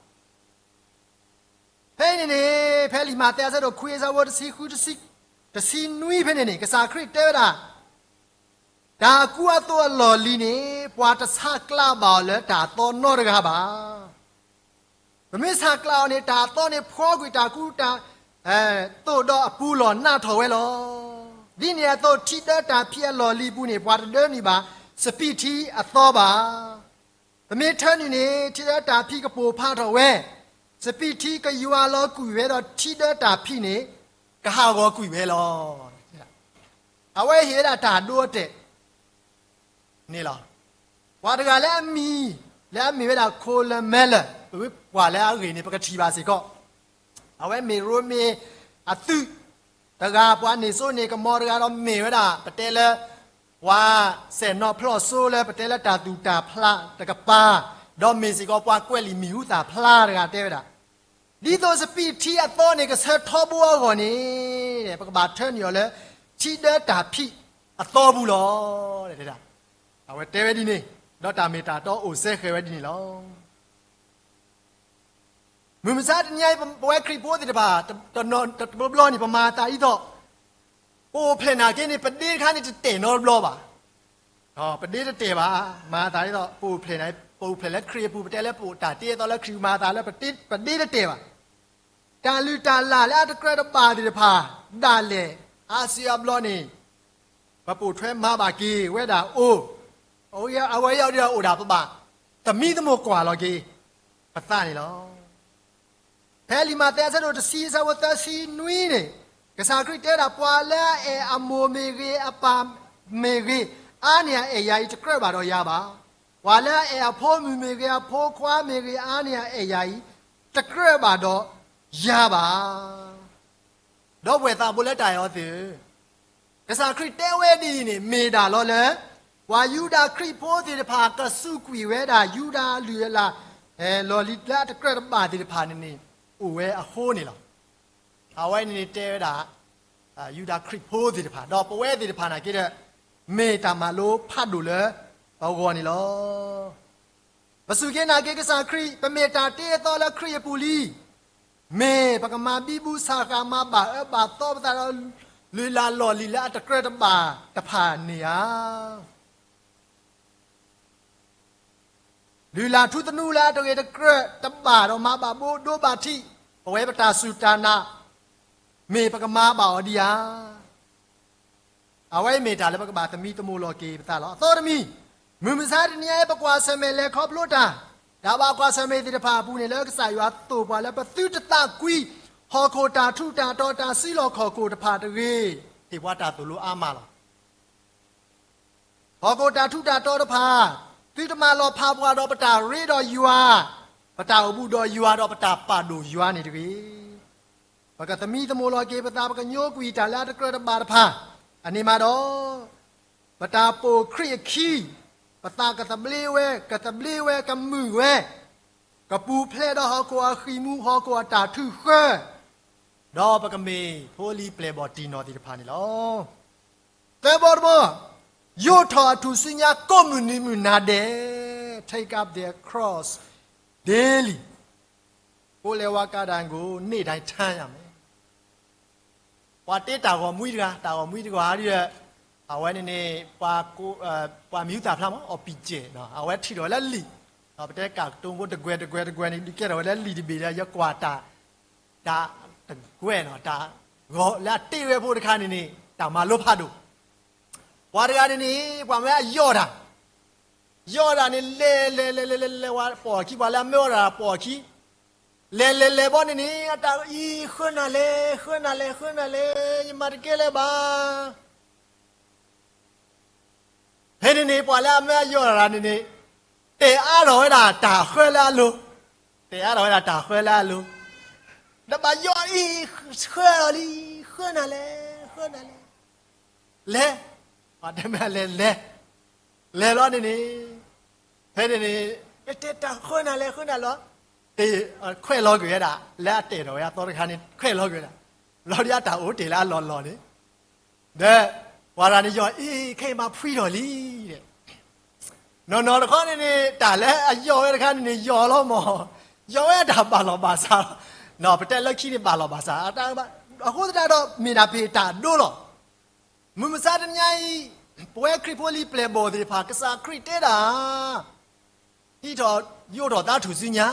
ဖဲအံၤန့ၣ်န့ၣ် ဖဲလံာ်မးသဲအဆၢဒိၣ်ခွံအဆၢဖိတဆံဃု တဆံနွံဖဲန့ၣ်န့ၣ် ကစၢ်ခရံာ်တဲဝဲဒၣ် တၢ်အကူအသိးအလီၢ်လံၤန့ၣ် ပှၤတဆးကျးဘၣ်အီၤလၢတၢ်အသီနီတဂၤဘၣ်. ပမ့ၢ်ဆးကျးအီၤန့ၣ် တၢ်အသီန့ၣ်ဖှီကွံာ်တၢ်ကူတၢ်သိးဒီးအပူၤလီၢ်နးထီၣ်ဝဲလီၤ. ဒ်န့ၣ်အသိး ထံဒၢတၢ်ဖံးအလီၢ်လံၤပူၤန့ၣ် ပှၤတဒၢနုာ်ဘၣ်စပံးထံအသီဘၣ်. ပမ့ၢ်ထၢနုာ်န့ၣ် ထံဒၢတၢ်ဖံးကပိၢ်ဖးထီၣ်ဝဲ, စပံးထံကယွၤလီၤကွံာ်ဝဲဒီးထံဒၢတၢ်ဖံးန့ၣ် ကဟးဂီၤကွံာ်ဝဲလီၤ. အဝဲဟ့ၣ်ဝဲဒၣ်တၢ်ဒိအတဲာ် န့ၣ်လီၤ. ပှၤတဂၤလၢအမံၤ, လၢအမ့ၢ်ဝဲဒၣ် Colonel Miller, ပဝဲပှၤလၢအဂ့ၢ်န့ၣ် ပကထံၣ်ဘၣ်စ့ၢ်ကီး, အဝဲမ့ၢ်ရိမ့ၤအသုးတဂၤ, ပှၤန့ၢ်စိန့ၢ်ကမီၤတဂၤဒီးမ့ၢ်ဝဲဒၣ် ပတဲလၢ ပှၤစဲၣ်နီၤဖျီၣ်စိလၢပတဲလၢတၢ်သူၣ်တၢ်ဖျးတကပၤ, ဒီးမ့ၢ်စ့ၢ်ကီးပှၤကွဲးလံာ်မံၤဟူသၣ်ဖျါတဂၤတဲဝဲဒၣ်, ဒ်သိးစပံးထံအသီန့ၣ် ကဆၢထီဘိအဂီၢ်န့ၣ်, ပကဘၣ်ထၢနုာ်အီၤလၢ ထံဒၢတၢ်ဖံးအသီပူၤလီၤ. အဝဲတဲဝဲဒ်န့ၣ်, ဒီးတၢ်မ့ၢ်တၢ်တီအိၣ်စဲဃဲၤဝဲဒ်န့ၣ်လီၤ. မုၢ်မဆါတနံၤအံၤ ပဝဲခရံာ်ဖိသ့ၣ်တဖၣ် တဘျီဘျီန့ၣ် ပမၤအသးဒ်သိး ပအိၣ်ဖျဲၣ်နာ်က့န့ၣ် ပဒ့တခါန့ၣ်တတဲာ်နီတဘျီဘၣ်. ပဒ့တတဲာ်ဘၣ်. မၤအသးဒ်သိး ပအိၣ်ဖျဲၣ်န့ၣ် ပအိၣ်ဖျဲၣ်လၢခရံာ်အပူၤ ပတဲလၢပအိၣ်တၢ်တ့အသီလၢခရံာ် မၤအသးလၢပဒ့တတဲာ်ဘၣ်. တၢ်လုၢ်တၢ်လၢ်လၢအတကြၢးတဘၣ်သ့ၣ်တဖၣ် ဒၣ်လဲာ်အါစုအါဘျီန့ၣ် ပပိာ်ထွဲမၤဘၣ်က့ၤဝဲဒၣ်အိၣ်, အဝဲအံၤဒ်ဒီးအိၣ်ဒၣ်ပဘၣ် သမံသမိးကွၢ်လီၤက့ၤ ပသးန့ၣ်လီၤ. ဖဲလံာ်မးသဲအဆၢဒိၣ်တဆံအဆၢဖိသၢဆံနွံန့ၣ်, ကစၢ်ခရံာ်တဲဝဲဒၣ် ပှၤလၢအအဲၣ်အမိၢ်မ့ၢ်ဂ့ၤ အပၢ်မ့ၢ်ဂ့ၤ အါန့ၢ်အအဲၣ်ယၤအံၤ တကြၢးဘၣ်ဒီးယၤဘၣ်. ပှၤလၢအအဲၣ်အဖိမုၣ်မ့ၢ်ဂ့ၤ အဖိခွါမ့ၢ်ဂ့ၤ အါန့ၢ်အအဲၣ်ယၤအံၤ တကြၢးဘၣ်ဒီးယၤဘၣ်. ဒီပုၢ်ဝဲၢ်သးဘိလၢတၢ်အဲၣ်အီၤသ့ၣ်ဧၢ, ကစၢ်ခရံာ်တဲဝဲဒ်အံၤန့ၣ် မ့ၢ်ဒၣ်လီၤလၢ ပှၤယူဒၤခရံာ်ဖိသ့ၣ်တဖၣ် ကစူးကွံာ်ဝဲဒၣ် ယူဒၤအလုၢ်အလၢ် လီၢ်လံၤလၢအတကြၢးတဘၣ်သ့ၣ်တဖၣ်န့ၣ်န့ၣ် အိၣ်ဝဲအဃိန့ၣ်လီၤ. အဝဲန့ၣ်န့ၣ်တဲဝဲဒၣ် ယူဒၤခရံာ်ဖိသ့ၣ်တဖၣ် ဒီးပဝဲသ့ၣ်တဖၣ်နာ်က့ဒီး မ့ၢ်တၢ်မၤလိဖးဒိၣ်လၢပဂီၢ်န့ၣ်လီၤ. ပစူၢ်က့ၤနာ်က့ၤကစၢ်ခရံာ် ပမ့ၢ်တၢ်တ့အသီလၢခရံာ်အပူၤလံ. မ့ၢ်ပကမၤဘံဘူဆးဃာ် မၤဘၣ်အၢဘၣ်သီပသးဒီး လုၢ်လၢ်လီၢ်လံၤလၢအတကြၢးတဘၣ်တဖၣ်န့ၣ်ဧါ. လုၢ်လၢ်ထူသနူလၢအတဂ့ၤတကြၢးတဘၣ်ဒီး မၤဘၣ်ဘိဒိဘၣ်ထံး ပဝဲပတၢ်စူၢ်တၢ်နာ် မ့ၢ်ပကမၤဘၣ်အီၤဒံးဧါ. အဝဲအံၤမ့ၢ်တၢ်လၢပကဘၣ်သမံသမိးလီၤက့ၤပသးလီၤ. အသီတမံၤ, မုၢ်မဆါတနံၤအံၤ ပကွၢ်ဆၢၣ်မဲာ်လဲၤခီဖျိတၢ်, တၢ်ဘၣ်ကွၢ်ဆၢၣ်မဲာ်သ့ၣ်တဖၣ်အပူၤန့ၣ် လၢကစၢ်ယွၤသိၣ်ပှၤလၢပသုတသးကွံ ဟီၣ်ခိၣ်တၢ်ထူးတၢ်တီၤ တၢ်စုလီၢ်ခီၣ်ခိၣ်တဖၣ်တဂ့ၤ, ဟ့ၣ်ပှၤတၢ်သိၣ်လိအါမးလီၤ. ဟီၣ်ခိၣ်တၢ်ထူးတၢ်တီၤတဖၣ်, သုတမၤလီၤဖးပှၤဒီးပတၢ်ရ့ဒီးယွၤ, ပတၢ်အိၣ်ဘူးဒီးယွၤဒီးပတၢ်ပာ်ဒိၣ်ယွၤန့ၣ်တဂ့ၤ. ပကသမံသမိးလီၤက့ၤပသး ပကညိကွံာ်တၢ်လၢအတကြၢးတဘၣ်တဖၣ်, အန့ၣ်မးဒီး ပတၢ်ပိာ်ခရံာ်အခံ, ပသးကသဘျ့ဝဲ, ကသဘျ့ဝဲ, ကမုာ်ဝဲ, ကပူၤဖျဲးဒီးဟီၣ်ခိၣ်အဃံၢ်မူ ဟီၣ်ခိၣ်အတၢ်ထုဃၢ, ဒီးပကမ့ၢ်ဖိလံၤပျဲၢ်ဘီၣ်တံၢ်နီၢ်သ့ၣ်တဖၣ်န့ၣ်လီၤ. သၢဘီတဘီ, ယိးထီၣ်အထူၣ်စုညါကိးမုၢ်နံၤမုၢ်နၤဒဲး, take up their cross daily. ကိုယ်လဲဝါကဒါကို နေ့တိုင်းထမ်းရမယ်. ပှၤတ့တၢ်ဂီၤမူတဂၤ, တၢ်ဂီၤမူတဂၤဒီး အဝဲန့ၣ်န့ၣ် ပှၤမံၤဟူသၣ်ဖျါမး အီၣ်ပံၣ်စဲၣ်, အဝဲထံၣ်ထီၣ်ဝဲလၢလံာ်, ပတဲကၢ်ကတိၤဖိတကွဲၤတကွဲၤတကွဲၤန့ၣ် ဒုးကဲထီၣ်ဝဲလၢလံာ်တဘ့ၣ်ဒီး ယကွၢ်တၢ် တၢ်တကွဲၤနီၤ, တၢ်ဂီၤလၢအတ့ဝဲဖိတခါန့ၣ်န့ၣ် တၢ်မၤလိဖးဒိၣ်. ပှၤတဂၤန့ၣ်န့ၣ် ပှၤမၢအယီၢ်တၢ်, ယီၢ်တၢ်န့ၣ် လဲၤလဲၤလဲၤလဲၤလဲၤလဲၤဝဲ ပိာ်အခံ, ပှၤလၢအမၢအီၣ်တၢ်ပိာ်အခံ, လဲၤလဲၤလဲၤဘီန့ၣ်န့ၣ် အတၢ်အံၤ ဃၢနၤလဲၣ်, ဃၢနၤလဲၣ်, ဃၢနၤလဲၣ်, ယမၤတကဲလၢၤဘၣ်. ဖဲန့ၣ်န့ၣ် ပှၤလၢအမၢအယီၢ်တၢ်န့ၣ်န့ၣ် တဲအါထီၣ်ဝဲဒၣ်တၢ်ဃၢလၢအလိၤ, တဲအါထီၣ်ဝဲဒၣ်တၢ်ဃၢလၢအလိၤ, ဒီးဘၣ်ယီၢ်အံၤ ဃၢလီၤလံ, ဃၢနၤလဲၣ်, ဃၢနၤလဲၣ်, လဲၤ, ပှၤတဲမ့ၢ်လဲၤလဲၤ, လဲၤလီၤန့ၣ်န့ၣ်, ဖဲန့ၣ်န့ၣ် တဲတၢ်ဃၢနၤလဲၣ်, ဃၢနၤလဲၣ်, တဲ, ခွဲးလီၤကွံာ်ဝဲဒၣ် လၢအတဲထီၣ်ဝဲအသီတခါန့ၣ် ခွဲးလီၤကွံာ်ဝဲဒၣ်, လီၤဒီးအတၢ်အိၣ်တ့ၢ်လၢအလီၢ်လီၢ်န့ၣ် ဒီး ပှၤတဂၤန့ၣ်ယီၢ်အံၤ ခဲအံၤမၤဖှံထီၣ်လံ, နီၢ်နီၢ်တခီန့ၣ်န့ၣ် တၢ်လၢအယီၢ်ဝဲတခါန့ၣ်န့ၣ် ယီၢ်လီၤမး, ယီၢ်ဝဲအတၢ်ဘၣ်လီၢ်ဘၣ်စးလီၤ, ပတဲလၢခံန့ၣ်ဘၣ်လီၢ်ဘၣ်စး, အဃိသတးဒီး မ့ၢ်ဒၣ်ပတၢ်ဒိလီၤ. မုၢ်မဆါတနံၤအံၤ ပဝဲခရံာ်ဖိလံၤပျဲၢ်ဘီၣ်သ့ၣ်တဖၣ် ကစၢ်ခရံာ်တဲဒၣ် ဟံးထီၣ်ယိးထီၣ်သးထူၣ်စုညါ,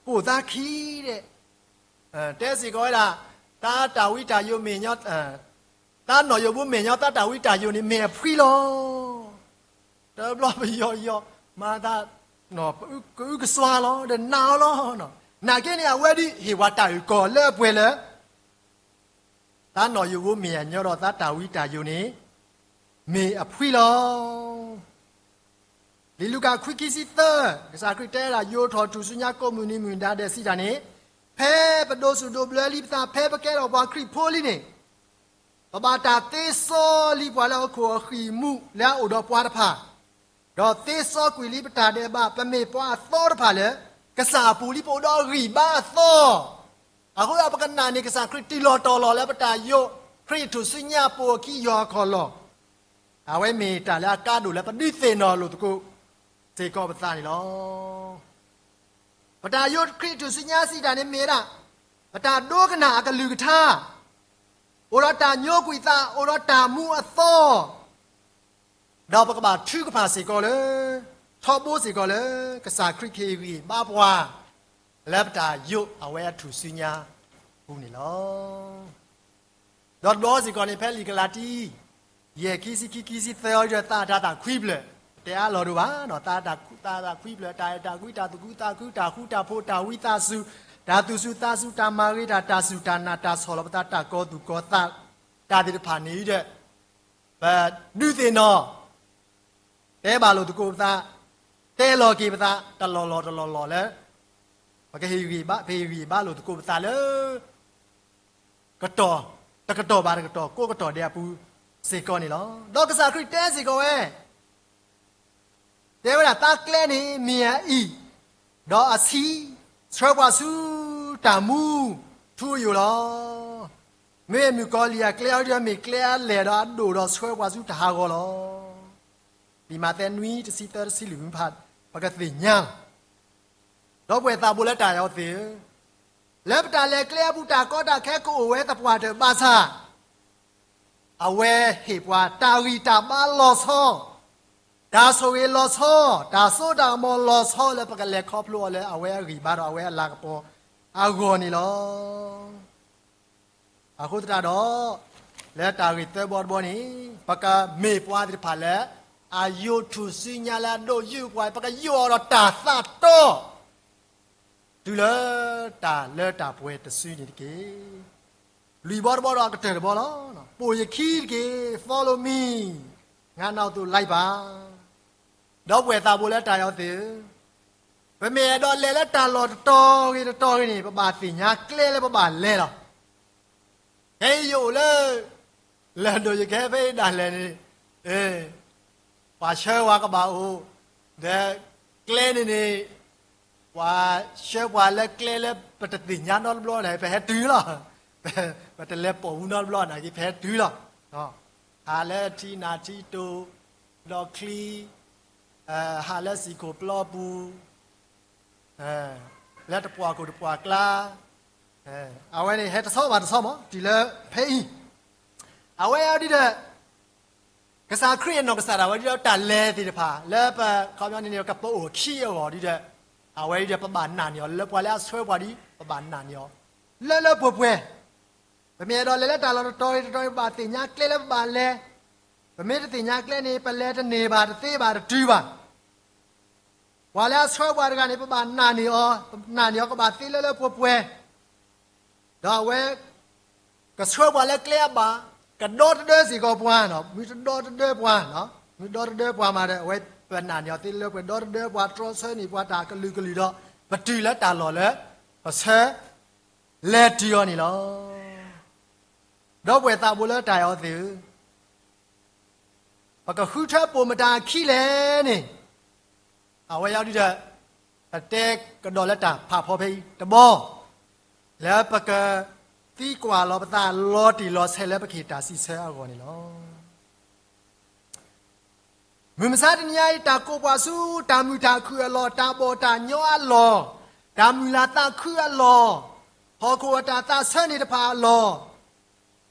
ပိာ်သးခံ, တဲစ့ၢ်ကီးဝဲဒၣ် သးတၢ်ဝံတၢ်ယိးမဲာ်ညီ, သးနီၣ်ယိးဘိမဲာ်ညီ သးတၢ်ဝံတၢ်ယိးန့ၣ် မ့ၢ်အဖှံလီၤ. တဘျီပယီၤယီၤ မၤသး ကအုကစွါလီၤ ဒီးနာ်အီၤလီၤ. နာ်က့န့ၣ် အဝဲဒ်ဟ့ၣ်ပှၤတၢ်အုၣ်ကီၤလၢအပှဲၤလၢ သးနီၣ်ယိးဘိမဲာ်အညီဒီး သးတၢ်ဝံတၢ်ယိးန့ၣ် မ့ၢ်အဖှံလီၤ. လံာ်လူၤကၣ်ခွံခံဆံသၢ, ကစၢ်ခရံာ်တဲဒၣ် ယိးထီၣ်ထူၣ်စုညါကိးမုၢ်နံၤမုၢ်ဒါဒဲးစံးတၢ်န့ၣ်, ဖဲပဒိးစူၣ်ဒိးဘျၢလံပသး ဖဲပကဲထီၣ်ပှၤခရံာ်ဖိလံန့ၣ်, ပဘၣ်တၢ်သ့စီလံပှၤလၢဟီၣ်ခိၣ်အဃံၢ်မူလၢအအိၣ်ဒီးပှၤတဖၣ်, ဒီးသ့စီကွံာ်လံပတၢ်ဒဲးဘး ပမ့ၢ်ပှၤအသီတဖၣ်လၢ ကစၢ်အပူၤလံ ပအိၣ်ဒီးအဂံၢ်ဘါအသီ, အဃိသတးပကနာ်န့ၢ်ကစၢ်ခရံာ်တုၤလီၤတီၤလီၤလၢပတၢ်ယိး ခရံာ်ထူၣ်စုညါပိာ်အခံယီၤအခီၣ်လီၢ်, အဝဲမ့ၢ်တၢ်လၢအကါဒိၣ်လၢပဒုးသ့ၣ်နီၣ်လိာ်သကိးစ့ၢ်ကီးပသးန့ၣ်လီၤ. ပတၢ်ယိးခရံာ်ထူၣ်စုညါစံးတၢ်န့ၣ်မ့ၢ်ဝဲဒၣ် ပတၢ်ဒိကနၣ်အကလုၢ်ကထါ, အိၣ်ဒီးတၢ်ညိကွံာ်သး အိၣ်ဒီးတၢ်မူအသီ, ဒီးပကဘၣ်ထုကဖၣ်စ့ၢ်ကီးလၢ ထီဘိစ့ၢ်ကီးလၢ ကစၢ်ခရံာ်ကဟ့ၣ်ဂံၢ်ဘါပှၤ လၢပတၢ်ယိးအဝဲအထူၣ်စုညါအပူၤန့ၣ်လီၤ. ဒီးတဘျီစ့ၢ်ကီးန့ၣ် ဖဲလံာ်ကလၤတံ ယဲၢ်ခံဆံခံ ခံဆံသၢအံၤဒီး သးအတၢ်သၣ်ခွံဖျၢၣ်, တဲအါလီၤဒိၣ်ဘၣ်နီၤ, သးအတၢ်ခွံဖျၢၣ်, တၢ်အဲၣ်တၢ်ကွံ, တၢ်သူၣ်ခုသးခု, တၢ်ဃူတၢ်ဖိး, တၢ်ဝံသးစူၤ, တၢ်သူၣ်စူၤသးစူၤ, တၢ်မၤဂ့ၤတၢ်, တၢ်စူၢ်တၢ်နာ်, တၢ်ဆီၣ်လီၤပသး, တၢ်ကီၤသူၣ်ကီၤသး, တၢ်သ့ၣ်တဖၣ်န့ၣ်ဒီး ပဒုးသ့ၣ်နီၣ် တဲဘၣ်လိာ်သကိးပသး, တဲလီၤက့ၤပသး တလီၢ်လီၢ်တလီၢ်လီၢ်လၢ ပကဟ့ၣ်ဂံၢ်ဘါ, ပဟ့ၣ်ဂံၢ်ဘါလိာ်သကိးပသးလၢ ကတီၢ်, တကတီၢ်ဘၣ်တကတီၢ် ကိးကတီၢ်ဒဲးအပူၤစ့ၢ်ကီးန့ၣ်လီၤ. ဒီးကစၢ်ခရံာ်တဲစ့ၢ်ကီးဝဲ, တဲဝဲဒၣ် သးကျဲန့ၣ်မ့ၢ်အအံၣ်, ဒီးအဆံး, ဆှၢပှၤဆူတၢ်မူထူအယိာ်လီၤ. မ့မ့ၢ်မုၣ်ကီၤလံၢ်အကျဲအံၤဒီး မ့ၢ်ကျဲအလဲၢ်ဒီးအဒိၣ်ဒီး ဆှၢပှၤဆူတၢ်ဟးဂီၤလီၤ. လံာ်မးသဲနွံ တဆံသၢ တဆံလွံၢ်မုၢ်ဖး ပကသ့ၣ်ညါလီၤ. ဒီပုၢ်ဝဲၢ်သးဘိလၢတၢ်အဲၣ်အီၤသ့ၣ်ဧၢ, လၢပတၢ်လဲၤကျဲအပူၤ တၢ်ကီတၢ်ခဲကအိၣ်ဝဲသပှၢ်တၢၢ်ဘၣ်ဆၣ် အဝဲဟ့ၣ်ပှၤတၢ်ဂံၢ်တၢ်ဘါလီၤဆီ, တၢ်ဆိၣ်ဂ့ၤလီၤဆီ, တၢ်စိတၢ်ကမီၤလီၤဆီလၢပကလဲၤခီဖျိအီၤလၢအဝဲအဂံၢ်ဘါဒီးအဝဲအလၤကပီၤအဂီၢ်န့ၣ်လီၤ. အဃိသတးဒီး လၢတၢ်ဂ့ၢ်သၢဘီတဘီန့ၣ် ပကမ့ၢ်ပှၤသ့ၣ်တဖၣ်လၢ အယိးထူၣ်စုညါလၢအဒိးယုၢ်ပှၤ, ပကယိးအီၤဒီးတၢ်သးတီ, တုၤလၢတၢ်လၢတၢ်ပှဲၤတစုန့ၣ်တက့ၢ်. လွံၢ်ဘီတဘီဒီးအကတၢၢ်တဘီလီၤ. ပိာ်ယခံတက့ၢ်, follow me, ငါနောက်သို့လိုက်ပါ. ဒီပုၢ်ဝဲၢ်သးဘိလၢတၢ်အဲၣ်အီၤသ့ၣ်ဧၢ, ပမ့ၢ်အဲၣ်ဒိးလဲၤလၢတၢ်လီၢ်တတီၤဂ့ၤတတီၤဂ့ၤန့ၣ် ပဘၣ်သ့ၣ်ညါကျဲလၢပဘၣ်လဲၤလီၤ. ဖဲအံၤယအိၣ်လၢ လၢၢ်ဒိၣ်ယကဟဲဖဲအံၤဒၣ်လဲာ်န့ၣ်, ပှၤဆှၢပှၤကဘၣ်အိၣ်, ဒီးကျဲန့ၣ်န့ၣ် ပှၤဆှၢပှၤလၢကျဲလၢပတသ့ၣ်ညါနီတဘျီန့ၣ် ပဟဲတုၤလီၤ. ပတလဲၤပိာ်ဘူးနီတဘျီနာ်က့ ပဟဲတုၤလီၤ. ဟးလၢထံနၢ်ထံတိၢ်, ဒီးချံ, ဟးလၢစံၣ်ခိၣ်ပျီပူၤ, လၢတပှၢ်ခိၣ်တပှၢ်ကျါ, အဝဲန့ၣ်ဟဲတဆီဘၣ်တဆီမး တုၤလၢဖဲအံၤ, အဝဲအံၤဒ်ဒီး ကစၢ်ခရံာ်အနီၢ်ကစၢ်ဒၣ်ဝဲဒ်ဒီးတၢ်လဲၤသ့ၣ်တဖၣ် လၢပခီပညီန့ၣ်န့ၣ် ကပအိၣ်ခံအဂီၢ်ဒ်ဒီး, အဝဲဒ်ဒီးပဘၣ်နာ်န့ၢ်အီၤ လၢပှၤလၢအဆှၢပှၤဒ် ပဘၣ်နာ်န့ၢ်အီၤ လၢလၢပှဲၤပှဲၤ. ပမ့ၢ်အဲၣ်ဒိးလဲၤလၢတၢ်လီၢ်တတီၤဂ့ၤတတီၤဂ့ၤ ပဘၣ်သ့ၣ်ညါကျဲလၢပဘၣ်လဲၤ, ပမ့ၢ်တသ့ၣ်ညါကျဲန့ၣ် ပလဲၤတန့ၢ်ဘၣ် တသ့ဘၣ် တတုၤဘၣ်. ပှၤလၢအဆှၢပှၤတဂၤန့ၣ် ပဘၣ်နာ်န့ၢ်အီၤ, နာ်န့ၢ်အီၤကဘၣ်သ့လၢလၢပှဲၤပှဲၤ, ဒီးအဝဲ ကဆှၢပှၤလၢကျဲအဘၣ်, ကဒီတဒၢစ့ၢ်ကီးပှၤ, မ့ၢ်တဒီတဒၢပှၤ, မ့ၢ်ဒီတဒၢပှၤမးဒီး အဝဲပနာ်န့ၢ်အီၤသ့လၢပှဲၤပှဲၤ ဒီတဒၢပှၤ တြီဆၢန့ၢ်ပှၤတၢ်ကလုာ်ကလုာ်ဒီး ပတုၤလၢတၢ်လီၢ်လၢ ပဆှၢ လဲၤတုၤအီၤန့ၣ်လီၤ. ဒီပုၢ်ဝဲၢ်သးဘိလၢတၢ်အဲၣ်အီၤသ့ၣ်ဧၢ, ပကဃုထၢပိာ်မတၤအခံလဲၣ်န့ၣ်, အဝဲအံၤဒ်ဒီး ပတဲကဒီးလၢတၢ်ဖးဖီဖဲအံၤတဘီ, လၢပကသံကွၢ်လီၤပသးလီၤတံၢ်လီၤဆဲးလၢပကဟ့ၣ်တၢ်စံးဆၢအဂီၢ်န့ၣ်လီၤ. မုၢ်မဆါတနံၤအံၤ တၢ်ကိးပှၤဆူ တၢ်မုာ်တၢ်ခုၣ်အလီၢ်, တၢ်ဘီၣ်တၢ်ညီအလီၢ်, တၢ်မုာ်လၤသးခုအလီၢ်, ဟီၣ်ခိၣ်အတၢ်သးဆၢန့ၣ်တဖၣ်အလီၢ်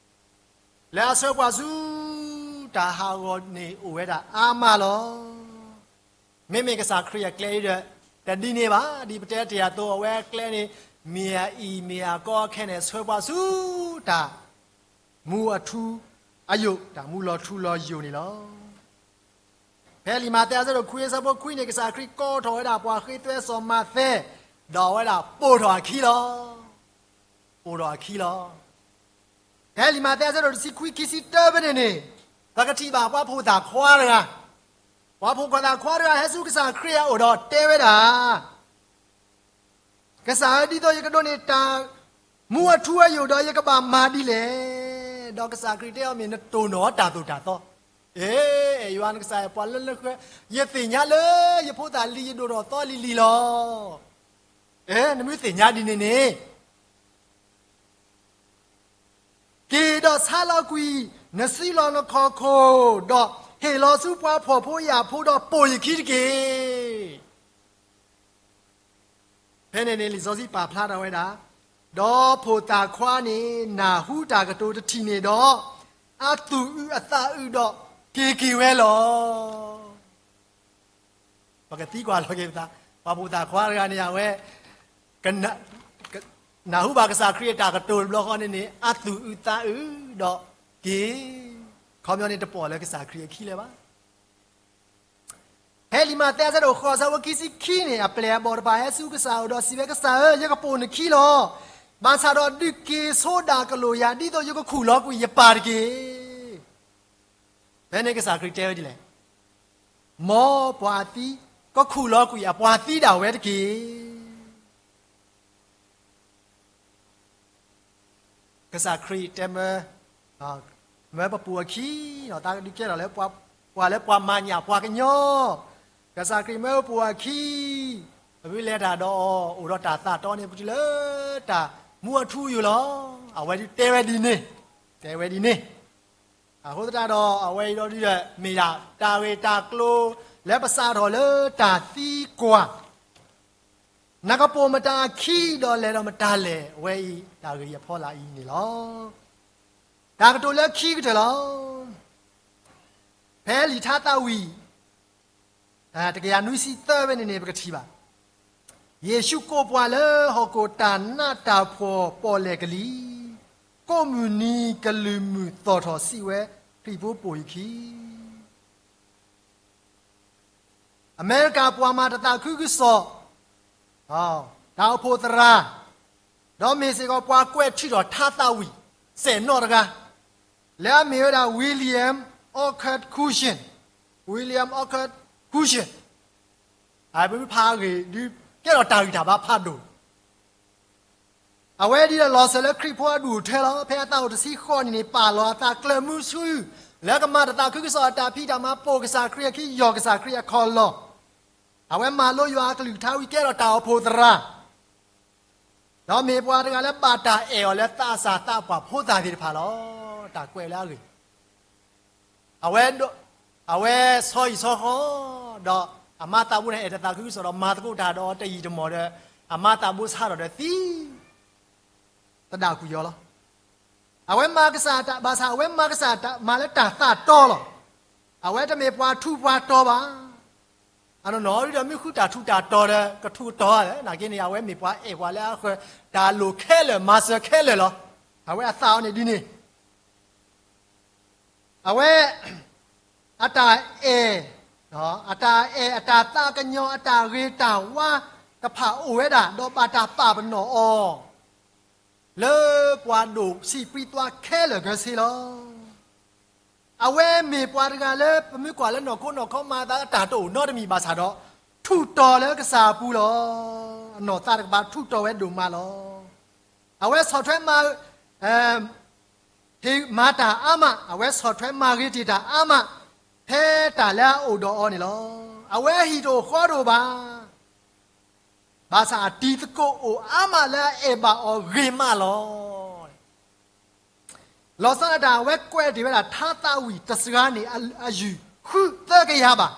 လၢအဆှၢပှၤဆူ တၢ်ဟးဂီၤန့ၣ်အိၣ်ဝဲဒၣ်အါမးလီၤ. မ့မ့ၢ်ကစၢ်ခရံာ်အကျဲအံၤဒီး တဒ်န့ၣ်ဘၣ်, ဒ်ပတဲတ့ၢ်အသိး အဝဲအကျဲန့ၣ် မ့ၢ်အအံၣ်မ့ၢ်အကီခဲန့ၣ် ဆှၢပှၤဆူ တၢ်မူအထူအယိာ်, တၢ်မူလီၤထူလီၤယိာ်န့ၣ်လီၤ. ဖဲလံာ်မးသဲအဆၢဒိၣ်ခွံအဆၢဖိခွံန့ၣ် ကစၢ်ခရံာ်ကိးထီၣ်ဝဲဒၣ်ပှၤဃ့သွဲစီၤမးသဲ, ဒီးအဝဲဒၣ်ပိာ်ထီၣ်အခံလီၤ. ပိာ်ထီၣ်အခံလီၤ. ဖဲလံာ်မးသဲအဆၢဒိၣ်တဆံခွံ ခံဆံတၢဖဲန့ၣ်န့ၣ်, ပကထံၣ်ဘၣ်ပှၤဖိသၣ်ခွါတဂၤ, ပှၤဖိသၣ်ခွါတဂၤဟဲဆူကစၢ်ခရံာ်အအိၣ်ဒီးတဲဝဲဒၣ် ကစၢ်ဧၢ, ဒ်သိးယကဒိးန့ၢ်တၢ်မူအထူအယိာ်ဒီး ယကဘၣ်မၤဒ်လဲၣ်. ဒီးကစၢ်ခရံာ်တဲအီၤ မ့ၢ်နတိၢ်နီၣ်တၢ်သိၣ်တၢ်သီ. အဲ အဲ ယွၤနကစၢ်ယွၤ ပှၤလၢလၢဃဲ, ယသ့ၣ်ညါလၢယဖိသၣ်လံၤယဒိၣ်ထီၣ်သီလံၤလံၤလီၤ. အဲ နမ့ၢ်သ့ၣ်ညါဒ်န့ၣ်န့ၣ် က့ၤဒီးဆါလီၤကွံာ်နစုလီၢ်နခီၣ်ခိၣ်, ဒီးဟ့ၣ်လီၤဆူပှၤဖှီၣ်ဖိယာ်ဖိဒီးပိာ်ယခံတက့ၢ်. ဖဲန့ၣ်န့ၣ် လံာ်စီဆှံပာ်ဖျါထီၣ်ဝဲဒၣ်, ဒီးဖိသၣ်ခွါန့ၣ် နၢ်ဟူတၢ်ကတိၤတထံၣ်န့ၣ်ဒီး အသူၣ်အုးအသးအုးဒီးက့ၤက့ၤဝဲလီၤ. ပကသံကွၢ်လီၤက့ၤပသး, ပှၤဖိသၣ်ခွါတဂၤန့ၣ် အဝဲ နၢ်ဟူဘၣ်ကစၢ်ခရံာ်အတၢ်ကတိၤတဘျီဃီန့ၣ်န့ၣ် အသူၣ်အုးသးအုးဒီးက့ၤ, ခီပညီန့ၣ် တပိာ်လၢကစၢ်ခရံာ်အခံလၢၤဘၣ်. ဖဲလံာ်မးသဲအဆၢဒိၣ်ဃိး အဆၢဖိခံဆံခံန့ၣ် အပျဲၢ်အဘီၣ်တဖၣ်ဟဲဆူကစၢ်အအိၣ်ဒီးစံးဝဲ, ကစၢ်ဧၢ, ယကပိာ်နခံလီၤ. ဘၣ်ဆၣ်ဒီးဒုးက့ၤဆိဒၣ်ကလိာ်ယၤ ဒ်သိးယကခူၣ်လီၤကွံာ်ယပၢ်တက့ၢ်. ဖဲန့ၣ်ကစၢ်ခရံာ်တဲဝဲဒ်လဲၣ်, မ်ပှၤအသံကခူၣ်လီၤကွံာ်အပှၤသံဒၣ်ဝဲတက့ၢ်. ကစၢ်ခရံာ်တဲမၢ, မၢပပိာ်အခံ, တၢ်ကဒုးကဲထီၣ်လၢ ပှၤလၢပှၤမၤညၣ်ပှၤကညီ, ကစၢ်ခရံာ်မၢပပိာ်အခံ, ပမ့ၢ်လဲၤတၢ်ဒီးအီၤ အိၣ်ဒီးတၢ်သးတီန့ၣ် ပတုၤလၢတၢ်မူအထူအယိာ်လီၤ. အဝဲဒုးတဲဝဲဒ်န့ၣ်, တဲဝဲဒ်န့ၣ် အဃိသတးဒီး အဝဲအံၤဒီးဒုးဒီး မ့ၢ်ဒၣ်တၢ်ဂ့ၢ်တၢ်ကျိၤလၢပစးထီၣ်လၢတၢ်သံကွၢ်, နကပိာ်မတၤအခံဒီးလဲၤဒီးမတၤလဲၣ်, အဝဲအံၤတၢ်ဂ့ၢ်အဖီလာ်အံၤန့ၣ်လီၤ. တၢ်ကတိၤလၢခံကတၢၢ်လီၤ. ဖဲလံာ်ထါသးဝံၣ် တကယၤနွံဆံသၢဖဲန့ၣ်န့ၣ် ပကထံၣ်ဘၣ်, ယ့ၣ်ၡူးကိးပှၤလၢဟီၣ်ခိၣ်တၢ်နးတၢ်ဖှီၣ်ပီၣ်လဲၣ်ကလံၤ, ကိးမုၢ်နံၤကလုၢ်မုၢ်သီၣ်ထီၣ်စံးဝဲ, ခရံာ်ဖိပိာ်ယခံ. အမဲရကၤပှၤမၤတၢ်သးခုကစီၣ်, တၢ်အိၣ်ဖှိၣ်သရၣ်, ဒီးမ့ၢ်စ့ၢ်ကီးပှၤကွဲးထံၣ်ထီၣ်ထါသးဝံၣ် စဲးနီၣ်တဂၤ, လၢအမ့ၢ်ဝဲဒၣ် William Alcott Cushin, William Alcott Cushin, အဖးအဂ့ၢ်ဒုး ကဲထီၣ်တၢ်ဂံၢ်တၢ်ဘါဖးဒိၣ် အဝဲဒ်ဒီးလီၤစၢၤလၢခရံာ်ဖိအဒူၣ်အထၢလီၤ. ဖဲအသးအိၣ်တဆံဃိးနံၣ်န့ၣ် ပာ်လီၤအသးကျၢၢ်မူဆူ လၢကမၤတၢ်သးခုကစီၣ်အတၢ်ဖံးတၢ်မၤ ပိာ်ကစၢ်ခရံာ်အခံ ယီၢ်ကစၢ်ခရံာ်အခီၣ်လီၢ်, အဝဲမၤလိယွၤအကလုၢ်ကထါဝံၤ ကဲထီၣ်တၢ်အိၣ်ဖှိၣ်သရၣ်, ဒီးမ့ၢ်ပှၤတဂၤလၢဘၣ်တၢ်အဲၣ်အီၤလၢသးစၢ်သးပှၢ်ဖိသၣ်သ့ၣ်တဖၣ်လီၤ. တၢ်ကွဲးလၢအဂ့ၢ် အဝဲ အဝဲဆီဟံၣ်ဆီဃီ ဒီးအမါသးဘိန့ၣ် အဲၣ်တၢ်သးခုကစီၣ်ဒီး မၤသကိးတၢ်ဒီးတယံာ်တမီၢ်ဒီး အမါသးဘိဆါထီၣ်ဒီးသံ သဒၣ်ကွံာ်အီၤလီၤ. အဝဲမၤကစၢ်တၢ် ဘၣ်ဆၣ်အဝဲမၤကစၢ်တၢ်မၤလၢတၢ်သးတီလီၤ. အဝဲတမ့ၢ်ပှၤထူးပှၤတီၤဘၣ်. အနီၢ်နီၢ်ဒီးမ့ၢ်ဃုတၢ်ထူးတၢ်တီၤဒီး ကထူးကတီၤဧါလဲၣ်. နာ်က့န့ၣ် အဝဲမ့ၢ်ပှၤအဲၣ်ပှၤလၢအဃၢၤ တၢ်လိၣ်ခဲလၢာ် မၤစၢၤခဲလၢာ်လီၤ. အဝဲအသးအီၤန့ၣ်ဒ်န့ၣ် အဝဲ အတၢ်အဲၣ်, အတၢ်အဲၣ် အတၢ်သးကညီၤ အတၢ်ဂ့ၤတၢ်ဝါတဖၣ်အိၣ်ဝဲဒၣ် ဒီးဘၣ်တၢ်ပာ်ပနီၣ်အီၤ လၢပှၤဒိၣ်ဆံးပှံသွါခဲလၢာ်ခဲဆ့လီၤ. အဝဲမ့ၢ်ပှၤတဂၤလၢပမ့ၢ်ကွၢ်လၢနီၢ်ခိနီၢ်ခီမၤသး အတၢ်တအိၣ်နီတမံၤဘၣ်ဆၣ်ဒီး ထူးတီၤလၢကစၢ်အပူၤလီၤ. အနီၢ်သးတကပၤထူးတီၤဝဲဒိၣ်မးလီၤ. အဝဲဆီၣ်ထွဲမၤ ဟ့ၣ်မၤတၢ်အါမး, အဝဲဆီၣ်ထွဲမၤဂ့ၤတ့ၢ်တၢ်အါမး, ဖဲတၢ်လၢအအိၣ်ဒီးအီၤန့ၣ်လီၤ. အဝဲအဟံၣ်တအိၣ်ဃီတအိၣ်ဘၣ်, ဘၣ်ဆၣ်အတံၤသကိးအိၣ်အါမးလၢအအဲၣ်ဘၣ်အီၤဂ့ၤမးလီၤ. လီၤဆီဒၣ်တၢ် အဝဲကွဲးတ့ၢ်ဝဲဒၣ်ထါသးဝံၣ်တစှၤန့ၣ် အယုၢ်ဃုသၢကယၤဘၣ်.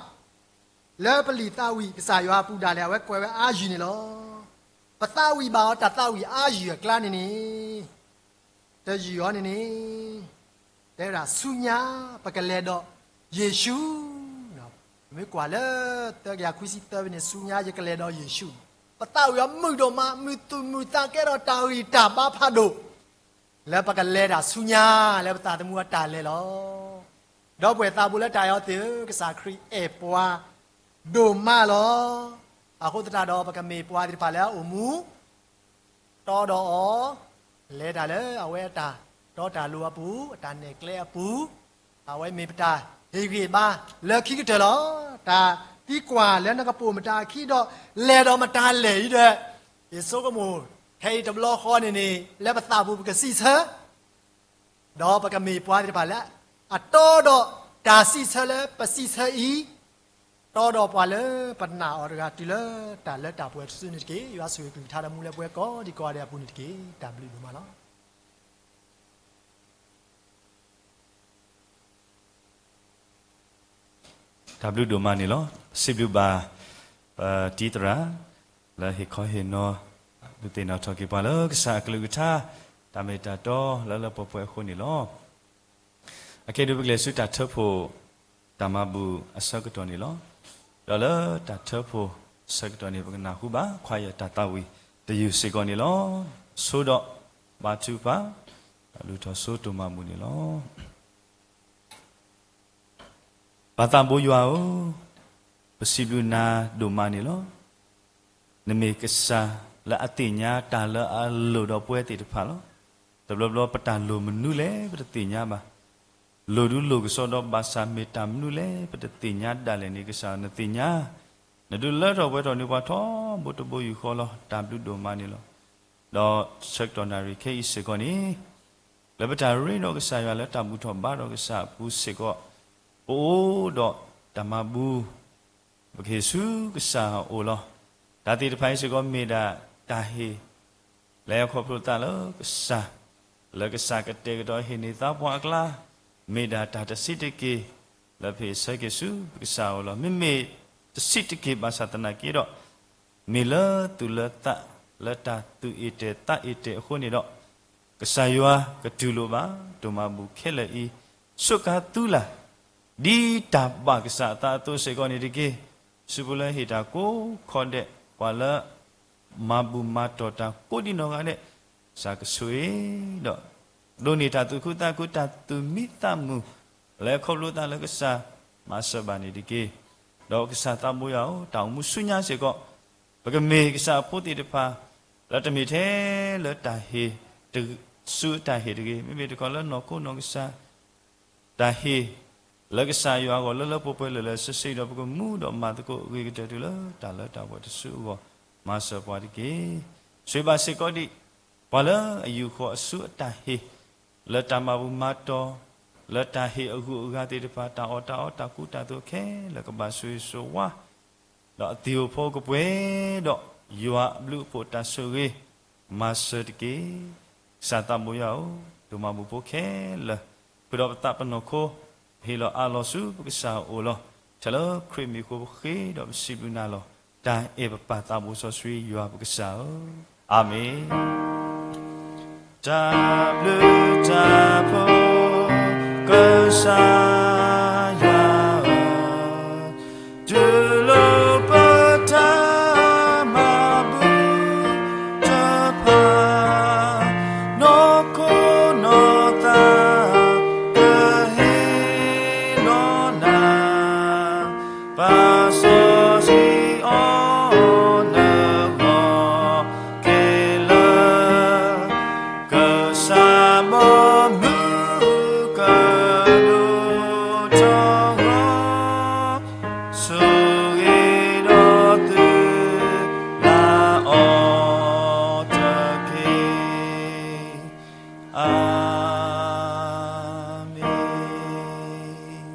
လၢပလံာ်သးဝံၣ်ကစၢ်ယွၤအပူၤဒၣ်လဲာ် အဝဲကွဲးဝဲအါယုၢ်န့ၣ်လီၤ. ပသးဝံၣ်ဘၣ်အီၤတၢ်သးဝံၣ်အါယုၢ်အကျါန့ၣ်န့ၣ် တယုၢ်အီၤန့ၣ်န့ၣ် တဲဝဲဒၣ်ဆူညါ ပကလဲၤဒီးယ့ၣ်ၡူး, ပမ့ၢ်ကွၢ်လၢသၢကယၤခွံဆံသၢဖဲန့ၣ် ဆူညါယကလဲၤဒီးယ့ၣ်ၡူး, ပသးဝံၣ်အီၤမုာ်ဒိၣ်မး မုာ်သူၣ်မုာ်သးကဲထီၣ်တၢ်ဂံၢ်တၢ်ဘါဖးဒိၣ် လၢပကလဲၤတၢ်ဆူညါ လၢပသးသမူအတၢ်လဲၤလီၤ. ဒီပုၢ်ဝဲၢ်သးဘိလၢတၢ်အဲၣ်အီၤသ့ၣ်ဧၢ, ကစၢ်ခရံာ်အဲၣ်ပှၤဒိၣ်မးလီၤ. အဃိသတးဒီး ပကမ့ၢ်ပှၤသ့ၣ်တဖၣ်လၢအအိၣ်မူ တီဒီးအီၤ, လဲၤတၢ်လၢအဝဲအတၢ်တီတၢ်လိၤအပူၤ, အတၢ်နဲၣ်ကျဲအပူၤ, အဝဲမ့ၢ်ပတၢ်ဟ့ၣ်ဂံၢ်ဘါလၢခံကတၢၢ်လီၤ. တၢ်သံကွၢ်လၢနကပိာ်မတၤအခံဒီး လဲၤဒီးမတၤလဲၣ်အံၤဒီး, ယဆိကမိၣ် ခဲအံၤတဘျီဃီန့ၣ်န့ၣ် လၢပသးပူၤပကစံးဆၢ ဒီးပကမ့ၢ်ပှၤသ့ၣ်တဖၣ်လၢ အတီဒီးတၢ်စံးဆၢလၢပစံးဆၢအံၤ, တီဒီးပှၤလၢပနာ်အီၤတဂၤတုၤလၢတၢ်လၢတၢ်ပှဲၤတစုန့ၣ်တက့ၢ်. ယွၤဆိၣ်ဂ့ၤကလုၢ်ကထါဒီးမူလၢပဝဲကိးဒံကိးဂၤဒဲးအပူၤန့ၣ်တက့ၢ်. တၢ်ဘျုးဒိၣ်မးလီၤ. တၢ်ဘျုးဒိၣ်မးန့ၣ်လီၤ. စံးဘျုးဘၣ် ပတံၤသရၣ် လၢဟ့ၣ်ခီဟ့ၣ်နီၤ ဒုးသ့ၣ်နီၣ်ထီၣ်က့ၤပှၤလၢကစၢ်အကလုၢ်ကထါ တၢ်မ့ၢ်တၢ်တီလၢလၢပှဲၤပှဲၤအဃိန့ၣ်လီၤ. အခဲအံၤဒုးပကလဲၤဆူတၢ်ထၢဖှိၣ် တၢ်မၤဘူၣ်အဆၢကတီၢ်န့ၣ်လီၤ. ဒီးလၢတၢ်ထၢဖှိၣ်ဆၢကတီၢ်န့ၣ် ပကနၢ်ဟူဘၣ် ခွါယတၢ်သးဝံၣ်တယုၢ်စ့ၢ်ကီးန့ၣ်လီၤ. ဆိဒီးဘါထုကဖၣ် တၢ်လုၢ်ထီၣ်စိတၢ်မၤဘူၣ်န့ၣ်လီၤ. ပၢ်သးဘိယွၤဧၢ, ပစံးဘျုးနၤဒိၣ်မးန့ၣ်လီၤ. နမ့ၢ်ကစၢ်လၢအသ့ၣ်ညါတၢ်လၢအလိၣ်ဒီးပဝဲသ့ၣ်တဖၣ်လီၤ. တဘျီဘျီပတၢ်လိၣ်မနုၤလဲၣ် ပတသ့ၣ်ညါဘၣ်. လိၣ်ဒုးလိၣ်ကစီဒီးဘၣ်ဆၣ် မ့ၢ်တၢ်မနုၤလဲၣ် ပတသ့ၣ်ညါဒၣ်လဲာ်န့ၣ် ကစၢ်နသ့ၣ်ညါ, နဒုးလၢထီၣ်ပှဲၤထီၣ်န့ၢ်ပှၤထီဘိတဘိယူၢ်ဃီလီၤ. တၢ်ဘျုးဒိၣ်မးန့ၣ်လီၤ. ဒီးဆၢကတီၢ်နၣ်ရံၣ်ခဲအံၤစ့ၢ်ကီးန့ၣ် လၢပတၢ်ရ့ဒီးကစၢ်ယွၤလၢတၢ်ဘူၣ်ထီၣ်ဘါထီၣ်ကစၢ်အပူၤစ့ၢ်ကီး ပအိၣ်ဒီးတၢ်မၤဘူၣ် ပကဟ့ၣ်ဆူကစၢ်အအိၣ်လီၤ. တၢ်သ့ၣ်တဖၣ်အံၤစ့ၢ်ကီးမ့ၢ်ဒၣ်တၢ်ဟ့ၣ် လၢအခီဖျိသးလၢကစၢ်, လၢကစၢ်ကတဲာ်ကတီၤဟ့ၣ်န့ၢ်သးပှၢ်အကျါ, မ့ၢ်ဒၣ်တၢ်တဆံးတက့ၢ် လၢပဟ့ၣ်ဆၢက့ၤဆူပကစၢ်အအိၣ်လီၤ. မ့မ့ၢ်တဆံးတက့ၢ်ဘၣ်ဆၣ်သနာ်က့ဒီး မ့ၢ်လၢသူၣ်လၢသး လၢတၢ်သူၣ်အ့ၣ်တဲာ်သးအ့ၣ်တဲာ်အဃိန့ၣ်ဒီး ကစၢ်ယွၤကတူၢ်လိာ်ဘၣ် ဒိၣ်မးဘူၣ်ခဲလၢာ်အံၤ စူးကါသုလၢ် ဒ်တၢ်ဘၣ်ကစၢ်အသးအသိးစ့ၢ်ကီးန့ၣ်တက့ၢ်. ဆူပူၤလၢဟ့ၣ်တၢ်ကိးခီဒဲး ပှၤလၢ မၤဘူၣ်မၤတီၢ်တၢ်ကိးဒံနီၢ်ဂၤဒဲး ကစၢ်ကဆိၣ်ဂ့ၤဒီး ဒိးန့ၢ်တၢ်သူၣ်ခုသးခု တၢ်သူၣ်မံသးမုာ် လၢခီဖျိသးလၢကစၢ်မၤစၢၤဘၣ်န့ၣ်တက့ၢ်. ဒီးကစၢ်သးဘိယွၤဧၢ, တၢ်အိၣ်မူဆူညါစ့ၢ်ကီး ပကမ့ၢ်ကစၢ်အဖိသ့ၣ်တဖၣ် လၢတမ့ၢ်ထဲလၢတၢ်ဟ့ၣ်တ, ဆူအတၢ်ဟ့ၣ်တဂ့ၤ, မ့မ့ၢ်တခီလၢနီၢ်ခိနီၢ်ကစၢ် တၢ်ဟ့ၣ်လၢကစၢ်ယွၤအဂီၢ် လၢလၢပှဲၤပှဲၤ လၢလၢဆ့ဆ့ ဒီးပကမူဒီးမၤသကိးအဂ့ၤကတၢၢ်တုၤလၢတၢ်လၢတၢ်ပှဲၤတစုအဂီၢ်, မၤစၢၤပှၤတက့ၢ်. ဆိၣ်ဂ့ၤဘၣ်စ့ၢ်ကီးဒံး ပှၤလၢအယူာ်ဃီၤအဆူအတၢ်ဟ့ၣ် လၢတၢ်မၤဘူၣ်မၤတီၢ်, လၢတၢ်ဟ့ၣ်အဂုၤအဂၤသ့ၣ်တဖၣ် တၢ်အီၣ်တၢ်အီ တၢ်ကူတၢ်သိးခဲလၢာ် ကဘၣ်ဆိၣ်ဂ့ၤဆိၣ်ဝါ ဒီးအသံၣ်အိၣ်ဖီကပှဲၤဒီး ယွၤအဘျုးအဖှိၣ်တၢ်ဆိၣ်ဂ့ၤ မၤစၢၤတက့ၢ်. ကစၢ်သးဘိယွၤဧၢ, ဒိၣ်မးဘူၣ်ဖိခဲလၢာ်, ဃုာ်ဒီးပသးပနီၢ်ခိ ဟ့ၣ်လီၤအးလီၤဆူပကစၢ်အအိၣ်လီၤ. ထဲလၢခရံာ်မံၤအဃိပဃ့ဒီးပစံးဘျုးနၤလီၤ. တၢ်အဲၣ်ပပၢ်သးဘိစီဆှံယွၤပကစၢ်ဧၢ, အၤမ့ၣ်. တၢ်ဘျုးတၢ်ဖှိၣ်ကစၢ်ယွၤဧၢ, တုၤလၢပတၢ်မၤဘူၣ်တဖၣ်, နီၢ်ခိနီၢ်သးကဟ့ၣ်လီၤနၤ, ပာ်စီဆှံအီၤနဂီၢ် က့ၤလၢ ကစၢ်ဘီမုၢ်ကဒိၣ်ထီၣ်ဂီၤ, ဆိၣ်ဂ့ၤဒီးသု လၢအီၤတက့ၢ်. အၤမ့ၣ်.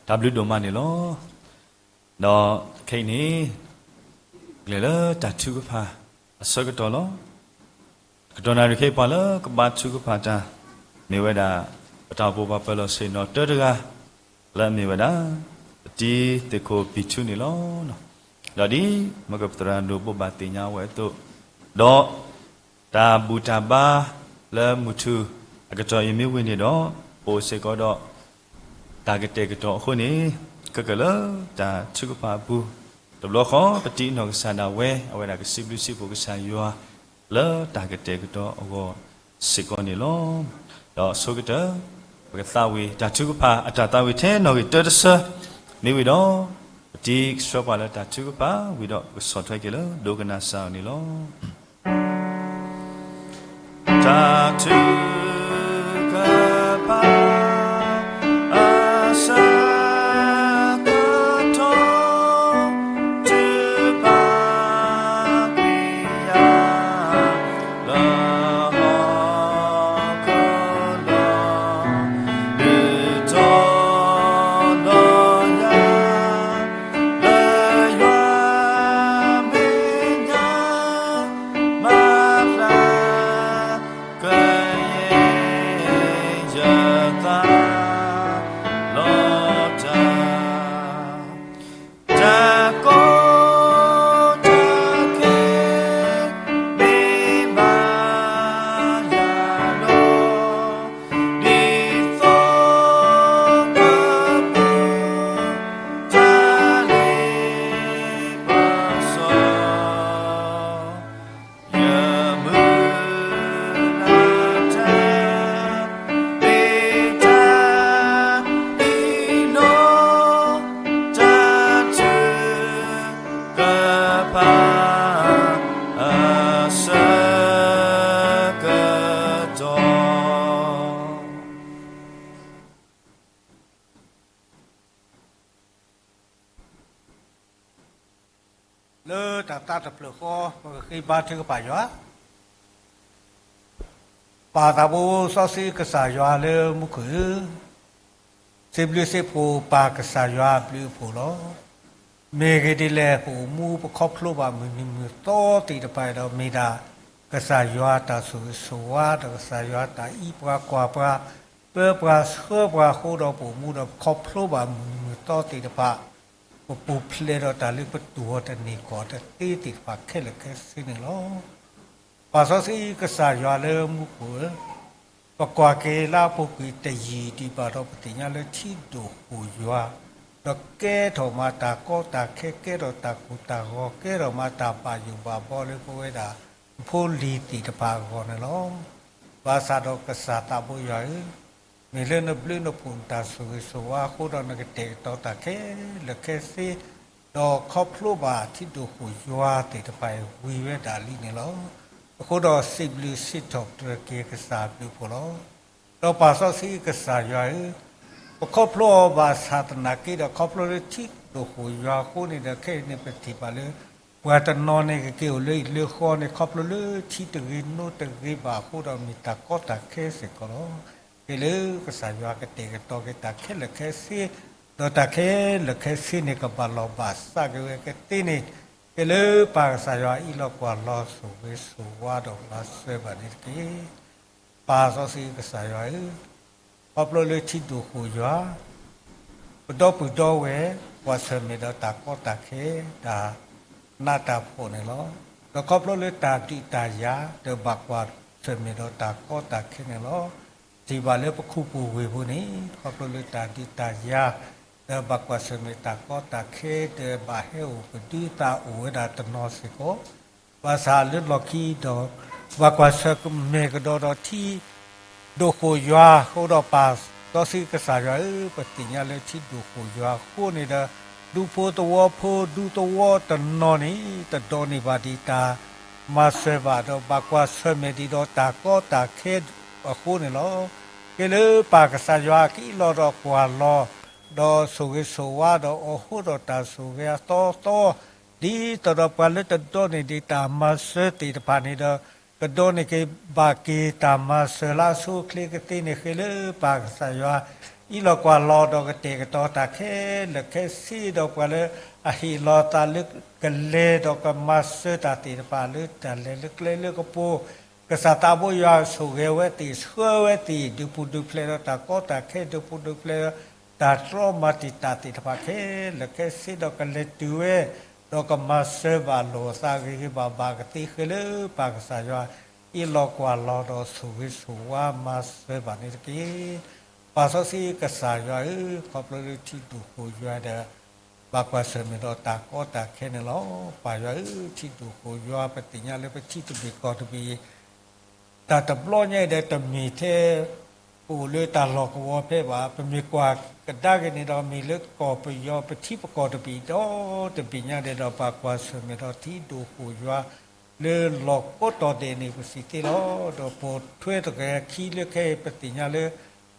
တၢ်ဘျုးဒိၣ်မးန့ၣ်လီၤ. ဒီးခဲအံၤန့ၣ် ကလဲၤလၢတၢ်ထုကဖၣ်အဆၢကတီၢ်လီၤ. ကတီၢ်နၣ်ရံၣ်ခဲအံၤပှၤလၢကဘါထုကဖၣ်တၢ် မ့ၢ်ဝဲဒၣ် ပတၢ်အိၣ်ဖှိၣ်ပှၤပၢၤလီၢ်ဆ့ၣ်နီၤတၢတဂၤ လၢအမ့ၢ်ဝဲဒၣ် ပတံၤသ့ၣ်ခိၣ်ပံၤထူန့ၣ်လီၤ. ဒီးဒ်မကပသရၣ်ဒိၣ်ဘိးဘၣ်သ့ၣ်ညါဝဲအသိး, ဒီး တၢ်ဘူၣ်တၢ်ဘါလၢမုၢ်ထူၣ်အကတီၢ်အံၤမ့ၢ်ဝံၤန့ၣ်ဒီး ပအိၣ်စ့ၢ်ကီးဒီး တၢ်ကတဲာ်ကတီၤအဃိန့ၣ် ခဲကနံၣ်လၢတၢ်ထုကဖၣ်အပူၤ တဘျီဃီ ပတံၤအနီၢ်ကစၢ်ဒၣ်ဝဲ အဝဲဒၣ်ကစံးဘျုးစံးဖှိၣ်ကစၢ်ယွၤ လၢတၢ်ကတဲာ်ကတီၤအဂီၢ်စ့ၢ်ကီးန့ၣ်လီၤ. ဒီးအဆိကတၢၢ် ပကသးဝံၣ်တၢ်ထုကဖၣ်အတၢ်သးဝံၣ်ထဲနီၣ်ဂံၢ်တၢတဆၢ မ့ၢ်ဝံၤဒီး ပတံၤကဆှၢပှၤလၢတၢ်ထုကဖၣ်ဝံၤဒီး ပကဆီၣ်ထွဲက့ၤလၢဒိကနၣ်စၢ်အီၤန့ၣ်လီၤ. တၢ်ထုကဖၣ် အဆၢကတီၢ် တုၤဘၣ်ကွံာ်ယၤ လၢဟီၣ်ခိၣ်လီၤ ဒုးတီၤလီၤယၤ လၢယွၤမဲာ်ညါ မၤသး ကယဲၢ်ယသး လီၤတၢ် တၢ်ကီတၢ်ခဲ မ့ၢ်ဘၣ်ယၤလီၤ ဒ်သိးကပူၤ တၢ်လ့ပစီ ယမုၢ်လၢ်တၢ် မ့ၢ်တၢ်အံၤလီၤ တၢ်ထုကဖၣ် အဆၢကတီၢ် လၢတၢ်သးတဖျၢၣ်ဃီ ပကဃ့ဘါထုကဖၣ်ယွၤ, ပၢ်သးဘိစီဆှံကစၢ်ယွၤလၢမူခိၣ်ဧၢ, စံးဘျုးစံးဖှိၣ်ပၢ်ကစၢ်ယွၤအဘျုးအဖှိၣ်လီၤ. မ့ၢ်ဂ့ၢ်ဒ်လဲၣ် ပအိၣ်မူပခီဖျိဘၣ်မုၢ်နံၤမုၢ်သီသ့ၣ်တဖၣ်ဒီး မ့ၢ်ဒၣ်ကစၢ်ယွၤတၢ်ဆိၣ်ဂ့ၤဆိၣ်ဝါ ဒီးကစၢ်ယွၤတၢ်အံးပှၤကွၢ်ပှၤ ပၢပှၤဆှၢပှၤအဃိဒီး ပအိၣ်မူဒီးပခီဖျိဘၣ်မုၢ်နံၤမုၢ်သီသ့ၣ်တဖၣ် ပပူၤဖျဲးဒီးတၢ်လၢပတူၢ်အီၤတန့ၢ်ကီၢ်တသ့သ့ၣ်တဖၣ်ခဲလၢာ်ခဲဆ့န့ၣ်လီၤ. ပၢ်စီဆှံကစၢ်ယွၤလၢမူခိၣ်ဧၢ, ပကွၢ်က့ၤလၢအပူၤကွံာ်တယံာ်ဒံးဘၣ်ဒီး ပသ့ၣ်ညါလၢထံဒိၣ်ဃိၣ်ယွၤ, ဒီးကဲထီၣ်မးတၢ်ကီတၢ်ခဲ ကဲထီၣ်တၢ်ကိၢ်တၢ်ဂီၤ ကဲထီၣ်မးတၢ်ဘၣ်ယိၣ်ဘၣ်ဘီလၢပဝဲဒၣ် ဖိလံၤသ့ၣ်တဖၣ်အဂီၢ်န့ၣ်လီၤ. ဘၣ်ဆၣ်ဒီးကစၢ်သးဘိယွၤဧၢ, မ့ၢ်လၢနဘျုးနဖှိၣ်နတၢ်ဆိၣ်ဂ့ၤဆိၣ်ဝါအဃိဒီး နကတဲာ်ကတီၤတၢ်ခဲလၢာ်ခဲဆ့ ဒီးခီဖျိဘၣ်ထံဒိၣ်ဃိၣ်ယွၤသ့ၣ်တဖၣ်အံၤဝံၤဝဲဒၣ်လံန့ၣ်လီၤ. အဃိဒီးစံးဘျုးစံးထီၣ်ပတြၢၤက့ၤကစၢ်အဘျုးအဖှိၣ်လီၤ. ဒီးပၢ်စီဆှံကစၢ်ယွၤဧၢ, ပခီဖျိအီၤဘၣ်ဆၣ်သနာ်က့ဒီး ခီဖျိလၢထံဒိၣ်ဃိၣ်ယွၤအဃိန့ၣ်ဒီး ခဲအံၤန့ၣ်ပထံၣ်ဘၣ်လၢ ပှၤတနီၤန့ၣ် ကက့ၤအိၣ်လၢဟံၣ်လၢဃီန့ၣ် ခီဖျိလၢထံတဂ့ၤနိတဂ့ၤဘၣ်အဃိဒီး မ့ၢ်တၢ်ကီတၢ်ခဲစ့ၢ်ကီးလီၤ. က့ၤလၢကစၢ်ယွၤကတဲာ်ကတီၤက့ၤတၢ်ခဲလၢာ်ခဲဆ့, ဒီးတၢ်ခဲလၢာ်ခဲဆ့န့ၣ် ကဘၣ်လီၢ်ဘၣ်စးက့ၤဝဲကသ့န့ၣ်, က့ၤလၢပၢ်ကစၢ်ယွၤအံးလီၤကွၢ်လီၤ ဆိၣ်ဂ့ၤဆိၣ်ဝါဒီးမၤစၢၤဘၣ်န့ၣ်တက့ၢ်. ပၢ်စီဆှံကစၢ်ယွၤဧၢ, ခီဖျိလၢထံဒိၣ်ဃိၣ်ယွၤ ပဒီပုၢ်ဒီဝဲၢ် ကွၢ်ဆၢၣ်မဲာ်ဒီးတၢ်ကီတၢ်ခဲ တၢ်နးတၢ်ဖှီၣ်န့ၣ်လီၤ. ဒီးခီဖျိလၢတၢ်ဒုးတၢ်ယၤ ဒီးဘၣ်ကွၢ်ဆၢၣ်မဲာ်ဒီးတၢ်ကီတၢ်ခဲန့ၣ်လီၤ. ထံၣ်ဘၣ်လၢပခူပူၤဝ့ၢ်ပူၤန့ၣ် ခီဖျိလၢတၢ်ဒုးတၢ်ယၤ ဒီးဘၣ်ကွၢ်ဆၢၣ်မဲာ်တၢ်ကီတၢ်ခဲ ဒီးဘၣ်ဟဲအိၣ်ပဒုသးအိၣ်ဝဲဒၣ်တနီၤစ့ၢ်ကီး ဘၣ်ဆၣ်လၢလီၢ်ခံဒီး ဘၣ်ကွၢ်ဆၢၣ်မဲာ်ကဒီးဒီးထံဒိၣ်ဃိၣ်ယွၤအဃိဒီး ပၢ်စီဆှံကစၢ်ယွၤဧၢ, ပသ့ၣ်ညါလၢထံဒိၣ်ဃိၣ်ယွၤအဃိန့ၣ်ဒီး ဒူဖိသဝီဖိ ဒူသဝီတနီၤန့ၣ် တဒိးန့ၢ်ဘၣ်ဒံးတၢ်မၤစၢၤဘၣ်ဒီး ဘၣ်ကွၢ်ဆၢၣ်မဲာ်ဒံးဒီးတၢ်ကီတၢ်ခဲအဃိန့ၣ်လီၤ. က့ၤလၢပၢ်ကစၢ်ယွၤကအံးလီၤဒီးကွၢ်လီၤ ဒီးဆိၣ်ဂ့ၤဆိၣ်ဝါဒီးအိၣ်ဃိဒီးတၢ်ဆိၣ်ဂ့ၤအသီသီ ဒ်သိးဒီးပှၤလၢတဒိးန့ၢ်ဒံးတၢ်မၤစၢၤသ့ၣ်တဖၣ်န့ၣ်ဒီး ကဒိးန့ၢ်က့ၤဘၣ်က့ၤတၢ်မၤစၢၤလၢအဆိအချ့ကသ့န့ၣ် ဃ့လၢပၢ်ကစၢ်ယွၤ အံးလီၤကွၢ်လီၤဒီးကတဲာ်ကတီၤတၢ်ခဲလၢာ်ခဲဆ့ဒီးပှၤလၢအဟ့ၣ်လီၤသးလၢကလဲၤဒီးကမၤစၢၤတၢ်သ့ၣ်တဖၣ်လၢတၢ်လဲၤလၢကျဲလၢကပူၤ, ကစၢ်သးဘိယွၤဆိၣ်ဂ့ၤဝဲသ့ၣ် ဆှၢဝဲသ့ၣ် ဒုးပူၤဒုးဖျဲးဒီးတၢ်ကီတၢ်ခဲ ဒုးပူၤဒုးဖျဲးဒီး တၢ်တြီမၤတံာ်တာ်သ့ၣ်တဖၣ်ခဲလၢာ်ခဲဆ့ဒီး ကလဲၤတုၤဝဲ ဒီးကမၤစၢၤဘၣ်လိာ်သးဂ့ၤဂ့ၤဘၣ်ဘၣ်ကသ့ဃဲလၢပၢ်ကစၢ်ယွၤ အ့ၣ်လိာ်ကွၢ်လီၤဒီးဆိၣ်ဂ့ၤဆိၣ်ဝါမၤစၢၤဘၣ်န့ၣ်တက့ၢ်. ပၢ်စီဆှံကစၢ်ယွၤဧၢ, ခီဖျိလၢထံဒိၣ်ဃိၣ်ယွၤဒီး ဘၣ်ကွၢ်ဆၢၣ်မဲာ်ဒီးတၢ်ကီတၢ်ခဲန့ၣ်လီၤ. ပၢ်ယွၤဧၢ, ထံဒိၣ်ဃိၣ်ယွၤ ပသ့ၣ်ညါလၢပထံတဘ့ၣ်ကီၢ်တဘ့ၣ် တၢ်တဘျီညါအံၤဒီး တမ့ၢ်ထဲ ပအိၣ်လၢတၢ်လီၢ်ကဝီၤဖဲဘၣ်, ပမ့ၢ်ကွၢ်ကဒါက့ၤန့ၣ်ဒီး မ့ၢ်လၢကီၢ်ပယီၤ ပထံပကီၢ်တဘ့ၣ်ဒီတဘ့ၣ်ညါဒဲးဒီး ဘၣ်ကွၢ်ဆၢၣ်မဲာ်ဒီးထံဒိၣ်ဃိၣ်ယွၤ လၢလီၢ်ကိးတီၤဒဲးန့ၣ် ပစံးသ့လီၤ. ဒီးပိာ်ထွဲတဂၤခံလၢခဲအံၤ ပသ့ၣ်ညါလၢ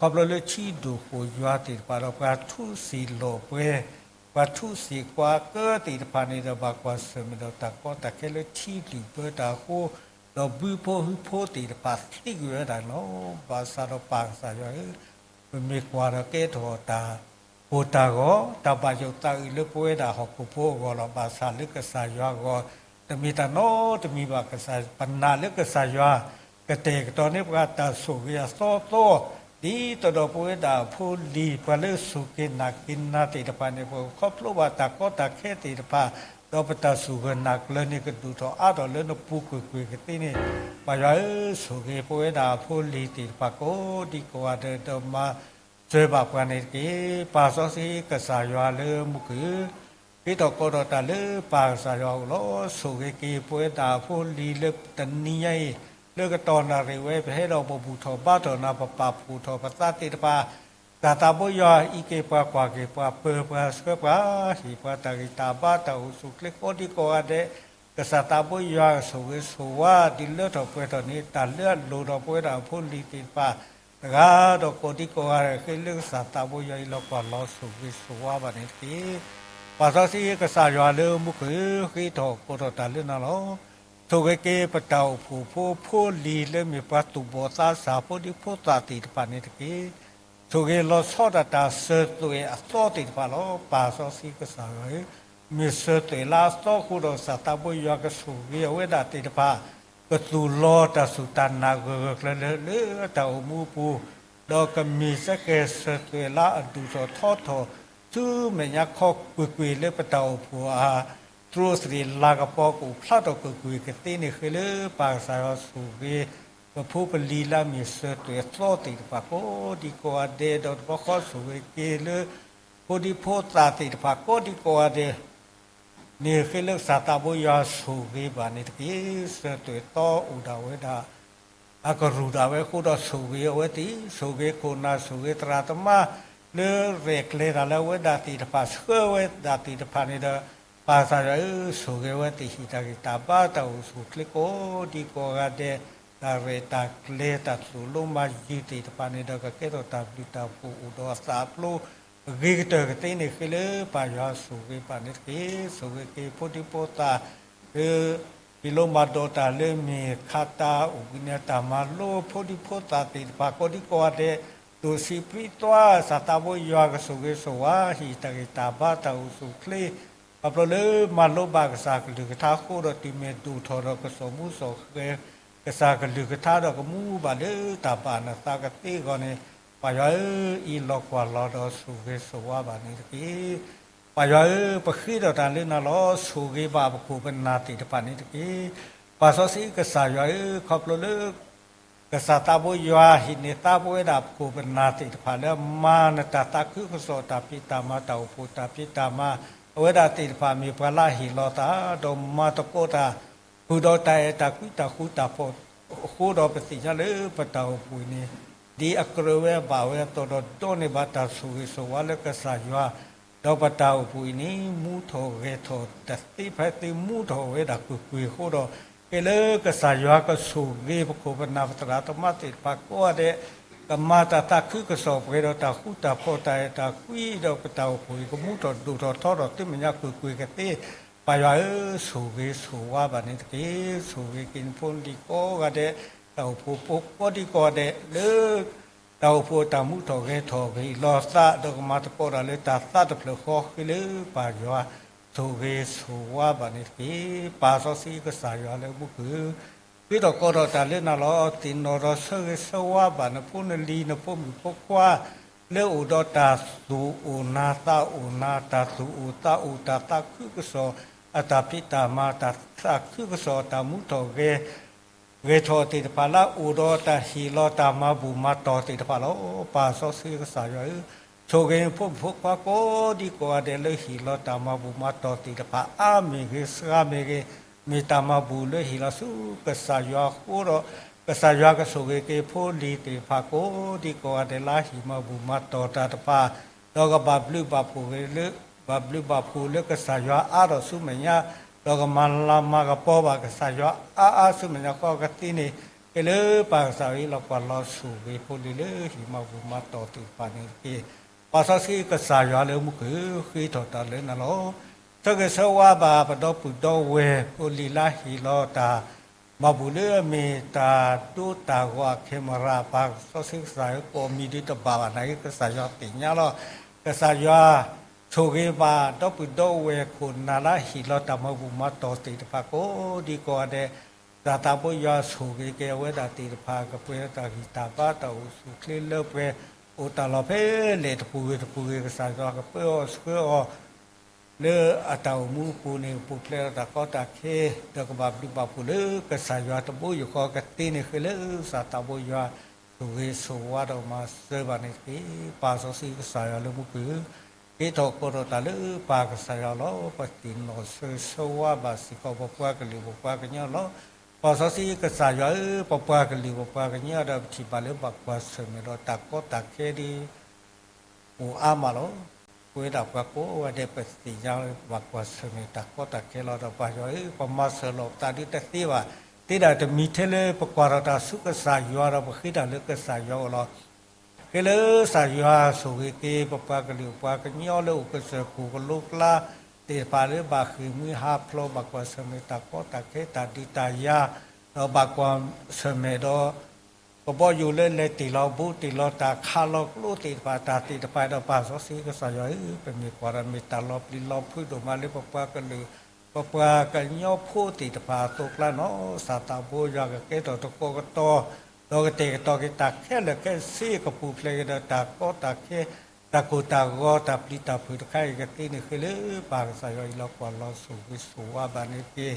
ခီဖျိလၢထံဒိၣ်ဃိၣ်ယွၤသ့ၣ်တဖၣ်ဒီး ပှၤထူးစံာ်လီၤပှဲၤ ပှၤထူးစံာ်ကွၢ်ကၢသ့ၣ်တဖၣ်န့ၣ်ဒီး ဘၣ်ကွၢ်ဆၢၣ်မဲာ်ဒီးတၢ်ကီတၢ်ခဲလၢထံလုၢ်ဘၢတၢ်အဃိ ဒီးဘုဖိဟုဖိသ့ၣ်တဖၣ်သံကွံာ်ဝဲဒၣ်န့ၣ်လီၤ. ဘၣ်ဆၣ်ဒီးပၢ်ကစၢ်ယွၤဧၢ, ပမ့ၢ်ကွၢ်ဒီးကဲထီၣ်တၢ်ကိၢ်တၢ်ဂီၤ တၢ်ဘၣ်ယိၣ်သးအုးလၢပဝဲဒၣ်ဟီၣ်ခိၣ်ဖိအဂီၢ်လီၤ. ဘၣ်ဆၣ်လၢကစၢ်ယွၤအဂီၢ် တမ့ၢ်တၢ်နီတမံၤဘၣ်. ကစၢ် ပနာ်လၢကစၢ်ယွၤ ကတဲာ်ကတီၤန့ၢ်ပှၤတၢ်ဆိၣ်ဂ့ၤအသီသီ ဒ်သိးဒီးပဝဲဒၣ်ဖိလံၤ ပှၤလၢအစူၢ်က့ၤနာ်က့ၤနၤသ့ၣ်တဖၣ်န့ၣ် ပကခီဖျိဘၣ်တၢ်ကီတၢ်ခဲသ့ၣ်တဖၣ် ဒီးပတၢ်စူၢ်ဂၢၢ်နာ်ကျၢၤန့ၣ် ကဒိၣ်ထီၣ်အါထီၣ်လၢနပူၤကွ့ၢ်ကွ့ၢ်ကသ့န့ၣ် ပၢ်ယွၤဧၢ, ဆိၣ်ဂ့ၤပဝဲဒၣ်ဖိလံၤသ့ၣ်တဖၣ်ကိးဒံကိးဂၤဒဲး ဒီးမၤစၢၤဘၣ်ပှၤန့ၣ်တက့ၢ်. ပၢ်စီဆှံကစၢ်ယွၤလၢမူခိၣ်ဧၢ, ဃ့ထီၣ်ကိးထီၣ်တၢ်လၢပၢ်ကစၢ်ယွၤအအိၣ်လီၤ. ဆိၣ်ဂ့ၤက့ၤပဝဲဒၣ်ဖိလံၤလၢတနံၤညါအံၤ လၢကတီၢ်နၣ်ရံၣ်ဝဲ ပဟဲဒီးပဘူၣ်ထီၣ်ဘါထီၣ်နၤ ပပာ်ဖှိၣ်ထီၣ်ပသးသ့ၣ်တဖၣ် ကစၢ်သးဘိယွၤအံးက့ၤပှၤ ကွၢ်က့ၤပှၤ ပၢၤပှၤဆှၢပှၤ ဟ့ၣ်ပှၤတၢ်ဂံၢ်တၢ်ဘါတၢ်အိၣ်ဆူၣ်အိၣ်ချ့ကိးဒံကိးဂၤဒဲး ကစၢ်သးဘိယွၤကဆိၣ်ဂ့ၤဆိၣ်ဝါ ဒုးလၢထီၣ်ပှဲၤထီၣ်န့ၢ် တၢ်လၢအလိၣ်ဒီးပဝဲဒၣ်ဖိလံၤသ့ၣ်တဖၣ် တဂၤဒီးကိးဒံကိးဂၤဒဲး ဃ့လၢကစၢ်သးဘိယွၤအံးလီၤကွၢ်လီၤဆိၣ်ဂ့ၤဆိၣ်ဝါဘၣ်န့ၣ်တက့ၢ်. ပၢ်စီဆှံကစၢ်ယွၤလၢမူခိၣ်ဧၢ, ဃ့ထီၣ်ကိးထီၣ်တၢ်လၢနၤလီၤ. ဆိၣ်ဂ့ၤက့ၤပတၢ်အိၣ်ဖှိၣ်ဖိ ဖိလံၤလၢမ့ၢ်ပှၤသူၣ်ဘီၣ်သးစၢ် ဖိဒံဖိသၣ်သ့ၣ်တဖၣ်န့ၣ်တက့ၢ်. ဆိၣ်ဂ့ၤလီၤဆီဒၣ်တၢ်စၢၤသွဲၣ်အသီသ့ၣ်တဖၣ်လီၤ. ပၢ်စီဆှံကစၢ်ယွၤဧၢ, မ့ၢ်စၢၤသွဲၣ်လၢအသီအဃိဒီး ကစၢ်သးဘိယွၤကဆိၣ်ဂ့ၤအဝဲဒၣ်သ့ၣ်တဖၣ် ကသူၣ်လီၤတၢ်စူၢ်တၢ်နာ်ဂၢၢ်ဂၢၢ်ကျၢၤကျၢၤလၢအတၢ်အိၣ်မူအပူၤ, ဒီးကမ့ၢ်စ့ၢ်ကီးစၢၤသွဲၣ်လၢအဒိၣ်ထီၣ်ထီထီၣ် ဆူမဲာ်ညါခီကွ့ၢ်ကွ့ၢ်လၢပတၢ်အိၣ်ဖှိၣ်အသရိာ်သရ့ၤလၤကပီၤ ကအိၣ်ဖျါထီၣ်ကွ့ၢ်ကွ့ၢ်ကသ့န့ၣ် ဃ့လၢပၢ်ကစၢ်ယွၤဆိၣ်ဂ့ၤ ပဖိပလံၤလၢအမ့ၢ်စၢၤသွဲၣ်အသီသ့ၣ်တဖၣ်ကိးဒံကိးဂၤဒဲး ဒီးတဘျီဃီဆိၣ်ဂ့ၤက့ၤလၢ ဖိဒံဖိသၣ်သ့ၣ်တဖၣ်ကိးဒံကိးဂၤဒဲး န့ၣ်ဃ့လၢကစၢ်သးဘိယွၤဆိၣ်ဂ့ၤဘၣ်န့ၣ်တက့ၢ်. စၢၤသွဲၣ်သီအိၣ်ဒၣ်ဝဲဒၣ် အကရူၢ်ဒၣ်ဝဲအဃိဒီးဆိၣ်ဂ့ၤအဝဲသ့ၣ်, ဆိၣ်ဂ့ၤခိၣ်နၢ် ဆိၣ်ဂ့ၤသရၣ်သမါ လၢရဲၣ်ကျဲၤတၢ်လၢအဝဲဒၣ်သ့ၣ်တဖၣ် ဆှၢဝဲဒၣ်သ့ၣ်တဖၣ်န့ၣ်ဒီး ပၢ်ကစၢ်ယွၤဧၢ, ဆိၣ်ဂ့ၤဝဲသ့ၣ် ဟ့ၣ်တၢ်ဂံၢ်တၢ်ဘါတၢ်အိၣ်ဆူၣ်အိၣ်ချ့ကိးဒံကိးဂၤဒဲး တၢ်ရဲၣ်တၢ်ကျဲၤတၢ်သိၣ်လိမၤယုၤသ့ၣ်တဖၣ်န့ၣ်ဒီး ကကဲထီၣ်တၢ်ဘျုးတၢ်ဖှိၣ်အိၣ်ဒီးအသးအဖျိ အဂ့ၤကတၢၢ်ကသ့န့ၣ် ဃ့လၢပၢ်ယွၤဆိၣ်ဂ့ၤဘၣ်န့ၣ်တက့ၢ်. ဆိၣ်ဂ့ၤက့ၤဖိဒံဖိသၣ် လၢ ပံၤလိမၤဒိးတၢ်လၢမ့ၢ်ခးတၢ်အိၣ်ဘှံးနံၤတၢ်မၤလိ ဖိဒံဖိသၣ်သ့ၣ်တဖၣ်ကိးဒံကိးဂၤဒဲး ဒိၣ်ဆံးပြံးသွါ ကစၢ်သးဘိယွၤကဆိၣ်ဂ့ၤဆိၣ်ဝါ ဟ့ၣ်တၢ်ဂံၢ်တၢ်ဘါတၢ်အိၣ်ဆူၣ်အိၣ်ချ့ ခီဖျိလၢမၤလိဘၣ်ကစၢ်ကလုၢ်ကထါအဃိဒီး တုၤမ့ၢ်ဒိၣ်ထီၣ်ဒီးကစိာ်မူစိာ်ဃဲၤ ကစၢ်ကလုၢ်ကထါဒီးကမူဘၣ်လၢတၢ်ဘၣ်နသးကသ့အဂီၢ်န့ၣ် ပၢ်ယွၤဧၢ, အ့ၣ်လိာ်ကွၢ်လီၤဒီးဆိၣ်ဂ့ၤဆိၣ်ဝါဘၣ်န့ၣ်တက့ၢ်. ပၢ်ယွၤဧၢ, ပဃ့ထီၣ်တၢ်လၢနၤလီၤ. ဆိၣ်ဂ့ၤဘၣ်ပခိၣ်ပနၢ်သ့ၣ်တဖၣ်န့ၣ်တက့ၢ်. ပၢ်စီဆှံကစၢ်ယွၤဧၢ, ခီဖျိလၢ ကစၢ်သးဘိယွၤဟ့ၣ်န့ၢ်သါပဝဲဒၣ်ပခိၣ်ပနၢ်သ့ၣ်တဖၣ်လၢအမၤနတၢ်သးခုကစီၣ်တၢ်ဖံးတၢ်မၤ တၢ်အိၣ်ဖှိၣ်တၢ်ဖံးတၢ်မၤ အဝဲဒၣ်သ့ၣ်တဖၣ်မ့ၢ်ပှၤလၢအဟ့ၣ်လီၤသး ဒီးမၤသကိးတၢ် ဃုာ်ဒီးတၢ်အဲၣ်တၢ်ကွံတၢ်ဃူတၢ်ဖိးအဃိဒီး ပသ့ၣ်ညါလၢပတၢ်အိၣ်ဖှိၣ်အံၤန့ၣ် ဒ်အကြၢးဝဲဘၣ်ဝဲအသိးဒီး ဒိးန့ၢ်ဘၣ်တၢ်ဆိၣ်ဂ့ၤဆိၣ်ဝါလၢကစၢ်ယွၤ ဒီးပတၢ်အိၣ်ဖှိၣ်အံၤန့ၣ် မူထီၣ်ဂဲၤထီၣ်တသ့ဖဲသ့ မူထီၣ်ဝဲဒၣ်ကွ့ၢ်ကွ့ၢ်အဃိဒီး ကဲလၢကစၢ်ယွၤကဆိၣ်ဂ့ၤပခိၣ်ပနၢ်ပသရၣ်သမါသ့ၣ်တဖၣ်ကိးဂၤဒဲး ကမၤတၢ်သးခုကစီၣ်ပှဲၤဒီးတၢ်ဃူတၢ်ဖိးတၢ်အဲၣ်တၢ်ကွံဒီးပတၢ်အိၣ်ဖှိၣ်အံၤ ကမူထီၣ်ဒိၣ်ထီၣ်ထီထီၣ်သုမဲာ်ညါကွ့ၢ်ကွ့ၢ်ကသ့ ပၢ်ယွၤဧၢ, ဆိၣ်ဂ့ၤဆိၣ်ဝါဘၣ်န့ၣ်တက့ၢ်. ဆိၣ်ဂ့ၤက့ၤနဖိနလံၤကိးဂၤဒဲး, တၢ်အိၣ်ဖှိၣ်ဖိကိးဒံကိးဂၤဒဲးလၢ တၢ်အိၣ်ဖှိၣ်အတၢ်မူထီၣ်ဂဲၤထီၣ်ဂ့ၤလီၤသး ဒီးကမၤသကိးတၢ်လၢတၢ်သးတဖျၢၣ်ဃီ ဃ့လၢပၢ်ယွၤဆိၣ်ဂ့ၤဆိၣ်ဝါဘၣ်န့ၣ်တက့ၢ်. ပၢ်စီဆှံကစၢ်ယွၤလၢမူခိၣ်ဧၢ, ဃ့ထီၣ်ကီးထီၣ်တၢ်လၢနၤလီၤ. သ့ၣ်နီၣ်ဒီးဆၢဂ့ၤဆၢဝါဘၣ်နဖိနလံၤနဖိမုၣ်ဖိခွါ လၢအိၣ်ဒီးတၢ်သူၣ်အိၣ်နၤသးအိၣ်နၤ တၢ်သူၣ်အိၣ်သးအိၣ် တၢ်သးခုကစီၣ်အတၢ်ဖံးတၢ်မၤ တၢ်သးခုကစီၣ်အတၢ်မူထီၣ်ဂဲၤ ဂဲၤထီၣ်သ့ၣ်တဖၣ်လၢအအိၣ်ဒီး တၢ်ဟ့ၣ်လီၤတၢ်မၤဘူၣ်မၤတီၢ်သ့ၣ်တဖၣ်လီၤ. ပၢ်စီဆှံကစၢ်ယွၤဧၢ, ဆိၣ်ဂ့ၤဖိမုၣ်ဖိခွါကိးဒံကိးဂၤဒဲးလၢဟ့ၣ်လီၤတၢ်မၤဘူၣ်မၤတီၢ်သ့ၣ်တဖၣ် အါမ့ၢ်ဂ့ၤ စှၤမ့ၢ်ဂ့ၤ, မ့ၢ်တၢ်မၤဘူၣ်လၢဟ့ၣ်လီၤဆူကစၢ်ယွၤအဃိဒီး ကစၢ်ယွၤကဆိၣ်ဂ့ၤက့ၤဖိလံၤသ့ၣ်တဖၣ်ကိးဒံကိးဂၤဒဲးလၢဟ့ၣ်မၤဘူၣ်မၤတီၢ်တၢ်တဖၣ် ဒီးကဘၣ်ဘျုးဘၣ်ဖှိၣ်ဂ့ၤလၢ ဘၣ်ဘျုးဘၣ်ဖှိၣ်လၢကစၢ်ယွၤအါထီၣ်ဆူမဲာ်ညါ, ဒီးကမၤလၤမၤကပီၤဘၣ်ကစၢ်ယွၤအါအါဆူမဲာ်ညါဃီကသ့န့ၣ်, ဟ့ၣ်လၢပၢ်ကစၢ်ယွၤအံၤလီၤကွၢ်လီၤဆိၣ်ဂ့ၤဖိလံၤလၢဟ့ၣ်မၤဘူၣ်မၤတီၢ်သ့ၣ်တဖၣ်န့ၣ်တက့ၢ်. ပၢ်စီဆှံကစၢ်ယွၤလၢမူခိၣ်ဧၢ, ဃ့ထီၣ်တၢ်လၢနၤလီၤ. ဆၢဂ့ၤဆၢဝါဘၣ်ပဒီပုၢ်ဒီဝဲၢ်ဖိလံၤလၢဟ့ၣ်လီၤတၢ် မၤဘူၣ်လၢအမ့ၢ်တၢ်ဒိတၢ်ဂီၤအ camera ပၢ်စီဆှံကစၢ်ဧၢ, ကိးမံၤဒုတဘၣ်ဘၣ်နာ်က့ ကစၢ်ယွၤသ့ၣ်ညါလီၤ. ကစၢ်ယွၤဆိၣ်ဂ့ၤဘၣ်ဒီပုၢ်ဒီဝဲၢ်ခိၣ်နၢ်လၢဟ့ၣ်လီၤတၢ်မၤဘူၣ်မၤတီၢ်သ့ၣ်တဖၣ်ကိးဒံကိးဂၤဒဲး, ကစၢ်သးဘိယွၤဆိၣ်ဂ့ၤက့ၤအဝဲဒၣ်သ့ၣ်တဖၣ် ကပှဲၤဒီးတၢ်ဂံၢ်တၢ်ဘါ တၢ်အိၣ်ဆူၣ်အိၣ်ချ့လၢပှဲၤ အိၣ်တၢ်လီၢ်ဖဲလဲၣ်တပူၤဂ့ၤတပူၤဂ့ၤ ကစၢ်ယွၤကပၢအီၤဆှၢအီၤ လၢအတၢ်အိၣ်မူအပူၤန့ၣ် ပူၤဖျဲးဒီးတၢ်ကီတၢ်ခဲ ဒီးကဘၣ်ဘျုးဘၣ်ဖှိၣ်လၢကစၢ်ယွၤတဘိယူၢ်ဃီကသ့န့ၣ် ဃ့လၢကစၢ်သးဘိယွၤဆိၣ်ဂ့ၤဆိၣ်ဝါဒီးမၤစၢၤဘၣ်န့ၣ်တက့ၢ်. ပၢ်စီဆှံကစၢ်ယွၤလၢမူခိၣ်ဧၢ, ဃ့ထီၣ်ကီးထီၣ်တၢ်လၢပၢ်ကစၢ်ယွၤလီၤ. ပသ့ၣ်နီၣ်ဆၢဂ့ၤဆၢဝါဘၣ်စ့ၢ်ကီး ပပှၤကလုာ်ပပှၤကညီလီၤ. ပၢ်စီဆှံကစၢ်ယွၤဧၢ, ပပှၤကလုာ်ပပှၤကညီဒီး ပထံၣ်ဘၣ်လၢဘၣ်ကွၢ်ဆၢၣ်မဲာ်ဒီးတၢ်ကီတၢ်ခဲဒ် အိၣ်အါမးလီၤ. ပဝဲဒၣ်ပှၤကိးဂၤဒဲး ပသ့ၣ်ညါဘၣ်ကွၢ်ဆၢၣ်မဲာ်တၢ်ကီတၢ်ခဲလီၤ. ဒီးပၢ်ယွၤဧၢ, ပမၤစၢၤလီၤပသးဒ်တသ့ဘၣ်, သ့ဒၣ်တမံၤထဲလၢပကွၢ်ထီၣ်တၢ်ဆူကစၢ်ယွၤဒီး ပဃ့တၢ်လၢကစၢ်ယွၤအအိၣ်လီၤ. ဃ့လၢကစၢ်ယွၤဆိၣ်ဂ့ၤက့ၤပပှၤကလုာ်ပပှၤကညီလၢအိၣ်ကစၢၢ်ခိၣ်ကလိကျါသ့ၣ်တဖၣ်လၢဘၣ်ဃ့ၢ်မှံဟးဖျိး ဘၣ်ကွၢ်ဆၢၣ်မဲာ်တၢ်ကီတၢ်ခဲတၢ်ဒုးတၢ်ယၤ, ဒီးဘၣ်ကွၢ်ဆၢၣ်မဲာ်ဒီး ကဘီယူၤလၢလဲၤတ့ၢ်လီၤဘူးတ့ၢ်လီၤတၢ်ခးလီၤကျိသ့ၣ်တဖၣ် တၢ်သ့ၣ်တဖၣ်ဒီး ပၢ်စီဆှံကစၢ်ယွၤဧၢ, ပမ့ၢ်ကွၢ်ဒီးမ့ၢ်တၢ်လီၤပျံၤလီၤဖုးဒိၣ်မးလၢပပှၤကလုာ် ပပှၤကညီဖိသ့ၣ်တဖၣ်အသိးကျါနီၤ, ကစၢ်သးဘိယွၤကကဲထီၣ်သကိးကတီၤ ဒီးကတဲာ်ကတီၤက့ၤတၢ်ခဲလၢာ်ခဲဆ့ ကပူၤဖျဲးက့ၤဒီးတၢ်ကီတၢ်ခဲ တၢ်ကိၢ်တၢ်ဂီၤတၢ်ပျံၤတၢ်ဖုးတခါအံၤကသ့န့ၣ် ဃ့လၢပၢ်ကစၢ်ယွၤအံၤလီၤကွၢ်လီၤဆိၣ်ဂ့ၤဆိၣ်ဝါဘၣ်န့ၣ်တက့ၢ်.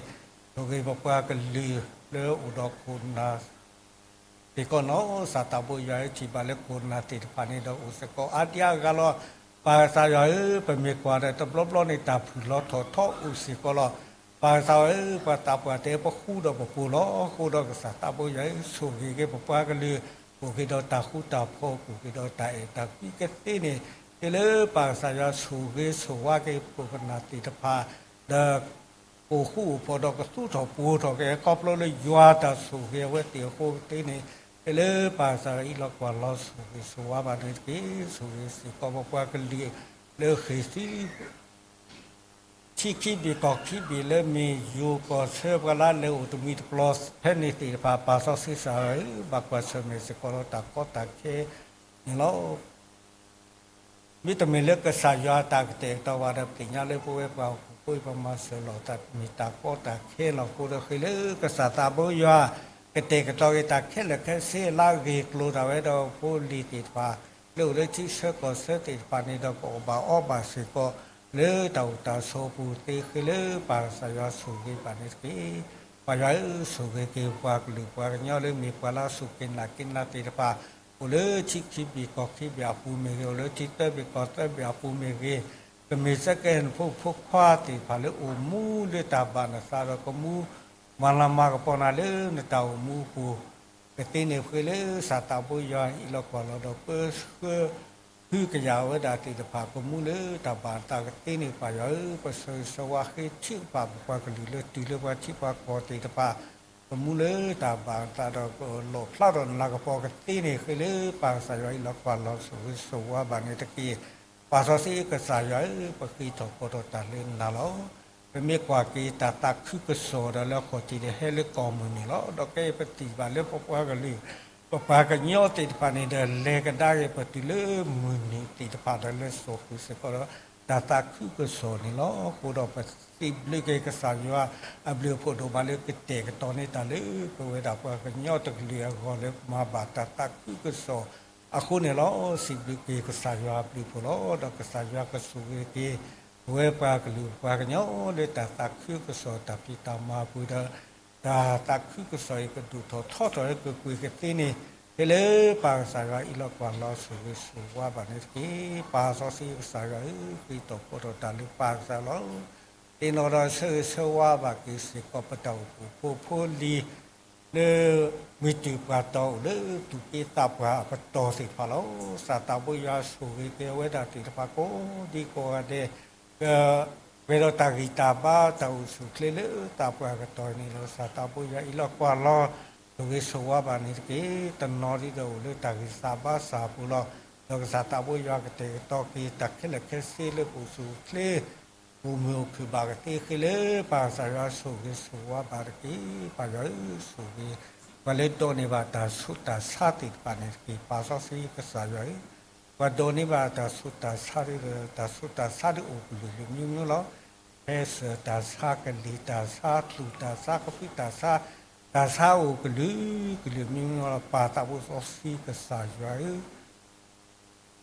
ဆိၣ်ဂ့ၤပပှၤကလုာ်လၢအိၣ်ဒီးခိၣ်နၢ် စ့ၢ်ကီးနီၤ, ကစၢ်သးဘိယွၤအံၤထံၣ်ဘၣ်လၢခိၣ်နၢ်သ့ၣ်တဖၣ်န့ၣ်ဒီး အိၣ်စ့ၢ်ကီးအါဒံအါဂၤလီၤ. ပၢ်ကစၢ်ယွၤဧၢ, ပမ့ၢ်ကွၢ်ဒီးတဘျီဘျီန့ၣ် တၢ်ဖုၣ်လီၤထီၣ်ထီအိၣ်စ့ၢ်ကီးလီၤ. ပၢ်ကစၢ်ယွၤဧၢ, ပှၤသးပှၢ်တဲပဃူဒီးပဖိးလီၤ. အဃိဒီးကစၢ်သးဘိယွၤဧၢ, ဆိၣ်ဂ့ၤက့ၤပပှၤကလုာ် အိၣ်က့ၤဒီးတၢ်ဃူတၢ်ဖိး အိၣ်က့ၤဒီးတၢ်အဲၣ်တၢ်ကွံကသ့န့ၣ် ဃ့လၢပၢ်ကစၢ်ယွၤဆိၣ်ဂ့ၤဆိၣ်ဝါက့ၤခိၣ်နၢ်သ့ၣ်တဖၣ် ဒီး အိၣ်ဃူအိၣ်ဖိးဒီးကသူၣ်ထီၣ်ပှိၤထီၣ်က့ၤ ခီဖျိလၢယွၤတၢ်ဆိၣ်ဂ့ၤအဝဲသ့ၣ်အဃိကသ့န့ၣ် ဃ့လၢပၢ်ကစၢ်ယွၤအံၤလီၤကွၢ်လီၤဆိၣ်ဂ့ၤဆိၣ်ဝါဘၣ်န့ၣ်တက့ၢ်. ဆိၣ်ဂ့ၤစ့ၢ်ကီးပပှၤကလုာ်လၢဃ့ၢ်ဆံ ထံခံဘ့ၣ်ကီၢ်ခံဘ့ၣ်လၢမ့ၢ်ယိၤကီၢ်ဆၢ ပှၤလၢလဲၤအိၣ်တမှံၤတပျီၤဖဲန့ၣ်သ့ၣ်တဖၣ် ပၢ်စီဆှံကစၢ်ယွၤဧၢ, ဘၣ်ကွၢ်ဆၢၣ်မဲာ်စ့ၢ်ကီးဒီးတၢ်ကီတၢ်ခဲန့ၣ်လီၤ. မ့တမ့ၢ်လၢကစၢ်ယွၤအတၢ်ကတဲာ်ကတီၤဘၣ်ဒီး ပသ့ၣ်ညါလၢပဝဲပှၤဟီၣ်ခိၣ်ဖိအံၤ ပမၤစၢၤလိာ်သးမ့ၢ်တၢ်ကီတၢ်ခဲလီၤ. အဃိဒီးဃ့လၢကစၢ်သးဘိယွၤ ကတဲာ်ကတီၤက့ၤတၢ်ခဲလၢာ်ခဲဆ့လၢအဂ့ၤကျိၤဒၣ်ဝဲဒီးဖိလံၤသ့ၣ်တဖၣ် လၢအိၣ်လၢထံဆၢကီၢ်ဆၢသ့ၣ်တဖၣ်န့ၣ်ဒီး ကအီၣ်ဘၣ်အီဘၣ်စ့ၢ်ကီး လၢတၢ်အိၣ်တၢ်ဆိးအပူၤသ့ ဃ့လၢပၢ်ကစၢ်ယွၤဆိၣ်ဂ့ၤဘၣ်န့ၣ်တက့ၢ်. ပၢ်ယွၤဧၢ, ဆိၣ်ဂ့ၤက့ၤပှၤကလုာ်ပှၤကညီလၢမ့ၢ်ပှၤလၢအစူၢ်က့ၤနာ်က့ၤနၤသ့ၣ်တဖၣ် အိၣ်လၢထံခံဘ့ၣ်ကီၢ်ခံဘ့ၣ်အပူၤမ့ၢ်ဂ့ၤ, အိၣ်လၢထံသၢဘ့ၣ်ကီၢ်သၢဘ့ၣ်အပူၤမ့ၢ်ဂ့ၤ, ကမ့ၢ်စ့ၢ်ကီးနဖိမုၣ်ဖိခွါသ့ၣ်တဖၣ်လၢအိၣ်မူလၢတၢ်ဘၣ်နသးဒီးကမူ မၤလၤမၤကပီၤနၤလၢနတၢ်အိၣ်မူအပူၤ ကသ့န့ၣ် ဃ့လၢကစၢ်သးဘိယွၤအံၤလီၤကွၢ်လီၤဒီး ပၢဆှၢ ဟုကယာ်ဝဲဒၣ်သ့ၣ်တဖၣ် ကမူလၢတၢ်ဘၣ်နသးကသ့န့ၣ် ပၢ်ယွၤဧၢ, ပဆၢဂ့ၤဆၢဝါဃ့ထံၣ်ပာ်ပပှၤကလုာ်လၢတုၤလၢပှၤထံပှၤကီၢ်သ့ၣ်တဖၣ် ကမူလၢတၢ်ဘၣ်နသးဒီးကလီၣ်ဖျါထီၣ်နလၤကပီၤကသ့န့ၣ် ဃ့လၢပၢ်ကစၢ်ယွၤအံၤလီၤကွၢ်လီၤဆိၣ်ဂ့ၤဆိၣ်ဝါဘၣ်န့ၣ်တက့ၢ်. ပၢ်စီဆှံကစၢ်ယွၤဧၢ, ပဃ့ထီၣ်ကီးထီၣ်တၢ်လၢနၤလီၤ. ပမ့ၢ်ကွၢ်က့ၤတၢ်သးခုကစီၣ်ဒီးလၢအခီၣ်ထံးဒီးဟဲလၢကီၢ်မုၢ်နုာ်လီၤ. ဒီးကဲပထံၣ်ဘၣ်လၢပပှၤကလုာ် ပပှၤကညီသ့ၣ်တဖၣ်န့ၣ်ဒီး လဲၤကဒါက့ၤပတုၤလၢမုၢ်နံၤသ့ၣ်တဖၣ်ဒီး လၢစိာ်ဃုာ်စ့ၢ်ကီးဒီး တၢ်သးခုကစီၣ်န့ၣ်လီၤ. အဃိဒီးပစံးဘျုးက့ၤကစၢ်ယွၤအဘျုးအဖှိၣ်ဒိၣ်မးလၢကတဲာ်ကတီၤန့ၢ်တၢ်လၢ ပဝဲဒၣ်ပှၤကညီတကလုာ်အဂီၢ်လၢမၤဘၣ်တၢ်သးခုကစီၣ်အဃိန့ၣ်လီၤ. စံးဘျုးက့ၤကစၢ်ယွၤအဘျုးအဖှိၣ်လီၤ. ဒီးကစၢ်ယွၤကဆိၣ်ဂ့ၤက့ၤ ပဝဲပှၤကလုာ်ပှၤကညီလၢတၢ်သးခုကစီၣ်တၢ်ဖံးတၢ်မၤအပူၤဒီး တၢ်သးခုကစီၣ်အံၤကဒိၣ်ထီၣ်ထီထီၣ်လၢကကွံာ်ကသ့န့ၣ် ဟ့ၣ်လၢပၢ်ကစၢ်ယွၤအံးလီၤကွၢ်လီၤ ဆိၣ်ဂ့ၤဆိၣ်ဝါဘၣ်န့ၣ်တက့ၢ်. ပၢ်စီဆှံကစၢ်ယွၤဧၢ, ဃ့ထီၣ်ဖီထီၣ်တၢ်လၢပၢ်ကစၢ်လီၤ. သ့ၣ်နီၣ်ဒီးဆၢဂ့ၤဆၢဝါဘၣ်က့ၤစ့ၢ်ကီးပတၢ်အိၣ်ဖှိၣ်ဖိဖိလံၤ လၢ မုၢ်တူၢ်ပှၤတီၤအိၣ်လၢသူၣ်က့သးပှၢ်အပတီၢ်သ့ၣ်တဖၣ်လီၤ. စၢ်သးဘိယွၤဆိၣ်ဂ့ၤက့ၤအဝဲဒၣ်သ့ၣ်တဖၣ်ကိးဒံကိးဂၤဒဲး က ပှဲၤဒီးတၢ်ဂံၢ်တၢ်ဘါတၢ်အိၣ်ဆူၣ်အိၣ်ချ့လၢသးပှၢ်ကတီၢ်န့ၣ်ဒီး စၢ်သးဘိယွၤအံးလီၤကွၢ်လီၤ ဆိၣ်ဂ့ၤဆိၣ်ဝါဘၣ်န့ၣ်တက့ၢ်. တနီၤဒ်ဒီးအိၣ်လၢတၢ်ဂံၢ်စၢ်ဘါစၢ်အပူၤလီၤ. ဒီးကစၢ်သးဘိယွၤကတဲာ်ကတီၤက့ၤတၢ်ခဲလၢာ်ခဲဆ့လၢကအိၣ်ဆူၣ်အိၣ်ချ့ အိၣ်မုာ်အိၣ်ခုၣ်ဘၣ်ကသ့ဃ့လၢ ပၢ်ကစၢ်ယွၤဆိၣ်ဂ့ၤဆိၣ်ဝါဘၣ်တက့ၢ်. ပၢ်ယွၤဧၢ, ဆိၣ်ဂ့ၤ ပှၤလၢဒိးန့ၢ်ဘၣ်တၢ်ဆူးတၢ်ဆါသ့ၣ်တဖၣ်န့ၣ်တက့ၢ်. ပၢ်စီဆှံကစၢ်ယွၤဧၢ, ပှၤဒိးန့ၢ်ဘၣ်တၢ်ဆူးတၢ်ဆါဒီး တၢ်ဆူးတၢ်ဆါဒ်အိၣ်ကလုာ်ကလုာ်မျိုးမျိုးလီၤ. ဟဲစၢၣ်တၢ်ဆါ, ကလံၤတၢ်ဆါ, ချုးတၢ်ဆါ, ကဖုတၢ်ဆါ, တၢ်ဆါအိၣ်ကလုာ်ကလုာ်မျိုးမျိုးလီၤ. ပၢ်သးဘိစီဆှံကစၢ်ယွၤဧၢ,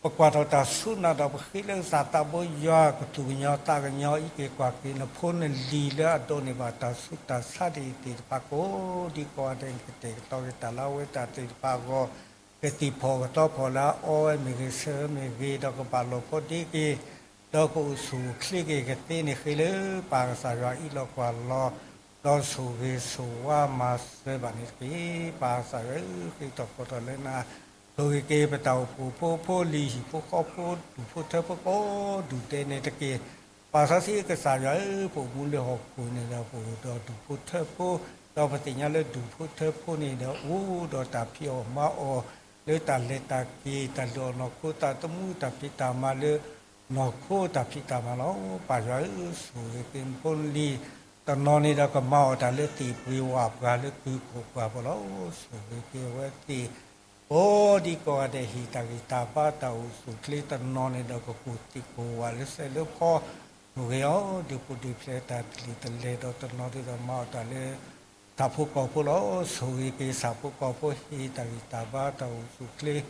ပကွၢ်ထီၣ်တၢ်ဆူးနၤဒီး ပဃ့လၢကစၢ်သးဘိယွၤကသူၣ်ကညီၤသးကညီၤ အံးက့ၤကွၢ်က့ၤနဖိနလံၤလၢအဒိးန့ၢ်ဘၣ်တၢ်ဆူးတၢ်ဆါဒ်အံၤသ့ၣ်တဖၣ်ကိးဒံကိးဂၤဒဲးန့ၣ် ကတဲာ်ကတီၤက့ၤတၢ်လၢအဝဲဒၣ်သ့ၣ်တဖၣ်အဂီၢ်, ကသံၣ်ဖီၣ်ကသီဖီၣ်လၢအအီဝဲမ့ၢ်ဂ့ၤ ဆၢဝဲမ့ၢ်ဂ့ၤ ဒီးကဘၣ်လိာ်ဖိးဒ့က့ၤ ဒီးကအိၣ်ဆူၣ်အိၣ်ချ့က့ၤကသ့န့ၣ်ဃ့လၢ ပၢ်ကစၢ်ယွၤအံးလီၤကွၢ်လီၤ ဒီးဆိၣ်ဂ့ၤဆိၣ်ဝါမၤစၢၤဘၣ်န့ၣ်တက့ၢ်. ပၢ်ကစၢ်ယွၤဧၢ, ဃ့ထီၣ်ဖီထီၣ်လၢနၤ, ဆိၣ်ဂ့ၤက့ၤပတၢ်အိၣ်ဖှိၣ်ဖိဖိလံၤ ဟံၣ်ဖိဃီဖိ ဒူၣ်ဖိထၢဖိကိးဒူၣ်ဒဲးန့ၣ်တက့ၢ်. ပၢ်စီဆှံကစၢ်ယွၤဧၢ, ပအိၣ်မူလၢဟီၣ်ခိၣ်န့ၣ်ဒီး ပအိၣ်ဒီးဒူၣ်ဖိထၢဖိ, ဒီးပသ့ၣ်ညါလၢဒူၣ်ဖိထၢဖိန့ၣ်ဒီး အိၣ်ဒီးတၢ်ဖံးအီၣ်မၤအီၣ် လၢတၢ်လဲၤတၢ်က့ၤ တၢ်လုၢ်အီၣ်နီၢ်ခိ တၢ်သမူ တၢ်ဖံးတၢ်မၤလၢနီၢ်ခိ တၢ်ဖံးတၢ်မၤလီၤ. ပၢ်ယွၤဧၢ, ဆိၣ်ဂ့ၤက့ၤနဖိနလံၤ တနီၤန့ၣ်ဒီး ကမၤအီၣ်တၢ်လၢသ့ၣ်ပှ့ၤဝၣ်ပှၢ်လၢကုၢ်ခိၣ်ပှၢ်ဖိလီၤ. ဆိၣ်ဂ့ၤက့ၤအဝဲသ့ၣ် ကိးဒံကိးဂၤဒဲး ဟ့ၣ်တၢ်ဂံၢ်တၢ်ဘါတၢ်အိၣ်ဆူၣ်အိၣ်ချ့ တနီၤန့ၣ်ဒီး ကကိၢ်သ့ၣ်ကိၢ်ဝၣ်လၢစဲးလၢဖီ ဆိၣ်ဂ့ၤအီၤ ဒုးပူၤဒုးဖျဲးတၢ်တလံၤတလဲၤဒီး တနီၤဒ်ဒီးမၤအီၣ်တၢ်လၢ ဆၣ်ဖိကီၢ်ဖိလီၤ. ဆိၣ်ဂ့ၤက့ၤဆၣ်ဖိကီၢ်ဖိ ဟ့ၣ်တၢ်ဂံၢ်တၢ်ဘါတၢ်အိၣ်ဆူၣ်အိၣ်ချ့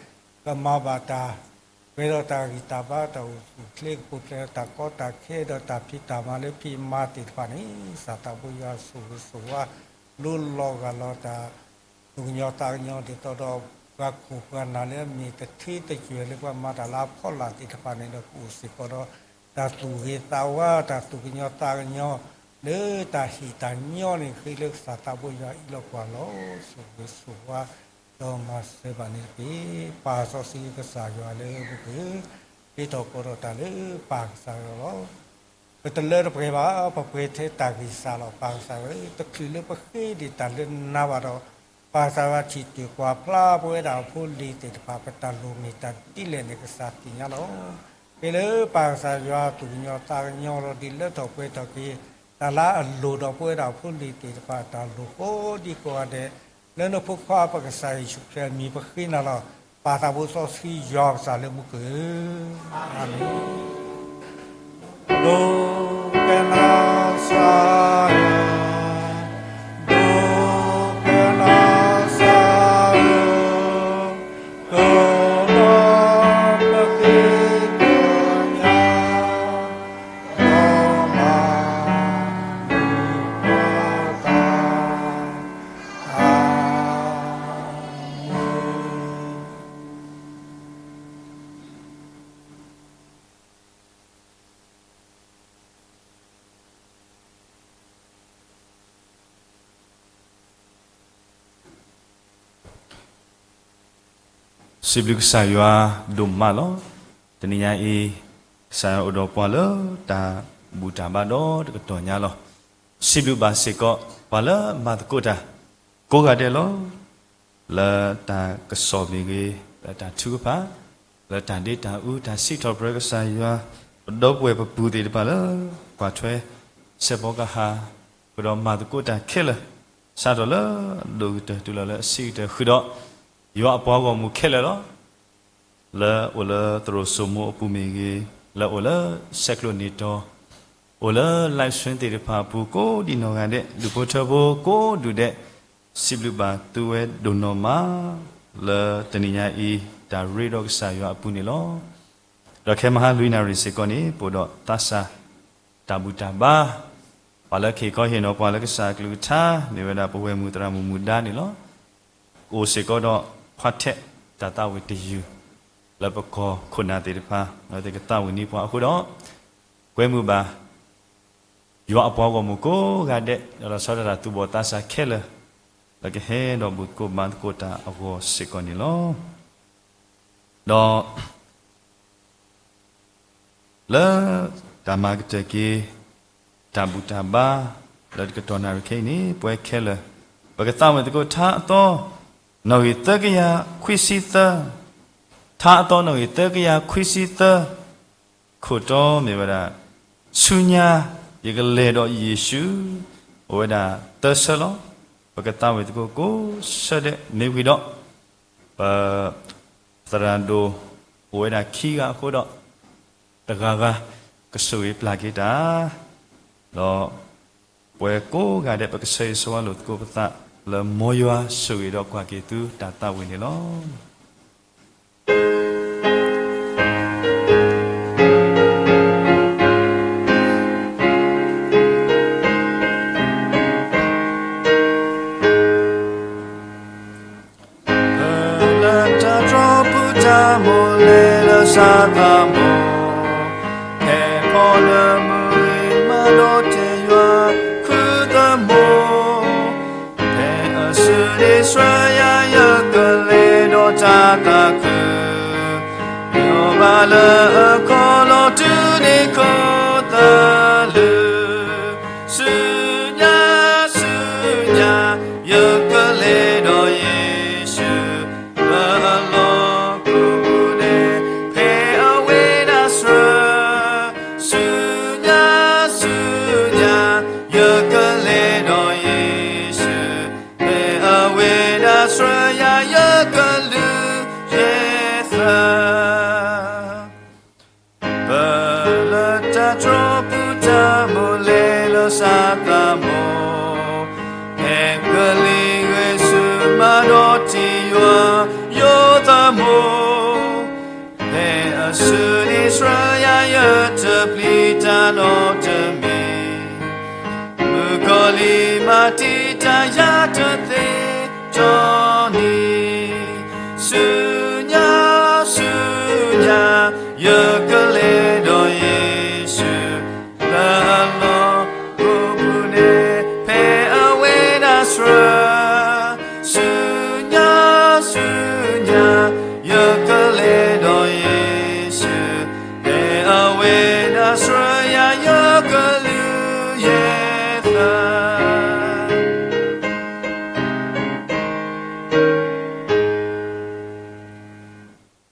ကမၤဘၣ်တၢ် ပှဲၤဒီးတၢ်ဂံၢ်တၢ်ဘါတၢ်အိၣ်ဆူၣ်အိၣ်ချ့ ကပူၤဖျဲးတၢ်ကီတၢ်ခဲဒီးတၢ်ဖံးတၢ်မၤလၢဖံးမၤသ့ၣ်တဖၣ်န့ၣ် စၢ်သးဘိယွၤဆိၣ်ဂ့ၤဆိၣ်ဝါ လူလီၤဂၢ်လီၤတၢ် သူၣ်ကညီၤသးကညီၤ ဒ်သိးဒီးပှၤခိၣ်ပှၤနၢ်လၢအမ့ၢ်တထ့တယွဲၢ်လၢပှၤမၤတၢ်လၢအဖီလာ်သ့ၣ်တဖၣ်န့ၣ်ဒီး ကအိၣ်စ့ၢ်ကီးဒီး တၢ်သူၣ်ဂ့ၤသးဝါ တၢ်သူၣ်ကညီၤသးကညီၤ လၢတၢ်ဟ့ၣ်တၢ်ညီန့ၣ် ဃ့လၢကစၢ်သးဘိယွၤအံးလီၤကွၢ်လီၤ ဆိၣ်ဂ့ၤဆိၣ်ဝါ ဒီးမၤစၢၤဘၣ်န့ၣ်တက့ၢ်. ပၢ်စီဆှံကစၢ်ယွၤလၢပက ဃ့ထီၣ်ကီးထီၣ်တၢ်လၢပၢ်ကစၢ်ယွၤလီၤ. ပတလၢတပှဲၤဘၣ်, ပပှဲၤထဲတၢ်ဂံၢ်စၢ်လီၤ. ပၢ်ကစၢ်ဧၢ, တချုးလၢပဃ့ဒံးတၢ်လၢနၤဘၣ်ဒီး ပၢ်ကစၢ်ယွၤထံၣ်တၢ်ကွၢ်ဖျါပဝဲဒၣ်အဖိလံၤသ့ၣ်တဖၣ် ပတၢ်လိၣ်မ့ၢ်တၢ်ဒ်လဲၣ်န့ၣ် ကစၢ်သ့ၣ်ညါလီၤ. ဃ့လၢပၢ်ကစၢ်ယွၤသူၣ်ကညီၤသးကညီၤလီၤ ဒုးလၢထီၣ်ပှဲၤထီၣ်က့ၤ တၢ်လၢအလိၣ်ဒီးပဝဲဒၣ်အဖိလံၤသ့ၣ်တဖၣ် တၢ်လိၣ်ကိးဒံကိးဂၤဒဲး လၢနဖိခွါပကစၢ်ယ့ၣ်ၡူးခရံာ်အမံၤ ပဃ့နၤလီၤ. ပၢ်သးဘိစီဆှံယွၤကစၢ်လၢမူခိၣ်ဧၢ, အၤမ့ၣ်. ဒိကနၣ်စၢ်ဧၢ, ဒိကနၣ်စၢ်ဧၢ, ကဒီးပဃ့ကညး စံးဘျုးကစၢ်ယွၤဒိၣ်မးလီၤ. တနံၤညါအံၤ ကစၢ်ယွၤအိၣ်ဒီးပှၤလၢတၢ်ဘူၣ်တၢ်ဘါဒီးတကတီၢ်ညါလီၤ. စံးဘျုးဘၣ်စ့ၢ်ကီး ပှၤလၢမၤသကိးတၢ် ကိးဂၤဒဲးလီၤ. လၢတၢ်ကစီၣ်မ့ၢ်ဂ့ၤ, လၢတၢ်ထုကဖၣ်, လၢတၢ်ဒ့တၢ်အူ, တၢ်စံးထီၣ်ပတြၢၤကစၢ်ယွၤ, ပဒီပုၢ်ဝဲၢ်ပပူၤသ့ၣ်တဖၣ်လၢ ကွၢ်ထွဲ ဆဲးဖီကဟၣ်, ဃုာ်ဒီးမၤသကိးတၢ်ခဲလၢာ်, စးထီၣ်လၢအဒိၣ်ကတၢၢ်တုၤလီၤလၢအဆံးကတၢၢ်ဃုာ်ဒီး ယွၤအပှၤဂီၢ်မုၢ်ခဲလၢာ်လီၤ. လၢအိၣ်လၢသရိာ်စိမိအပူၤမ့ၢ်ဂ့ၤ, လၢအိၣ်လၢဆဲးကျိးနံၤတီၤ, အိၣ်လၢ live stream သ့ၣ်တဖၣ်အပူၤကိးဒံးနီၢ်ဂၤဒဲး, ဒူၣ်ဖိထၢဖိကိးဒူၣ်ဒဲး, စံးဘျုးဘၣ်သုဝဲဒိၣ်နီၢ်မး လၢတနံၤညါအံၤ တၢ်ရ့ဒီးကစၢ်ယွၤအပူၤန့ၣ်လီၤ. ဒီးခဲမဟါလွံၢ်နၣ်ရံၣ်စ့ၢ်ကီးန့ၣ် ပအိၣ်ဒီးသးစၢ် တၢ်ဘူၣ်တၢ်ဘါ, ပှၤလၢကဟ့ၣ်ခီဟ့ၣ်နီၤပှၤလၢကစၢ်အကလုၢ်ကထါ မ့ၢ်ဝဲဒၣ်ပဝဲၢ်မုၢ်သရၣ်မုၣ်မူဒါန့ၣ်လီၤ. အိၣ်စ့ၢ်ကီးဒီး ခွါထဲး တၢ်သးဝံၣ်တယုၢ် လၢပကီၢ်ခိၣ်နၢ်သ့ၣ်တဖၣ် လၢသ့ၣ်ကသးဝံၣ်န့ၢ်ပှၤအဃိဒီး ကွဲမုာ်ဘၣ် ယွၤအပှၤဂီၢ်မုၢ်ကိးဂၤဒဲး ဒီးလီၤဆီဒၣ်တၢ်သူၣ်ဘီၣ်သးစၢ်ခဲလၢာ် လၢကဟဲဒီးဘူၣ်သကိးဘါသကိးတၢ်အဂီၢ်စ့ၢ်ကီးန့ၣ်လီၤ. ဒီး လၢတၢ်မၤကတၢၢ်က့ၤ တၢ်ဘူၣ်တၢ်ဘါ လၢတကတီၢ်နၣ်ရံၣ်ခဲအံၤန့ၣ် ပဝဲခဲလၢာ် ပကသးဝံၣ်သကိးထါအသီ နီၣ်ဂံၢ်သၢကယၤခွံဆံသၢ, ထါအသီနီၣ်ဂံၢ်သၢကယၤခွံဆံသၢ, ခိၣ်တီမ့ၢ်ဝဲဒၣ် ဆူညါ ယကလဲၤဒီးယ့ၣ်ၡူး, အိၣ်ဝဲဒၣ်သၢဆၢလီၤ. ပကသးဝံၣ်သကိးကိးဆၢဒဲးမ့ၢ်ဝံၤဒီး ပ သရၣ်ဒိၣ် အိၣ်ဝဲဒၣ်ခံဂၤအဃိဒီး တဂၤဂၤ ကဆိၣ်ဂ့ၤပျၢ်က့ၤတၢ်, ဒီးပဝဲကိးဂၤဒဲး ပကဆၢဂ့ၤဆၢဝါလိာ်သကိးပသး လၢမ်ယွၤဆိၣ်ဂ့ၤဒီးကွၢ်က့ၤသုတၢ်သးဝံၣ်န့ၣ်လီၤ. ပလၢတၢ်တြီပူၤတၢ်မိၣ်လဲၤလၢစးသးမိၣ်, ဖဲဖီလၢမုၢ်ဂ့ၤမၤဒီးတဲယွၤခူသူၣ်မိၣ်, ဖဲအဆူၣ်ဒ့ဆှၢယၤယကလဲၤဒီးတၢ်သးခု, ယီၤဘၣ်လၢအခီၣ်လီၤတုၤန့ၢ်ခိၣ်သလုး ဆူညါ ဆူညါ ယကလဲၤဒီးယ့ၣ်ၡူး လၢအလီၢ်ကိးပူၤန့ၣ် ဖဲအဝဲဒၣ်ဆှၢ, ဆူညါ ဆူညါ ယကလဲၤဒီးယ့ၣ်ၡူး ဖဲအဝဲဒၣ်ဆှၢယၤ ယကလုၢ်ယဲၢ်သၢ ပလၢတၢ်တြီပူၤတၢ်မိၣ်လဲၤလၢစးသးမိၣ်, ဖဲကလံၤဂ့ၤဆူမၤဒီးထံယွၤယိၤသးမိၣ်, ဖဲအဆူၣ်ဒ့ဆှၢယၤယတပျံၤတၢ်နီတမံၤ မုၣ်ကီၤလံၤမၤတံာ်တာ်ယၤတသ့တီနံၤ, ဆူညါ ဆူညါ ယကလဲၤဒီးယ့ၣ်ၡူး လၢအလီၢ်ကိးပူၤန့ၣ် ဖဲအဝဲဒၣ်ဆှၢ, ဆူညါ ဆူညါ ယကလဲၤဒီးယ့ၣ်ၡူး ဖဲအဝဲဒၣ်ဆှၢယၤယကလုၢ်ယဲၢ်သ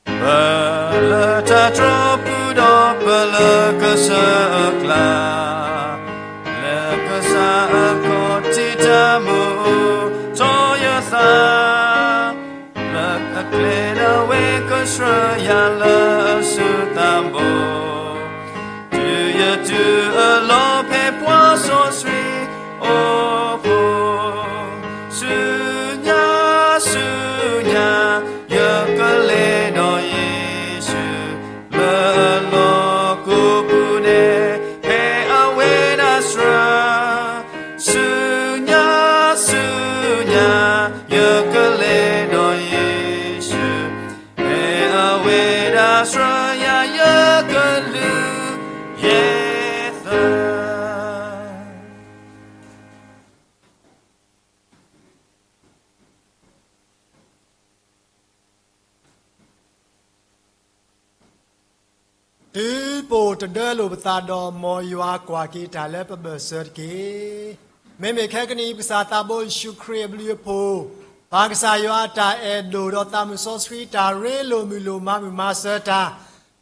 ၢ ပလၢတၢ်တြီပူၤဒီးပလၢကစၢၢ်အကျါ, လၢကစၢ်အခီၣ်ထံးတၢ်မုၢ်အိၣ်ထီၣ်ယသး, လၢအကျဲဒၣ်ဝဲကဆှၢယၤလၢအဆူၣ်သးဘိ, တုၤယတုၤအလီၢ်ဖဲပှၤစီဆှံအိၣ်ဖှိၣ်, ဆူညါ ဆူညါ ယကလဲၤဒီးယ့ၣ်ၡူး လၢအလီၢ်ကိးပူၤန့ၣ် ဖဲအဝဲဒၣ်ဆှၢ, ဆူညါ ဆူညါ ယကလဲၤဒီးယ့ၣ်ၡူး ဖဲအဝဲဒၣ်ဆှၢယၤယကလုၢ်ယဲၢ်သၢ တုၤပအိၣ်တဒၢလိာ်ပသးဒီးမ်ယွၤကွၢ်က့ၤတၢ်လၢပဘၢၣ်စၢၤတက့ၢ်. မ့မ့ၢ်ခဲကနံၣ်အံၤ ပကစၢ်သးဘိယ့ၣ်ၡူးခရံာ်အဘျုးအဖှိၣ်, ပၢ်ကစၢ်ယွၤအတၢ်အဲၣ်ဒိၣ်ဒီးသးမုၢ်စီဆှံတၢ်ရ့လိာ်မုာ်လိာ်မၤမုာ်မၤစၢၤတၢ်,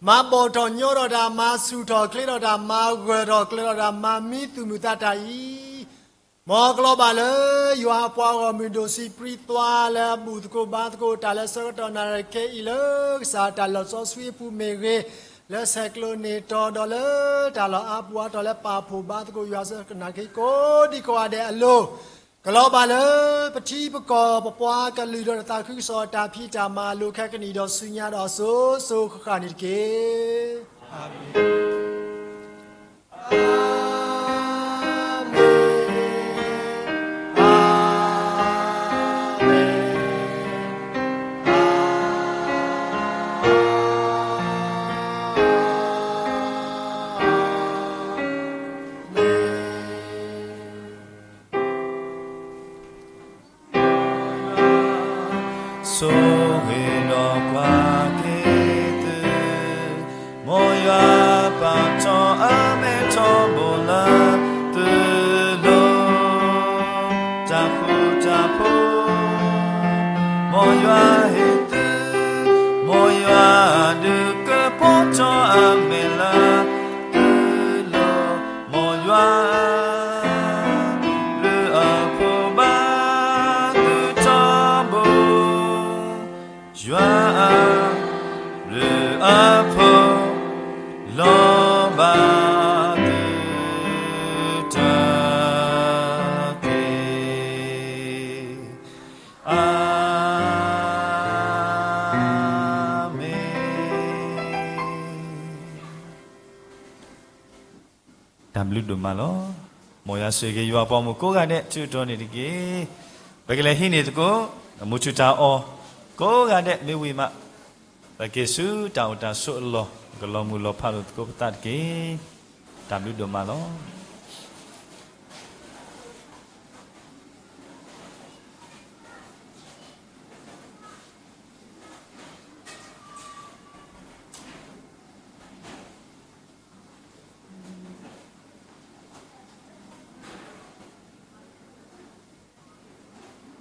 မၤဘီၣ်ထီၣ်ညီထီၣ်တၢ်, မၤဆူၣ်ထီၣ်ချ့ထီၣ်တၢ်, မၤဂၢၢ်ထီၣ်ကျၢၤထီၣ်တၢ်, မၤမံသူၣ်မုာ်သးတၢ်အံၤ မ်ကလီၤဘၣ်လၢ ယွၤအပှၤဂီၢ်မုၢ်ဒိၣ်စံးပြံသွါလၢအဘူၣ်သကိးဘါသကိးတၢ်လၢဆၢကတီၢ်နၣ်ရံၣ်ခဲအံၤလၢ ကစၢ်တၢ်လီၢ်စီဆှံအပူၤမ့ၢ်ဂ့ၤ, လၢဆဲးကျိးန့ၢ်တီၤဒီးလၢတၢ်လီၢ်အါပူၤအါတီၤလၢပာ်ဖှိၣ်ဘါသကိးယွၤဆၢကတီၢ်နၣ်ရံၣ်ခဲကိးဒံကိးဂၤဒဲးအလိၤ, ကလီၤဘၣ်လၢ ပထံပကီၢ် ပပှၤကလုာ်ဒီးတၢ်သးခုကစီၣ်အတၢ်ဖံးတၢ်မၤအလိၤခဲကနံၣ်ဒီးဆူညါဒီးအစိၤစိၤဃၣ်ဃၣ်န့ၣ်တက့ၢ်. အၤမ့ၣ်, အၤမ့ၣ်, အၤမ့ၣ်. ဆိၣ်ဂ့ၤဒီးကွၢ်က့ၤသု, မ်ယွၤပာ်ထီၣ်အမဲထီဘိလၢသုလိၤ, တၢ်ဃူတၢ်ဖိး မ်ယွၤဟ့ၣ်သု, မ်ယွၤဒုးကဖီထီၣ်အမဲာ်လၢသုလိၤ, မ်ယွၤ လုၢ်အဖိဘါသုထီဘိ, ယွၤအလုၢ်အဖိ လီၤဘၣ်သုတၢ်က့ၤ, အၤမ့ၣ်. တၢ်ဘျုးဒိၣ်မးလီၤ. မ်ယွၤဆိၣ်ဂ့ၤက့ၤယွၤအပှၤဂီၢ်မုၢ်ကိးဂၤဒဲး ဆၢကတီၢ်နၣ်ရံၣ်ခဲအံၤ, ပကလဲၤဟံးန့ၢ်သကိး မုၢ်ထူၣ်တၢ်အီၣ် ကိးဂၤဒဲးမ့ၢ်ဝံၤမး, ပက့ၤဆူတၢ်အိၣ်တၢ်ဆိးအလီၢ် ပကလီၤမုၢ်လီၤဖးလိာ်သကိးပသးတက့ၢ်. တၢ်ဘျုးဒိၣ်မးလီၤ.